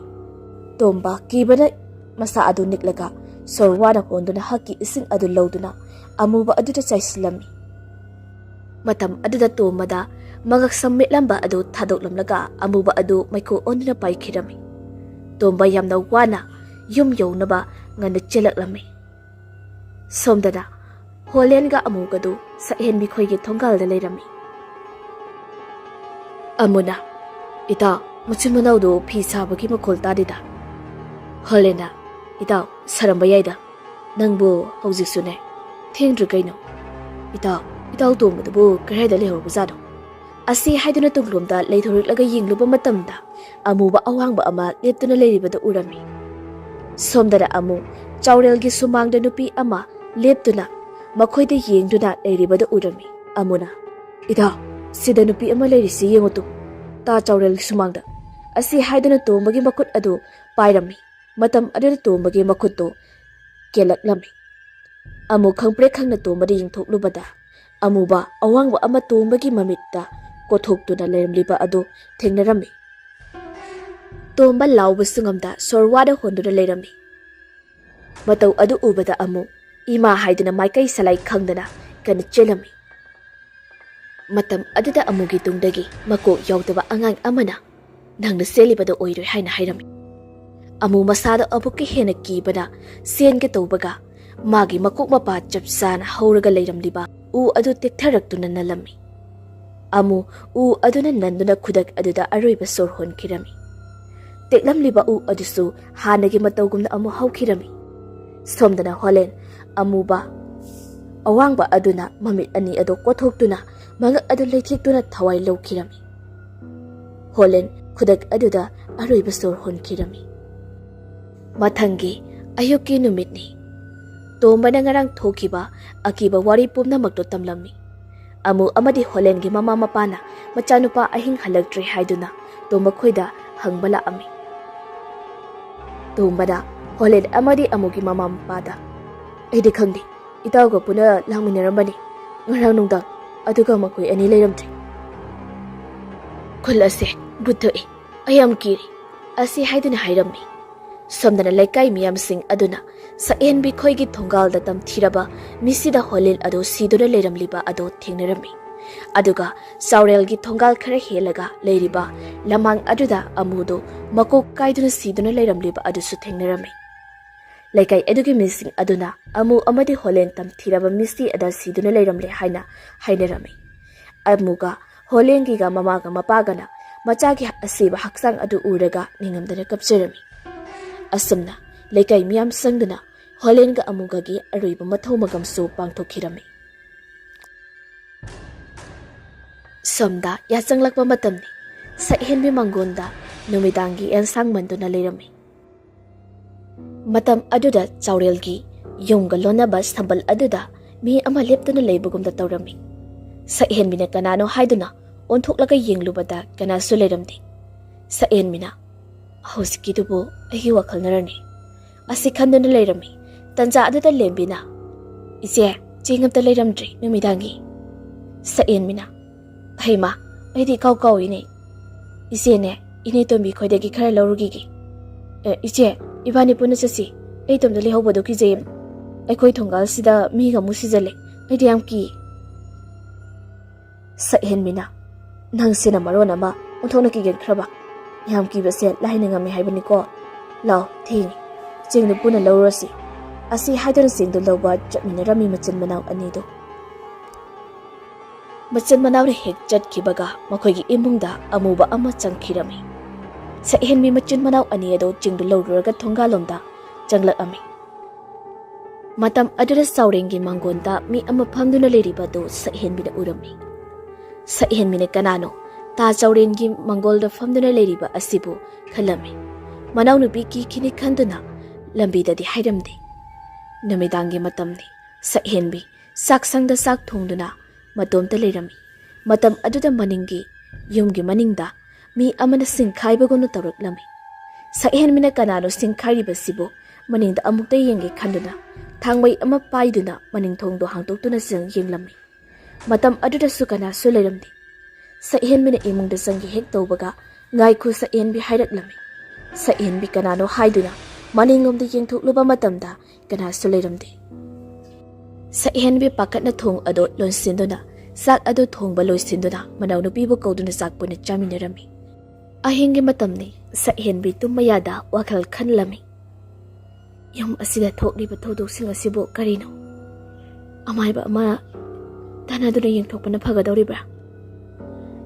ꯇꯣꯝꯕ ꯀꯤꯕꯅ ꯃꯁꯥ ꯑꯗꯨ ꯅꯤꯛꯂꯒ ꯁꯣꯔ ꯋꯥꯅ ꯍꯣꯟꯗꯨꯅ ꯍꯛꯀꯤ ꯏꯁꯤꯡ ꯑꯗꯨ ꯂꯧꯗꯨꯅ ꯑꯃꯨꯕ ꯑꯗꯨꯗ ꯆꯥꯏꯁꯤꯜꯂꯝꯃꯤ꯫ ꯃꯇꯝ ꯑꯗꯨꯗ ꯇꯣꯝꯕꯗ ꯃꯉꯛꯁꯝ ꯃꯦꯠꯂꯝꯕ ꯑꯗꯨ ꯊꯥꯗꯣꯛꯂꯝꯂꯒ ꯑꯃꯨꯕ ꯑꯗꯨ ꯃꯩꯀꯣꯛ ꯑꯣꯟꯗꯨꯅ ꯄꯥꯏꯈꯤꯔꯝꯃꯤ꯫ ꯇꯣꯝꯕ ꯌꯥꯝꯅ ꯋꯥꯅ ꯌꯨꯝ ꯌꯧꯅꯕ ꯉꯟꯅ ꯆꯦꯜꯂꯛꯂꯝꯃꯤ꯫ ꯁꯣꯝꯗꯅ ꯍꯣꯂꯦꯟꯒ ꯑꯃꯨꯒꯗꯨ ꯁꯛꯍꯦꯟꯕꯤ ꯈꯣꯏꯒꯤ ꯊꯣꯡꯒꯥꯜꯗ ꯂꯩꯔꯝꯃꯤ꯫ ꯑꯃꯨꯅ, "ꯏꯇꯥꯎ, ꯃꯆꯤꯟ ꯃꯅꯥꯎꯗꯨ ꯐꯤ ꯁꯥꯕꯒꯤ ꯃꯈꯣꯜ ꯇꯥꯗꯦꯗ?" ꯍꯣꯂꯦꯟꯅ, "ꯏꯇꯥꯎ, ꯁꯥꯔꯝꯕ ꯌꯥꯏꯗ꯫ ꯅꯪꯕꯨ ꯍꯧꯖꯤꯛꯁꯨꯅꯦ꯫ ꯊꯦꯡꯗ꯭ꯔꯤ ꯀꯩꯅꯣ? ꯏꯇꯥꯎ, ꯏꯇꯥꯎ ꯇꯣꯝꯕꯗꯨꯕꯨ ꯀꯗꯥꯏꯗ ꯂꯩꯍꯧꯔꯕꯖꯥꯠꯅꯣ?" ꯑꯁꯤ ꯍꯥꯏꯗꯨꯅ ꯇꯨꯡꯂꯣꯝꯗ ꯂꯩꯊꯣꯔꯛꯂꯒ ꯌꯦꯡꯂꯨꯕ ꯃꯇꯝꯗ, ꯑꯃꯨꯕ ꯑꯋꯥꯡꯕ ꯑꯃ ꯂꯦꯞꯇꯨꯅ ꯂꯩꯔꯤꯕꯗꯨ ꯎꯔꯝꯃꯤ꯫ ꯁꯣꯝꯗꯅ ꯑꯃꯨꯛ ꯆꯥꯎꯔꯦꯜꯒꯤ ꯁꯨꯃꯥꯡꯗ ꯅꯨꯄꯤ ꯑꯃ ꯂꯦꯞꯇꯨꯅ ꯃꯈꯣꯏꯗ ꯌꯦꯡꯗꯨꯅ ꯂꯩꯔꯤꯕꯗꯨ ꯎꯔꯝꯃꯤ꯫ ꯑꯃꯨꯅ, "ꯏꯇꯥꯎ, ꯁꯤꯗ ꯅꯨꯄꯤ ꯑꯃ ꯂꯩꯔꯤꯁꯤ ꯌꯦꯡꯉꯨ ꯇꯨ, ꯇꯥ ꯆꯥꯎꯔꯦꯜꯒꯤ ꯁꯨꯃꯥꯡꯗ"꯫ ꯑꯁꯤ ꯍꯥꯏꯗꯨꯅ ꯇꯣꯝꯕꯒꯤ ꯃꯈꯨꯠ ꯑꯗꯨ ꯄꯥꯏꯔꯝꯃꯤ꯫ ꯃꯇꯝ ꯑꯗꯨꯗ ꯇꯣꯝꯕꯒꯤ ꯃꯈꯨꯠꯇꯨ ꯀꯦꯜꯂꯛꯂꯝꯃꯤ꯫ ꯑꯃꯨꯛ ꯈꯪꯄ꯭ꯔꯦꯛ ꯈꯪꯅ ꯇꯣꯝꯕꯗ ꯌꯦꯡꯊꯣꯛꯂꯨꯕꯗ, ꯑꯃꯨꯕ ꯑꯋꯥꯡꯕ ꯑꯃ ꯇꯣꯝꯕꯒꯤ ꯃꯃꯤꯠꯇ ꯀꯣꯊꯣꯛꯇꯨꯅ ꯂꯩꯔꯝꯂꯤꯕ ꯑꯗꯨ ꯊꯦꯡꯅꯔꯝꯃꯤ꯫ ꯇꯣꯝꯕ ꯂꯥꯎꯕꯁꯨ ꯉꯝꯗ ꯁꯣꯔ ꯋꯥꯅ ꯍꯣꯟꯗꯨꯅ ꯂꯩꯔꯝꯃꯤ꯫ ꯃꯇꯧ ꯑꯗꯨ ꯎꯕꯗ ꯑꯃꯨꯛ ꯏꯃꯥ ꯍꯥꯏꯗꯨꯅ ꯃꯥꯏꯀꯩ ꯁꯂꯥꯏ ꯈꯪꯗꯅ ꯀꯟꯅ ꯆꯦꯜꯂꯝꯃꯤ꯫ ꯃꯇꯝ ꯑꯗꯨꯗ ꯑꯃꯨꯒꯤ ꯇꯨꯡꯗꯒꯤ ꯃꯀꯣꯛ ꯌꯥꯎꯗꯕ ꯑꯉꯥꯡ ꯑꯃꯅ, "ꯅꯪꯅ ꯆꯦꯜꯂꯤꯕꯗꯣ ꯑꯣꯏꯔꯣꯏ" ꯍꯥꯏꯅ ꯍꯥꯏꯔꯝꯃꯤ꯫ ꯑꯃꯨ ꯃꯁꯥꯗꯣ ꯑꯃꯨꯛꯀ ꯍꯦꯟꯅ ꯀꯤꯕꯅ ꯆꯦꯟꯒꯦ ꯇꯧꯕꯒ, ꯃꯥꯒꯤ ꯃꯀꯣꯛ ꯃꯄꯥ ꯆꯞ ꯆꯥꯅ ꯍꯧꯔꯒ ꯂꯩꯔꯝꯂꯤꯕ ꯎ ꯑꯗꯨ ꯇꯦꯛꯊꯔꯛꯇꯨꯅ ꯅꯜꯂꯝꯃꯤ꯫ ꯑꯃꯨ ꯎ ꯑꯗꯨꯅ ꯅꯟꯗꯨꯅ ꯈꯨꯗꯛ ꯑꯗꯨꯗ ꯑꯔꯣꯏꯕ ꯁꯣꯔ ꯍꯣꯟꯈꯤꯔꯝꯃꯤ꯫ ꯇꯦꯛꯂꯝꯂꯤꯕ ꯎ ꯑꯗꯨꯁꯨ ꯍꯥꯟꯅꯒꯤ ꯃꯇꯧꯒꯨꯝꯅ ꯑꯃꯨꯛ ꯍꯧꯈꯤꯔꯝꯃꯤ꯫ ꯁꯣꯝꯗꯅ ꯍꯣꯂꯦꯟ ꯑꯃꯨꯕ ꯑꯋꯥꯡꯕ ꯑꯗꯨꯅ ꯃꯃꯤꯠ ꯑꯅꯤ ꯑꯗꯨ ꯀꯣꯊꯣꯛꯇꯨꯅ ꯃꯉꯛ ꯑꯗꯨ ꯂꯩꯊꯦꯛꯇꯨꯅ ꯊꯋꯥꯏ ꯂꯧꯈꯤꯔꯝꯃꯤ꯫ ꯍꯣꯂꯦꯟ ꯈꯨꯗꯛ ꯑꯗꯨꯗ ꯑꯔꯣꯏꯕ ꯁꯣꯔ ꯍꯣꯟꯈꯤꯔꯝꯃꯤ꯫ ꯃꯊꯪꯒꯤ ꯑꯌꯨꯛꯀꯤ ꯅꯨꯃꯤꯠꯅꯤ꯫ ꯇꯣꯝꯕꯅ ꯉꯔꯥꯡ ꯊꯣꯛꯈꯤꯕ ꯑꯀꯤꯕ ꯋꯥꯔꯤ ꯄꯨꯝꯅꯃꯛꯇꯨ ꯇꯝꯂꯝꯃꯤ꯫ ꯑꯃꯨ ꯑꯃꯗꯤ ꯍꯣꯂꯦꯟꯒꯤ ꯃꯃꯥ ꯃꯄꯥꯅ ꯃꯆꯥꯅꯨꯄꯥ ꯑꯍꯤꯡ ꯍꯜꯂꯛꯇ꯭ꯔꯤ ꯍꯥꯏꯗꯨꯅ ꯇꯣꯝꯕ ꯈꯣꯏꯗ ꯍꯪꯕ ꯂꯥꯛꯑꯝꯃꯤ꯫ ꯇꯣꯝꯕꯅ ꯍꯣꯂꯦꯟ ꯑꯃꯗꯤ ꯑꯃꯨꯒꯤ ꯃꯃꯥ ꯃꯄꯥꯗ, "ꯑꯩꯗꯤ ꯈꯪꯗꯦ, ꯏꯇꯥꯎꯒ ꯄꯨꯟꯅ ꯂꯥꯛꯃꯤꯟꯅꯔꯝꯕꯅꯤ ꯉꯔꯥꯡ ꯅꯨꯡꯗꯥꯡ, ꯑꯗꯨꯒ ꯃꯈꯣꯏ ꯑꯅꯤ ꯂꯩꯔꯝꯗ꯭ꯔꯦ꯫ ꯈꯨꯜ ꯑꯁꯦ ꯚꯨꯠ ꯊꯣꯛꯏ, ꯑꯩ ꯌꯥꯝ ꯀꯤꯔꯤ" ꯑꯁꯤ ꯍꯥꯏꯗꯨꯅ ꯍꯥꯏꯔꯝꯃꯤ꯫ ꯁꯣꯝꯗꯅ ꯂꯩꯀꯥꯏ ꯃꯤꯌꯥꯝꯁꯤꯡ ꯑꯗꯨꯅ ꯁꯛꯍꯦꯟꯕꯤ ꯈꯣꯏꯒꯤ ꯊꯣꯡꯒꯥꯜꯗ ꯇꯝꯊꯤꯔꯕ ꯃꯤꯁꯤꯗ ꯍꯣꯂꯦꯟ ꯑꯗꯨ ꯁꯤꯗꯨꯅ ꯂꯩꯔꯝꯂꯤꯕ ꯑꯗꯨ ꯊꯦꯡꯅꯔꯝꯃꯤ꯫ ꯑꯗꯨꯒ ꯆꯥꯎꯔꯦꯜꯒꯤ ꯊꯣꯡꯒꯥꯜ ꯈꯔ ꯍꯦꯜꯂꯒ ꯂꯩꯔꯤꯕ ꯂꯃꯥꯡ ꯑꯗꯨꯗ ꯑꯃꯨꯗꯨ ꯃꯀꯣꯛ ꯀꯥꯏꯗꯨꯅ ꯁꯤꯗꯨꯅ ꯂꯩꯔꯝꯂꯤꯕ ꯑꯗꯨꯁꯨ ꯊꯦꯡꯅꯔꯝꯃꯤ꯫ ꯂꯩꯀꯥꯏ ꯑꯗꯨꯒꯤ ꯃꯤꯁꯤꯡ ꯑꯗꯨꯅ ꯑꯃꯨ ꯑꯃꯗꯤ ꯍꯣꯂꯦꯟ ꯇꯝꯊꯤꯔꯕ ꯃꯤꯁꯤ ꯑꯗ ꯁꯤꯗꯨꯅ ꯂꯩꯔꯝꯂꯦ ꯍꯥꯏꯅ ꯍꯥꯏꯅꯔꯝꯃꯤ꯫ ꯑꯃꯨꯒ ꯍꯣꯂꯦꯟꯒꯤꯒ ꯃꯃꯥꯒ ꯃꯄꯥꯒꯅ ꯃꯆꯥꯒꯤ ꯑꯁꯤꯕ ꯍꯛꯆꯥꯡ ꯑꯗꯨ ꯎꯔꯒ ꯅꯤꯡꯉꯝꯗꯅ ꯀꯞꯆꯔꯝꯃꯤ꯫ ꯑꯁꯨꯝꯅ ꯂꯩꯀꯥꯏ ꯃꯤꯌꯥꯝ ꯆꯪꯗꯨꯅ ꯍꯣꯂꯦꯟꯒ ꯑꯃꯨꯒꯒꯤ ꯑꯔꯣꯏꯕ ꯃꯊꯧ ꯃꯒꯝꯁꯨ ꯄꯥꯡꯊꯣꯛꯈꯤꯔꯝꯃꯤ꯫ ꯁꯣꯝꯗ ꯌꯥꯆꯪꯂꯛꯄ ꯃꯇꯝꯅꯤ꯫ ꯁꯛꯍꯦꯟꯕꯤ ꯃꯪꯒꯣꯟꯗ ꯅꯨꯃꯤꯗꯥꯡꯒꯤ ꯑꯦꯟꯁꯥꯡ ꯃꯟꯗꯨꯅ ꯂꯩꯔꯝꯃꯤ꯫ ꯃꯇꯝ ꯑꯗꯨꯗ ꯆꯥꯎꯔꯦꯜꯒꯤ ꯌꯨꯝꯒ ꯂꯣꯟꯅꯕ ꯁꯝꯕꯜ ꯑꯗꯨꯗ ꯃꯤ ꯑꯃ ꯂꯦꯞꯇꯨꯅ ꯂꯩꯕꯒꯨꯝꯗ ꯇꯧꯔꯝꯃꯤ꯫ ꯁꯛꯍꯦꯟꯕꯤꯅ ꯀꯅꯥꯅꯣ ꯍꯥꯏꯗꯨꯅ ꯑꯣꯟꯊꯣꯛꯂꯒ ꯌꯦꯡꯂꯨꯕꯗ ꯀꯅꯥꯁꯨ ꯂꯩꯔꯝꯗꯦ꯫ ꯁꯛꯍꯦꯟꯕꯤꯅ, "ꯍꯧꯖꯤꯛꯀꯤꯗꯨꯕꯨ ꯑꯩꯒꯤ ꯋꯥꯈꯜꯅꯔꯅꯤ" ꯑꯁꯤ ꯈꯟꯗꯨꯅ ꯂꯩꯔꯝꯃꯤ꯫ ꯇꯟꯖꯥ ꯑꯗꯨꯗ ꯂꯦꯝꯕꯤꯅ, "ꯏꯆꯦ, ꯆꯦꯡ ꯑꯝꯇ ꯂꯩꯔꯝꯗ꯭ꯔꯤ ꯅꯨꯃꯤꯗꯥꯡꯒꯤ?" ꯁꯛꯍꯦꯟꯕꯤꯅ, "ꯍꯩꯃꯥ, ꯑꯩꯗꯤ ꯏꯀꯥꯎ ꯀꯥꯎꯏꯅꯦ꯫ ꯏꯆꯦꯅꯦ, ꯏꯅꯦ ꯇꯣꯝꯕꯤ ꯈꯣꯏꯗꯒꯤ ꯈꯔ ꯂꯧꯔꯨꯈꯤꯒꯦ꯫ ꯑꯦ, ꯏꯆꯦ, ꯏꯕꯥꯅꯤ ꯄꯨꯟꯅ ꯆꯠꯁꯤ꯫ ꯑꯩ ꯏꯇꯣꯝꯇ ꯂꯩꯍꯧꯕꯗꯣ ꯀꯤꯖꯩ꯫ ꯑꯩꯈꯣꯏ ꯊꯣꯡꯒꯥꯜꯁꯤꯗ ꯃꯤꯒ ꯑꯃꯨꯛ ꯁꯤꯖꯜꯂꯦ꯫ ꯑꯩꯗꯤ ꯌꯥꯝ ꯀꯤ"꯫ ꯁꯛꯍꯦꯟꯕꯤꯅ, "ꯅꯪꯁꯤꯅ ꯃꯔꯣꯟ ꯑꯃ ꯑꯣꯟꯊꯣꯛꯅ ꯀꯤꯒꯟꯈ꯭ꯔꯕ꯫ ꯌꯥꯝ ꯀꯤꯕꯁꯦ ꯂꯥꯏꯅ ꯉꯝꯃꯤ ꯍꯥꯏꯕꯅꯤꯀꯣ꯫ ꯂꯥꯎ, ꯊꯦꯡꯉꯤ꯫ ꯆꯦꯡꯗꯨ ꯄꯨꯟꯅ ꯂꯧꯔꯨꯔꯁꯤ꯫" ꯑꯁꯤ ꯍꯥꯏꯗꯨꯅ ꯆꯦꯡꯗꯨ ꯂꯧꯕ ꯆꯠꯃꯤꯟꯅꯔꯝꯃꯤ ꯃꯆꯤꯟ ꯃꯅꯥꯎ ꯑꯅꯤꯗꯨ꯫ ꯃꯆꯤꯟ ꯃꯅꯥꯎꯅ ꯍꯦꯛ ꯆꯠꯈꯤꯕꯒ ꯃꯈꯣꯏꯒꯤ ꯏꯃꯨꯡꯗ ꯑꯃꯨꯕ ꯑꯃ ꯆꯪꯈꯤꯔꯝꯃꯤ꯫ ꯁꯛꯍꯦꯟꯕꯤ ꯃꯆꯤꯟ ꯃꯅꯥꯎ ꯑꯅꯤ ꯑꯗꯨ ꯆꯤꯡꯗꯨ ꯂꯧꯔꯨꯔꯒ ꯊꯣꯡꯒꯥꯜꯂꯣꯝꯗ ꯆꯪꯂꯛꯑꯝꯃꯤ꯫ ꯃꯇꯝ ꯑꯗꯨꯗ ꯆꯥꯎꯔꯦꯟꯒꯤ ꯃꯥꯡꯒꯣꯟꯗ ꯃꯤ ꯑꯃ ꯐꯝꯗꯨꯅ ꯂꯩꯔꯤꯕ ꯑꯗꯨ ꯁꯛꯍꯦꯟꯕꯤꯅ ꯎꯔꯝꯃꯤ꯫ ꯁꯛꯍꯦꯟꯕꯤꯅ ꯀꯅꯥꯅꯣ ꯇꯥ ꯆꯥꯎꯔꯦꯟꯒꯤ ꯃꯥꯡꯒꯣꯜꯗ ꯐꯝꯗꯨꯅ ꯂꯩꯔꯤꯕ ꯑꯁꯤꯕꯨ ꯈꯜꯂꯝꯃꯤ꯫ ꯃꯅꯥꯎꯅꯨꯄꯤ ꯀꯤꯈꯤꯅꯤ ꯈꯟꯗꯨꯅ ꯂꯝꯕꯤꯗꯗꯤ ꯍꯥꯏꯔꯝꯗꯦ꯫ ꯅꯨꯃꯤꯗꯥꯡꯒꯤ ꯃꯇꯝꯅꯤ꯫ ꯁꯛꯍꯦꯟꯕꯤ ꯆꯥꯛꯁꯪꯗ ꯆꯥꯛ ꯊꯣꯡꯗꯨꯅ ꯃꯇꯣꯝꯇ ꯂꯩꯔꯝꯃꯤ꯫ ꯃꯇꯝ ꯑꯗꯨꯗ ꯃꯅꯤꯡꯒꯤ ꯌꯨꯝꯒꯤ ꯃꯅꯤꯡꯗ ꯃꯤ ꯑꯃꯅ ꯁꯤꯡꯈꯥꯏꯕꯒꯨꯝꯅ ꯇꯧꯔꯛꯂꯝꯃꯤ꯫ ꯁꯛꯍꯦꯟꯕꯤꯅ ꯀꯅꯥꯅꯣ ꯁꯤꯡꯈꯥꯏꯔꯤꯕꯁꯤꯕꯨ ꯃꯅꯤꯡꯗ ꯑꯃꯨꯛꯇ ꯌꯦꯡꯒꯦ ꯈꯟꯗꯨꯅ ꯊꯥꯡꯃꯩ ꯑꯃ ꯄꯥꯏꯗꯨꯅ ꯃꯅꯤꯡ ꯊꯣꯡꯗꯣ ꯍꯥꯡꯗꯣꯛꯇꯨꯅ ꯆꯪ ꯌꯦꯡꯂꯝꯃꯤ꯫ ꯃꯇꯝ ꯑꯗꯨꯗꯁꯨ ꯀꯅꯥꯁꯨ ꯂꯩꯔꯝꯗꯦ꯫ ꯁꯛꯍꯦꯟꯕꯤꯅ ꯏꯃꯨꯡꯗ ꯆꯪꯒꯦ ꯍꯦꯛ ꯇꯧꯕꯒ, "ꯉꯥꯏꯈꯣ ꯁꯛꯍꯦꯟꯕꯤ" ꯍꯥꯏꯔꯛꯂꯝꯃꯤ꯫ ꯁꯛꯍꯦꯟꯕꯤ ꯀꯅꯥꯅꯣ ꯍꯥꯏꯗꯨꯅ ꯃꯅꯤꯡꯂꯣꯝꯗ ꯌꯦꯡꯊꯣꯛꯂꯨꯕ ꯃꯇꯝꯗ ꯀꯅꯥꯁꯨ ꯂꯩꯔꯝꯗꯦ꯫ ꯁꯛꯍꯦꯟꯕꯤ ꯄꯥꯈꯠꯅ ꯊꯣꯡ ꯑꯗꯨ ꯂꯣꯟꯁꯤꯟꯗꯨꯅ ꯆꯥꯛ ꯑꯗꯨ ꯊꯣꯡꯕ ꯂꯣꯏꯁꯤꯟꯗꯨꯅ ꯃꯅꯥꯎꯅꯨꯄꯤꯕꯨ ꯀꯧꯗꯨꯅ ꯆꯥꯛ ꯄꯨꯟꯅ ꯆꯥꯃꯤꯟꯅꯔꯝꯃꯤ꯫ ꯑꯍꯤꯡꯒꯤ ꯃꯇꯝꯅꯤ꯫ ꯁꯛꯍꯦꯟꯕꯤ ꯇꯨꯝꯕ ꯌꯥꯗ ꯋꯥꯈꯜ ꯈꯜꯂꯝꯃꯤ꯫ ꯌꯨꯝ ꯑꯁꯤꯗ ꯊꯣꯛꯂꯤꯕ ꯊꯧꯗꯣꯛꯁꯤꯡ ꯑꯁꯤꯕꯨ ꯀꯔꯤꯅꯣ? ꯑꯃꯥꯏꯕ ꯑꯃ ꯇꯥꯟꯅꯗꯨꯅ ꯌꯦꯡꯊꯣꯛꯄꯅ ꯐꯒꯗꯧꯔꯤꯕ꯭ꯔꯥ?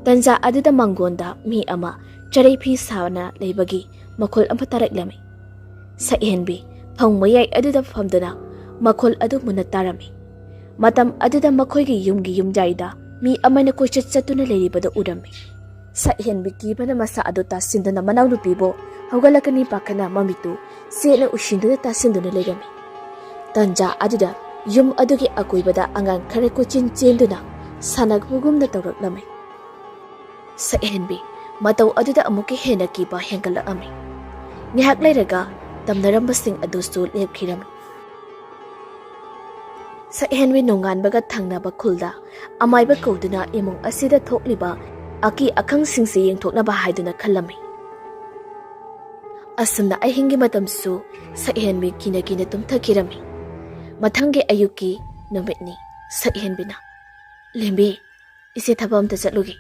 ꯇꯟꯖꯥ ꯑꯗꯨꯗ ꯃꯥꯡꯒꯣꯟꯗ ꯃꯤ ꯑꯃ ꯆꯔꯩ ꯐꯤ ꯁꯥꯅ ꯂꯩꯕꯒꯤ ꯃꯈꯣꯜ ꯑꯃ ꯇꯥꯔꯛꯂꯝꯃꯤ꯫ ꯁꯛꯍꯦꯟꯕꯤ ꯐꯪ ꯃꯌꯥꯏ ꯑꯗꯨꯗ ꯐꯝꯗꯨꯅ ꯃꯈꯣꯜ ꯑꯗꯨ ꯃꯨꯟꯅ ꯇꯥꯔꯝꯃꯤ꯫ ꯃꯇꯝ ꯑꯗꯨꯗ ꯃꯈꯣꯏꯒꯤ ꯌꯨꯝꯒꯤ ꯌꯨꯝꯖꯥꯏꯗ ꯃꯤ ꯑꯃꯅ ꯀꯣꯏꯆꯠ ꯆꯠꯇꯨꯅ ꯂꯩꯔꯤꯕꯗꯨ ꯎꯔꯝꯃꯤ꯫ ꯁꯛꯍꯦꯟꯕꯤ ꯀꯤꯕꯅ ꯃꯁꯥ ꯑꯗꯨ ꯇꯥꯁꯤꯟꯗꯨꯅ ꯃꯅꯥꯎꯅꯨꯄꯤꯕꯨ ꯍꯧꯒꯠꯂꯛꯀꯅꯤ ꯄꯥꯈꯠꯅ ꯃꯃꯤꯠꯇꯨ ꯆꯦꯠꯅ ꯎꯏꯁꯤꯟꯗꯨꯅ ꯇꯥꯁꯤꯟꯗꯨꯅ ꯂꯩꯔꯝꯃꯤ꯫ ꯇꯟꯖꯥ ꯑꯗꯨꯗ ꯌꯨꯝ ꯑꯗꯨꯒꯤ ꯑꯀꯣꯏꯕꯗ ꯑꯉꯥꯡ ꯈꯔ ꯀꯣꯏꯆꯦꯟ ꯆꯦꯟꯗꯨꯅ ꯁꯥꯟꯅꯕꯒꯨꯝꯅ ꯇꯧꯔꯛꯂꯝꯃꯤ꯫ ꯁꯛꯍꯦꯟꯕꯤ ꯃꯇꯧ ꯑꯗꯨꯗ ꯑꯃꯨꯛꯀ ꯍꯦꯟꯅ ꯀꯤꯕ ꯍꯦꯟꯒꯠꯂꯛꯑꯝꯃꯤ꯫ ꯉꯥꯏꯍꯥꯛ ꯂꯩꯔꯒ ꯇꯝꯅꯔꯝꯕꯁꯤꯡ ꯑꯗꯨꯁꯨ ꯂꯦꯞꯈꯤꯔꯝꯃꯤ꯫ ꯁꯛꯍꯦꯟꯕꯤ ꯅꯣꯡꯉꯥꯟꯕꯒ ꯊꯪꯅꯕ ꯈꯨꯜꯗ ꯑꯃꯥꯏꯕ ꯀꯧꯗꯨꯅ ꯏꯃꯨꯡ ꯑꯁꯤꯗ ꯊꯣꯛꯂꯤꯕ ꯑꯀꯤ ꯑꯈꯪꯁꯤꯡꯁꯤ ꯌꯦꯡꯊꯣꯛꯅꯕ ꯍꯥꯏꯗꯨꯅ ꯈꯜꯂꯝꯃꯤ꯫ ꯑꯁꯨꯝꯅ ꯑꯍꯤꯡꯒꯤ ꯃꯇꯝꯁꯨ ꯁꯛꯍꯦꯟꯕꯤ ꯀꯤꯅ ꯀꯤꯅ ꯇꯨꯝꯊꯈꯤꯔꯝꯃꯤ꯫ ꯃꯊꯪꯒꯤ ꯑꯌꯨꯛꯀꯤ ꯅꯨꯃꯤꯠꯅꯤ꯫ ꯁꯛꯍꯦꯟꯕꯤꯅ, "ꯂꯦꯝꯕꯤ, "ꯏꯆꯦ, ꯊꯕꯛ ꯑꯝꯇ ꯆꯠꯂꯨꯒꯦ꯫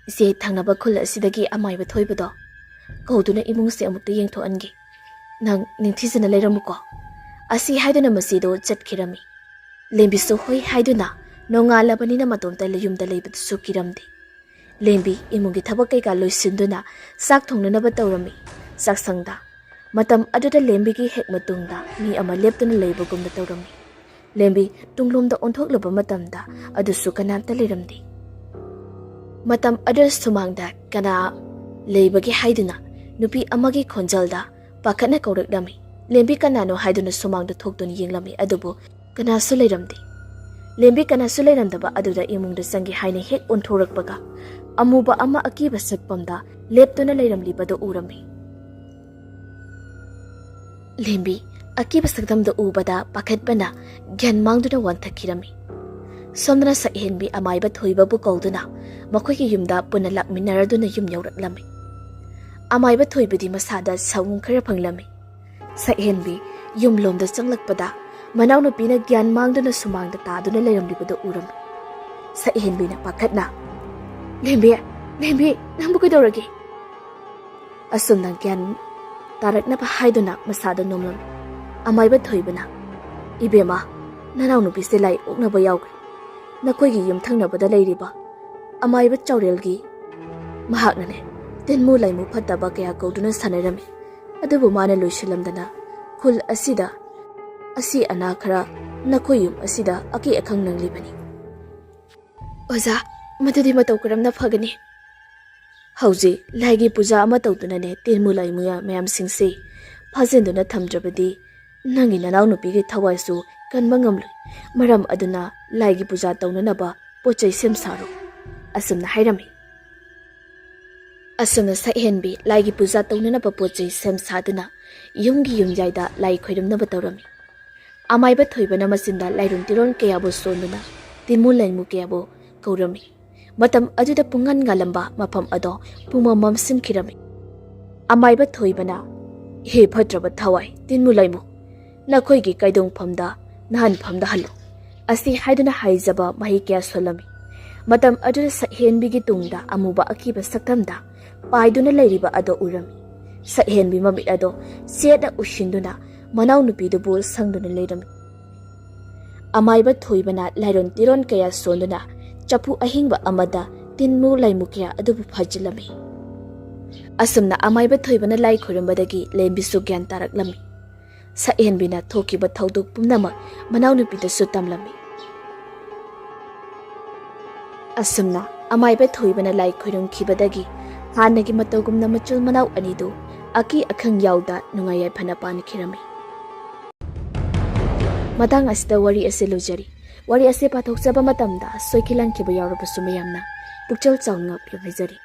ꯏꯆꯦ, ꯊꯪꯅꯕ ꯈꯨꯜ ꯑꯁꯤꯗꯒꯤ ꯑꯃꯥꯏꯕ ꯊꯣꯏꯕꯗꯣ ꯀꯧꯗꯨꯅ ꯏꯃꯨꯡꯁꯦ ꯑꯃꯨꯛꯇ ꯌꯦꯡꯊꯣꯛꯍꯟꯒꯦ꯫ ꯅꯪ ꯅꯤꯡꯊꯤꯖꯅ ꯂꯩꯔꯝꯃꯨꯀꯣ"꯫ ꯑꯁꯤ ꯍꯥꯏꯗꯨꯅ ꯃꯆꯦꯗꯣ ꯆꯠꯈꯤꯔꯝꯃꯤ꯫ ꯂꯦꯝꯕꯤꯁꯨ ꯍꯣꯏ ꯍꯥꯏꯗꯨꯅ ꯅꯣꯡꯉꯥꯜꯂꯕꯅꯤꯅ ꯃꯇꯣꯝꯇ ꯌꯨꯝꯗ ꯂꯩꯕꯗꯨꯁꯨ ꯀꯤꯔꯝꯗꯦ꯫ ꯂꯦꯝꯕꯤ ꯏꯃꯨꯡꯒꯤ ꯊꯕꯛ ꯀꯩꯀꯥ ꯂꯣꯏꯁꯤꯟꯗꯨꯅ ꯆꯥꯛ ꯊꯣꯡꯅꯅꯕ ꯇꯧꯔꯝꯃꯤ꯫ ꯆꯥꯛꯁꯪꯗ ꯃꯇꯝ ꯑꯗꯨꯗ ꯂꯦꯝꯕꯤꯒꯤ ꯍꯦꯛ ꯃꯇꯨꯡꯗ ꯃꯤ ꯑꯃ ꯂꯦꯞꯇꯨꯅ ꯂꯩꯕꯒꯨꯝꯅ ꯇꯧꯔꯝꯃꯤ꯫ ꯂꯦꯝꯕꯤ ꯇꯨꯡꯂꯣꯝꯗ ꯑꯣꯟꯊꯣꯛꯂꯨꯕ ꯃꯇꯝꯗ ꯑꯗꯨꯁꯨ ꯀꯅꯥꯝꯇ ꯂꯩꯔꯝꯗꯦ꯫ ꯃꯇꯝ ꯑꯗꯨꯗ ꯁꯨꯃꯥꯡꯗ ꯀꯅꯥ ꯂꯩꯕꯒꯦ ꯍꯥꯏꯗꯨꯅ ꯅꯨꯄꯤ ꯑꯃꯒꯤ ꯈꯣꯟꯖꯦꯜꯗ ꯄꯥꯈꯠꯅ ꯀꯧꯔꯛꯂꯝꯃꯤ꯫ ꯂꯦꯝꯕꯤ ꯀꯅꯥꯅꯣ ꯍꯥꯏꯗꯨꯅ ꯁꯨꯃꯥꯡꯗ ꯊꯣꯛꯇꯨꯅ ꯌꯦꯡꯂꯝꯃꯤ, ꯑꯗꯨꯕꯨ ꯀꯅꯥꯁꯨ ꯂꯩꯔꯝꯗꯦ꯫ ꯂꯦꯝꯕꯤ ꯀꯅꯥꯁꯨ ꯂꯩꯔꯝꯗꯕ ꯑꯗꯨꯗ ꯏꯃꯨꯡꯗ ꯆꯪꯒꯦ ꯍꯥꯏꯅ ꯍꯦꯛ ꯑꯣꯟꯊꯣꯔꯛꯄꯒ ꯑꯃꯨꯕ ꯑꯃ ꯑꯀꯤꯕ ꯁꯛꯐꯝꯗ ꯂꯦꯞꯇꯨꯅ ꯂꯩꯔꯝꯂꯤꯕꯗꯨ ꯎꯔꯝꯃꯤ꯫ ꯂꯦꯝꯕꯤ ꯑꯀꯤꯕ ꯁꯛꯇꯝꯗꯨ ꯎꯕꯗ ꯄꯥꯈꯠꯄꯅ ꯒ꯭ꯌꯥꯟ ꯃꯥꯡꯗꯨꯅ ꯋꯥꯟꯊꯈꯤꯔꯝꯃꯤ꯫ ꯁꯣꯝꯗꯅ ꯁꯛꯍꯦꯟꯕꯤ ꯑꯃꯥꯏꯕ ꯊꯣꯏꯕꯕꯨ ꯀꯧꯗꯨꯅ ꯃꯈꯣꯏꯒꯤ ꯌꯨꯝꯗ ꯄꯨꯟꯅ ꯂꯥꯛꯃꯤꯟꯅꯔꯗꯨꯅ ꯌꯨꯝ ꯌꯧꯔꯛꯂꯝꯃꯤ꯫ ꯑꯃꯥꯏꯕ ꯊꯣꯏꯕꯗꯤ ꯃꯁꯥꯗ ꯁꯥꯎꯍꯨꯝ ꯈꯔ ꯐꯪꯂꯝꯃꯤ꯫ ꯁꯛꯍꯦꯟꯕꯤ ꯌꯨꯝꯂꯣꯝꯗ ꯆꯪꯂꯛꯄꯗ ꯃꯅꯥꯎꯅꯨꯄꯤꯅ ꯒ꯭ꯌꯥꯟ ꯃꯥꯡꯗꯨꯅ ꯁꯨꯃꯥꯡꯗ ꯇꯥꯗꯨꯅ ꯂꯩꯔꯝꯂꯤꯕꯗꯨ ꯎꯔꯝꯃꯤ꯫ ꯁꯛꯍꯦꯟꯕꯤꯅ ꯄꯥꯈꯠꯅ, "ꯂꯦꯝꯕꯤ, ꯂꯦꯝꯕꯤ, ꯅꯪꯕꯨ ꯀꯩꯗꯧꯔꯒꯦ?" ꯑꯁꯨꯝꯅ ꯒ꯭ꯌꯥꯟ ꯇꯥꯔꯛꯅꯕ ꯍꯥꯏꯗꯨꯅ ꯃꯁꯥꯗ ꯅꯣꯝꯂꯝꯃꯤ꯫ ꯑꯃꯥꯏꯕ ꯊꯣꯏꯕꯅ, "ꯏꯕꯦꯝꯃ, ꯅꯅꯥꯎꯅꯨꯄꯤꯁꯦ ꯂꯥꯏ ꯑꯣꯛꯅꯕ ꯌꯥꯎꯈ꯭ꯔꯦ꯫ ꯅꯈꯣꯏꯒꯤ ꯌꯨꯝꯊꯪꯅꯕꯗ ꯂꯩꯔꯤꯕ ꯑꯃꯥꯏꯕ ꯆꯥꯎꯔꯦꯜꯒꯤ ꯃꯍꯥꯛꯅꯅꯦ ꯇꯤꯟꯃꯨ ꯂꯥꯏꯃꯨ ꯐꯠꯇꯕ ꯀꯌꯥ ꯀꯧꯗꯨꯅ ꯁꯥꯟꯅꯔꯝꯃꯤ꯫ ꯑꯗꯨꯕꯨ ꯃꯥꯅ ꯂꯣꯏꯁꯤꯜꯂꯝꯗꯅ ꯈꯨꯜ ꯑꯁꯤꯗ ꯑꯁꯤ ꯑꯅꯥ ꯈꯔ ꯅꯈꯣꯏ ꯌꯨꯝ ꯑꯁꯤꯗ ꯑꯀꯤ ꯑꯈꯪ ꯅꯪꯂꯤꯕꯅꯤ"꯫ "ꯑꯣꯖꯥ, ꯃꯗꯨꯗꯤ ꯃꯇꯧ ꯀꯔꯝꯅ ꯐꯒꯅꯤ?" "ꯍꯧꯖꯤꯛ ꯂꯥꯏꯒꯤ ꯄꯨꯖꯥ ꯑꯃ ꯇꯧꯗꯨꯅꯅꯦ ꯇꯤꯟꯃꯨ ꯂꯥꯏꯃꯨ ꯃꯌꯥꯝꯁꯤꯡꯁꯤ ꯐꯥꯖꯤꯟꯗꯨꯅ ꯊꯝꯗ꯭ꯔꯕꯗꯤ ꯅꯪꯒꯤ ꯅꯅꯥꯎꯅꯨꯄꯤꯒꯤ ꯊꯋꯥꯏꯁꯨ ꯀꯟꯕ ꯉꯝꯂꯣꯏ꯫ ꯃꯔꯝ ꯑꯗꯨꯅ ꯂꯥꯏꯒꯤ ꯄꯨꯖꯥ ꯇꯧꯅꯅꯕ ꯄꯣꯠ ꯆꯩ ꯁꯦꯝ ꯁꯥꯔꯣ"꯫ ꯑꯁꯨꯝꯅ ꯍꯥꯏꯔꯝꯃꯤ꯫ ꯑꯁꯨꯝꯅ ꯁꯛꯍꯦꯟꯕꯤ ꯂꯥꯏꯒꯤ ꯄꯨꯖꯥ ꯇꯧꯅꯅꯕ ꯄꯣꯠ ꯆꯩ ꯁꯦꯝ ꯁꯥꯗꯨꯅ ꯌꯨꯝꯒꯤ ꯌꯨꯝꯌꯥꯏꯗ ꯂꯥꯏ ꯈꯣꯏꯔꯝꯅꯕ ꯇꯧꯔꯝꯃꯤ꯫ ꯑꯃꯥꯏꯕ ꯊꯣꯏꯕꯅ ꯃꯆꯤꯟꯗ ꯂꯥꯏꯔꯨꯡ ꯇꯤꯔꯣꯟ ꯀꯌꯥꯕꯨ ꯁꯣꯟꯗꯨꯅ ꯇꯤꯟꯃꯨ ꯂꯥꯏꯃꯨ ꯀꯌꯥꯕꯨ ꯀꯧꯔꯝꯃꯤ꯫ ꯃꯇꯝ ꯑꯗꯨꯗ ꯄꯨꯡꯉꯥꯟ ꯉꯥꯜꯂꯝꯕ ꯃꯐꯝ ꯑꯗꯣ ꯄꯨꯝꯃꯝ ꯃꯝꯁꯤꯟꯈꯤꯔꯝꯃꯤ꯫ ꯑꯃꯥꯏꯕ ꯊꯣꯏꯕꯅ, "ꯍꯦ ꯐꯠꯇ꯭ꯔꯕ ꯊꯋꯥꯏ ꯇꯤꯟꯃꯨ ꯂꯥꯏꯃꯨ, ꯅꯈꯣꯏꯒꯤ ꯀꯩꯗꯣꯡꯐꯝꯗ ꯅꯍꯥꯟꯐꯝꯗ ꯍꯜꯂꯨ" ꯑꯁꯤ ꯍꯥꯏꯗꯨꯅ ꯍꯥꯏꯖꯕ ꯃꯍꯩ ꯀꯌꯥ ꯁꯣꯜꯂꯝꯃꯤ꯫ ꯃꯇꯝ ꯑꯗꯨꯗ ꯁꯛꯍꯦꯟꯕꯤꯒꯤ ꯇꯨꯡꯗ ꯑꯃꯨꯕ ꯑꯀꯤꯕ ꯁꯛꯇꯝꯗ ꯄꯥꯏꯗꯨꯅ ꯂꯩꯔꯤꯕ ꯑꯗꯣ ꯎꯔꯝꯃꯤ꯫ ꯁꯛꯍꯦꯟꯕꯤ ꯃꯃꯤꯠ ꯑꯗꯣ ꯆꯦꯠꯅ ꯎꯁꯤꯟꯗꯨꯅ ꯃꯅꯥꯎꯅꯨꯄꯤꯗꯨꯕꯨ ꯁꯪꯗꯨꯅ ꯂꯩꯔꯝꯃꯤ꯫ ꯑꯃꯥꯏꯕ ꯊꯣꯏꯕꯅ ꯂꯥꯏꯔꯣꯟ ꯇꯤꯔꯣꯟ ꯀꯌꯥ ꯁꯣꯟꯗꯨꯅ ꯆꯐꯨ ꯑꯍꯤꯡꯕ ꯑꯃꯗ ꯇꯤꯟꯃꯨ ꯂꯥꯏꯃꯨ ꯀꯌꯥ ꯑꯗꯨꯕꯨ ꯐꯥꯖꯤꯜꯂꯝꯃꯤ꯫ ꯑꯁꯨꯝꯅ ꯑꯃꯥꯏꯕ ꯊꯣꯏꯕꯅ ꯂꯥꯏ ꯈꯣꯏꯔꯝꯕꯗꯒꯤ ꯂꯦꯝꯕꯤꯁꯨ ꯒ꯭ꯌꯥꯟ ꯇꯥꯔꯛꯂꯝꯃꯤ꯫ ꯁꯛꯍꯦꯟꯕꯤꯅ ꯊꯣꯛꯈꯤꯕ ꯊꯧꯗꯣꯛ ꯄꯨꯝꯅꯃꯛ ꯃꯅꯥꯎꯅꯨꯄꯤꯗꯁꯨ ꯇꯝꯂꯝꯃꯤ꯫ ꯑꯁꯨꯝꯅ ꯑꯃꯥꯏꯕ ꯊꯣꯏꯕꯅ ꯂꯥꯏ ꯈꯣꯏꯔꯝꯈꯤꯕꯗꯒꯤ ꯍꯥꯟꯅꯒꯤ ꯃꯇꯧꯒꯨꯝꯅ ꯃꯆꯤꯜ ꯃꯅꯥꯎ ꯑꯅꯤꯗꯨ ꯑꯀꯤ ꯑꯈꯪ ꯌꯥꯎꯗ ꯅꯨꯡꯉꯥꯏ ꯌꯥꯏꯐꯅ ꯄꯥꯟꯈꯤꯔꯝꯃꯤ꯫ ꯃꯇꯥꯡ ꯑꯁꯤꯗ ꯋꯥꯔꯤ ꯑꯁꯤ ꯂꯣꯏꯖꯔꯤ꯫ ꯋꯥꯔꯤ ꯑꯁꯤ ꯄꯥꯊꯣꯛꯆꯕ ꯃꯇꯝꯗ ꯁꯣꯏꯈꯤ ꯂꯥꯟꯈꯤꯕ ꯌꯥꯎꯔꯕꯁꯨ ꯃꯌꯥꯝꯅ ꯄꯨꯛꯆꯦꯜ ꯆꯥꯎꯅ ꯉꯥꯛꯄꯤꯌꯨ ꯍꯥꯏꯖꯔꯤ꯫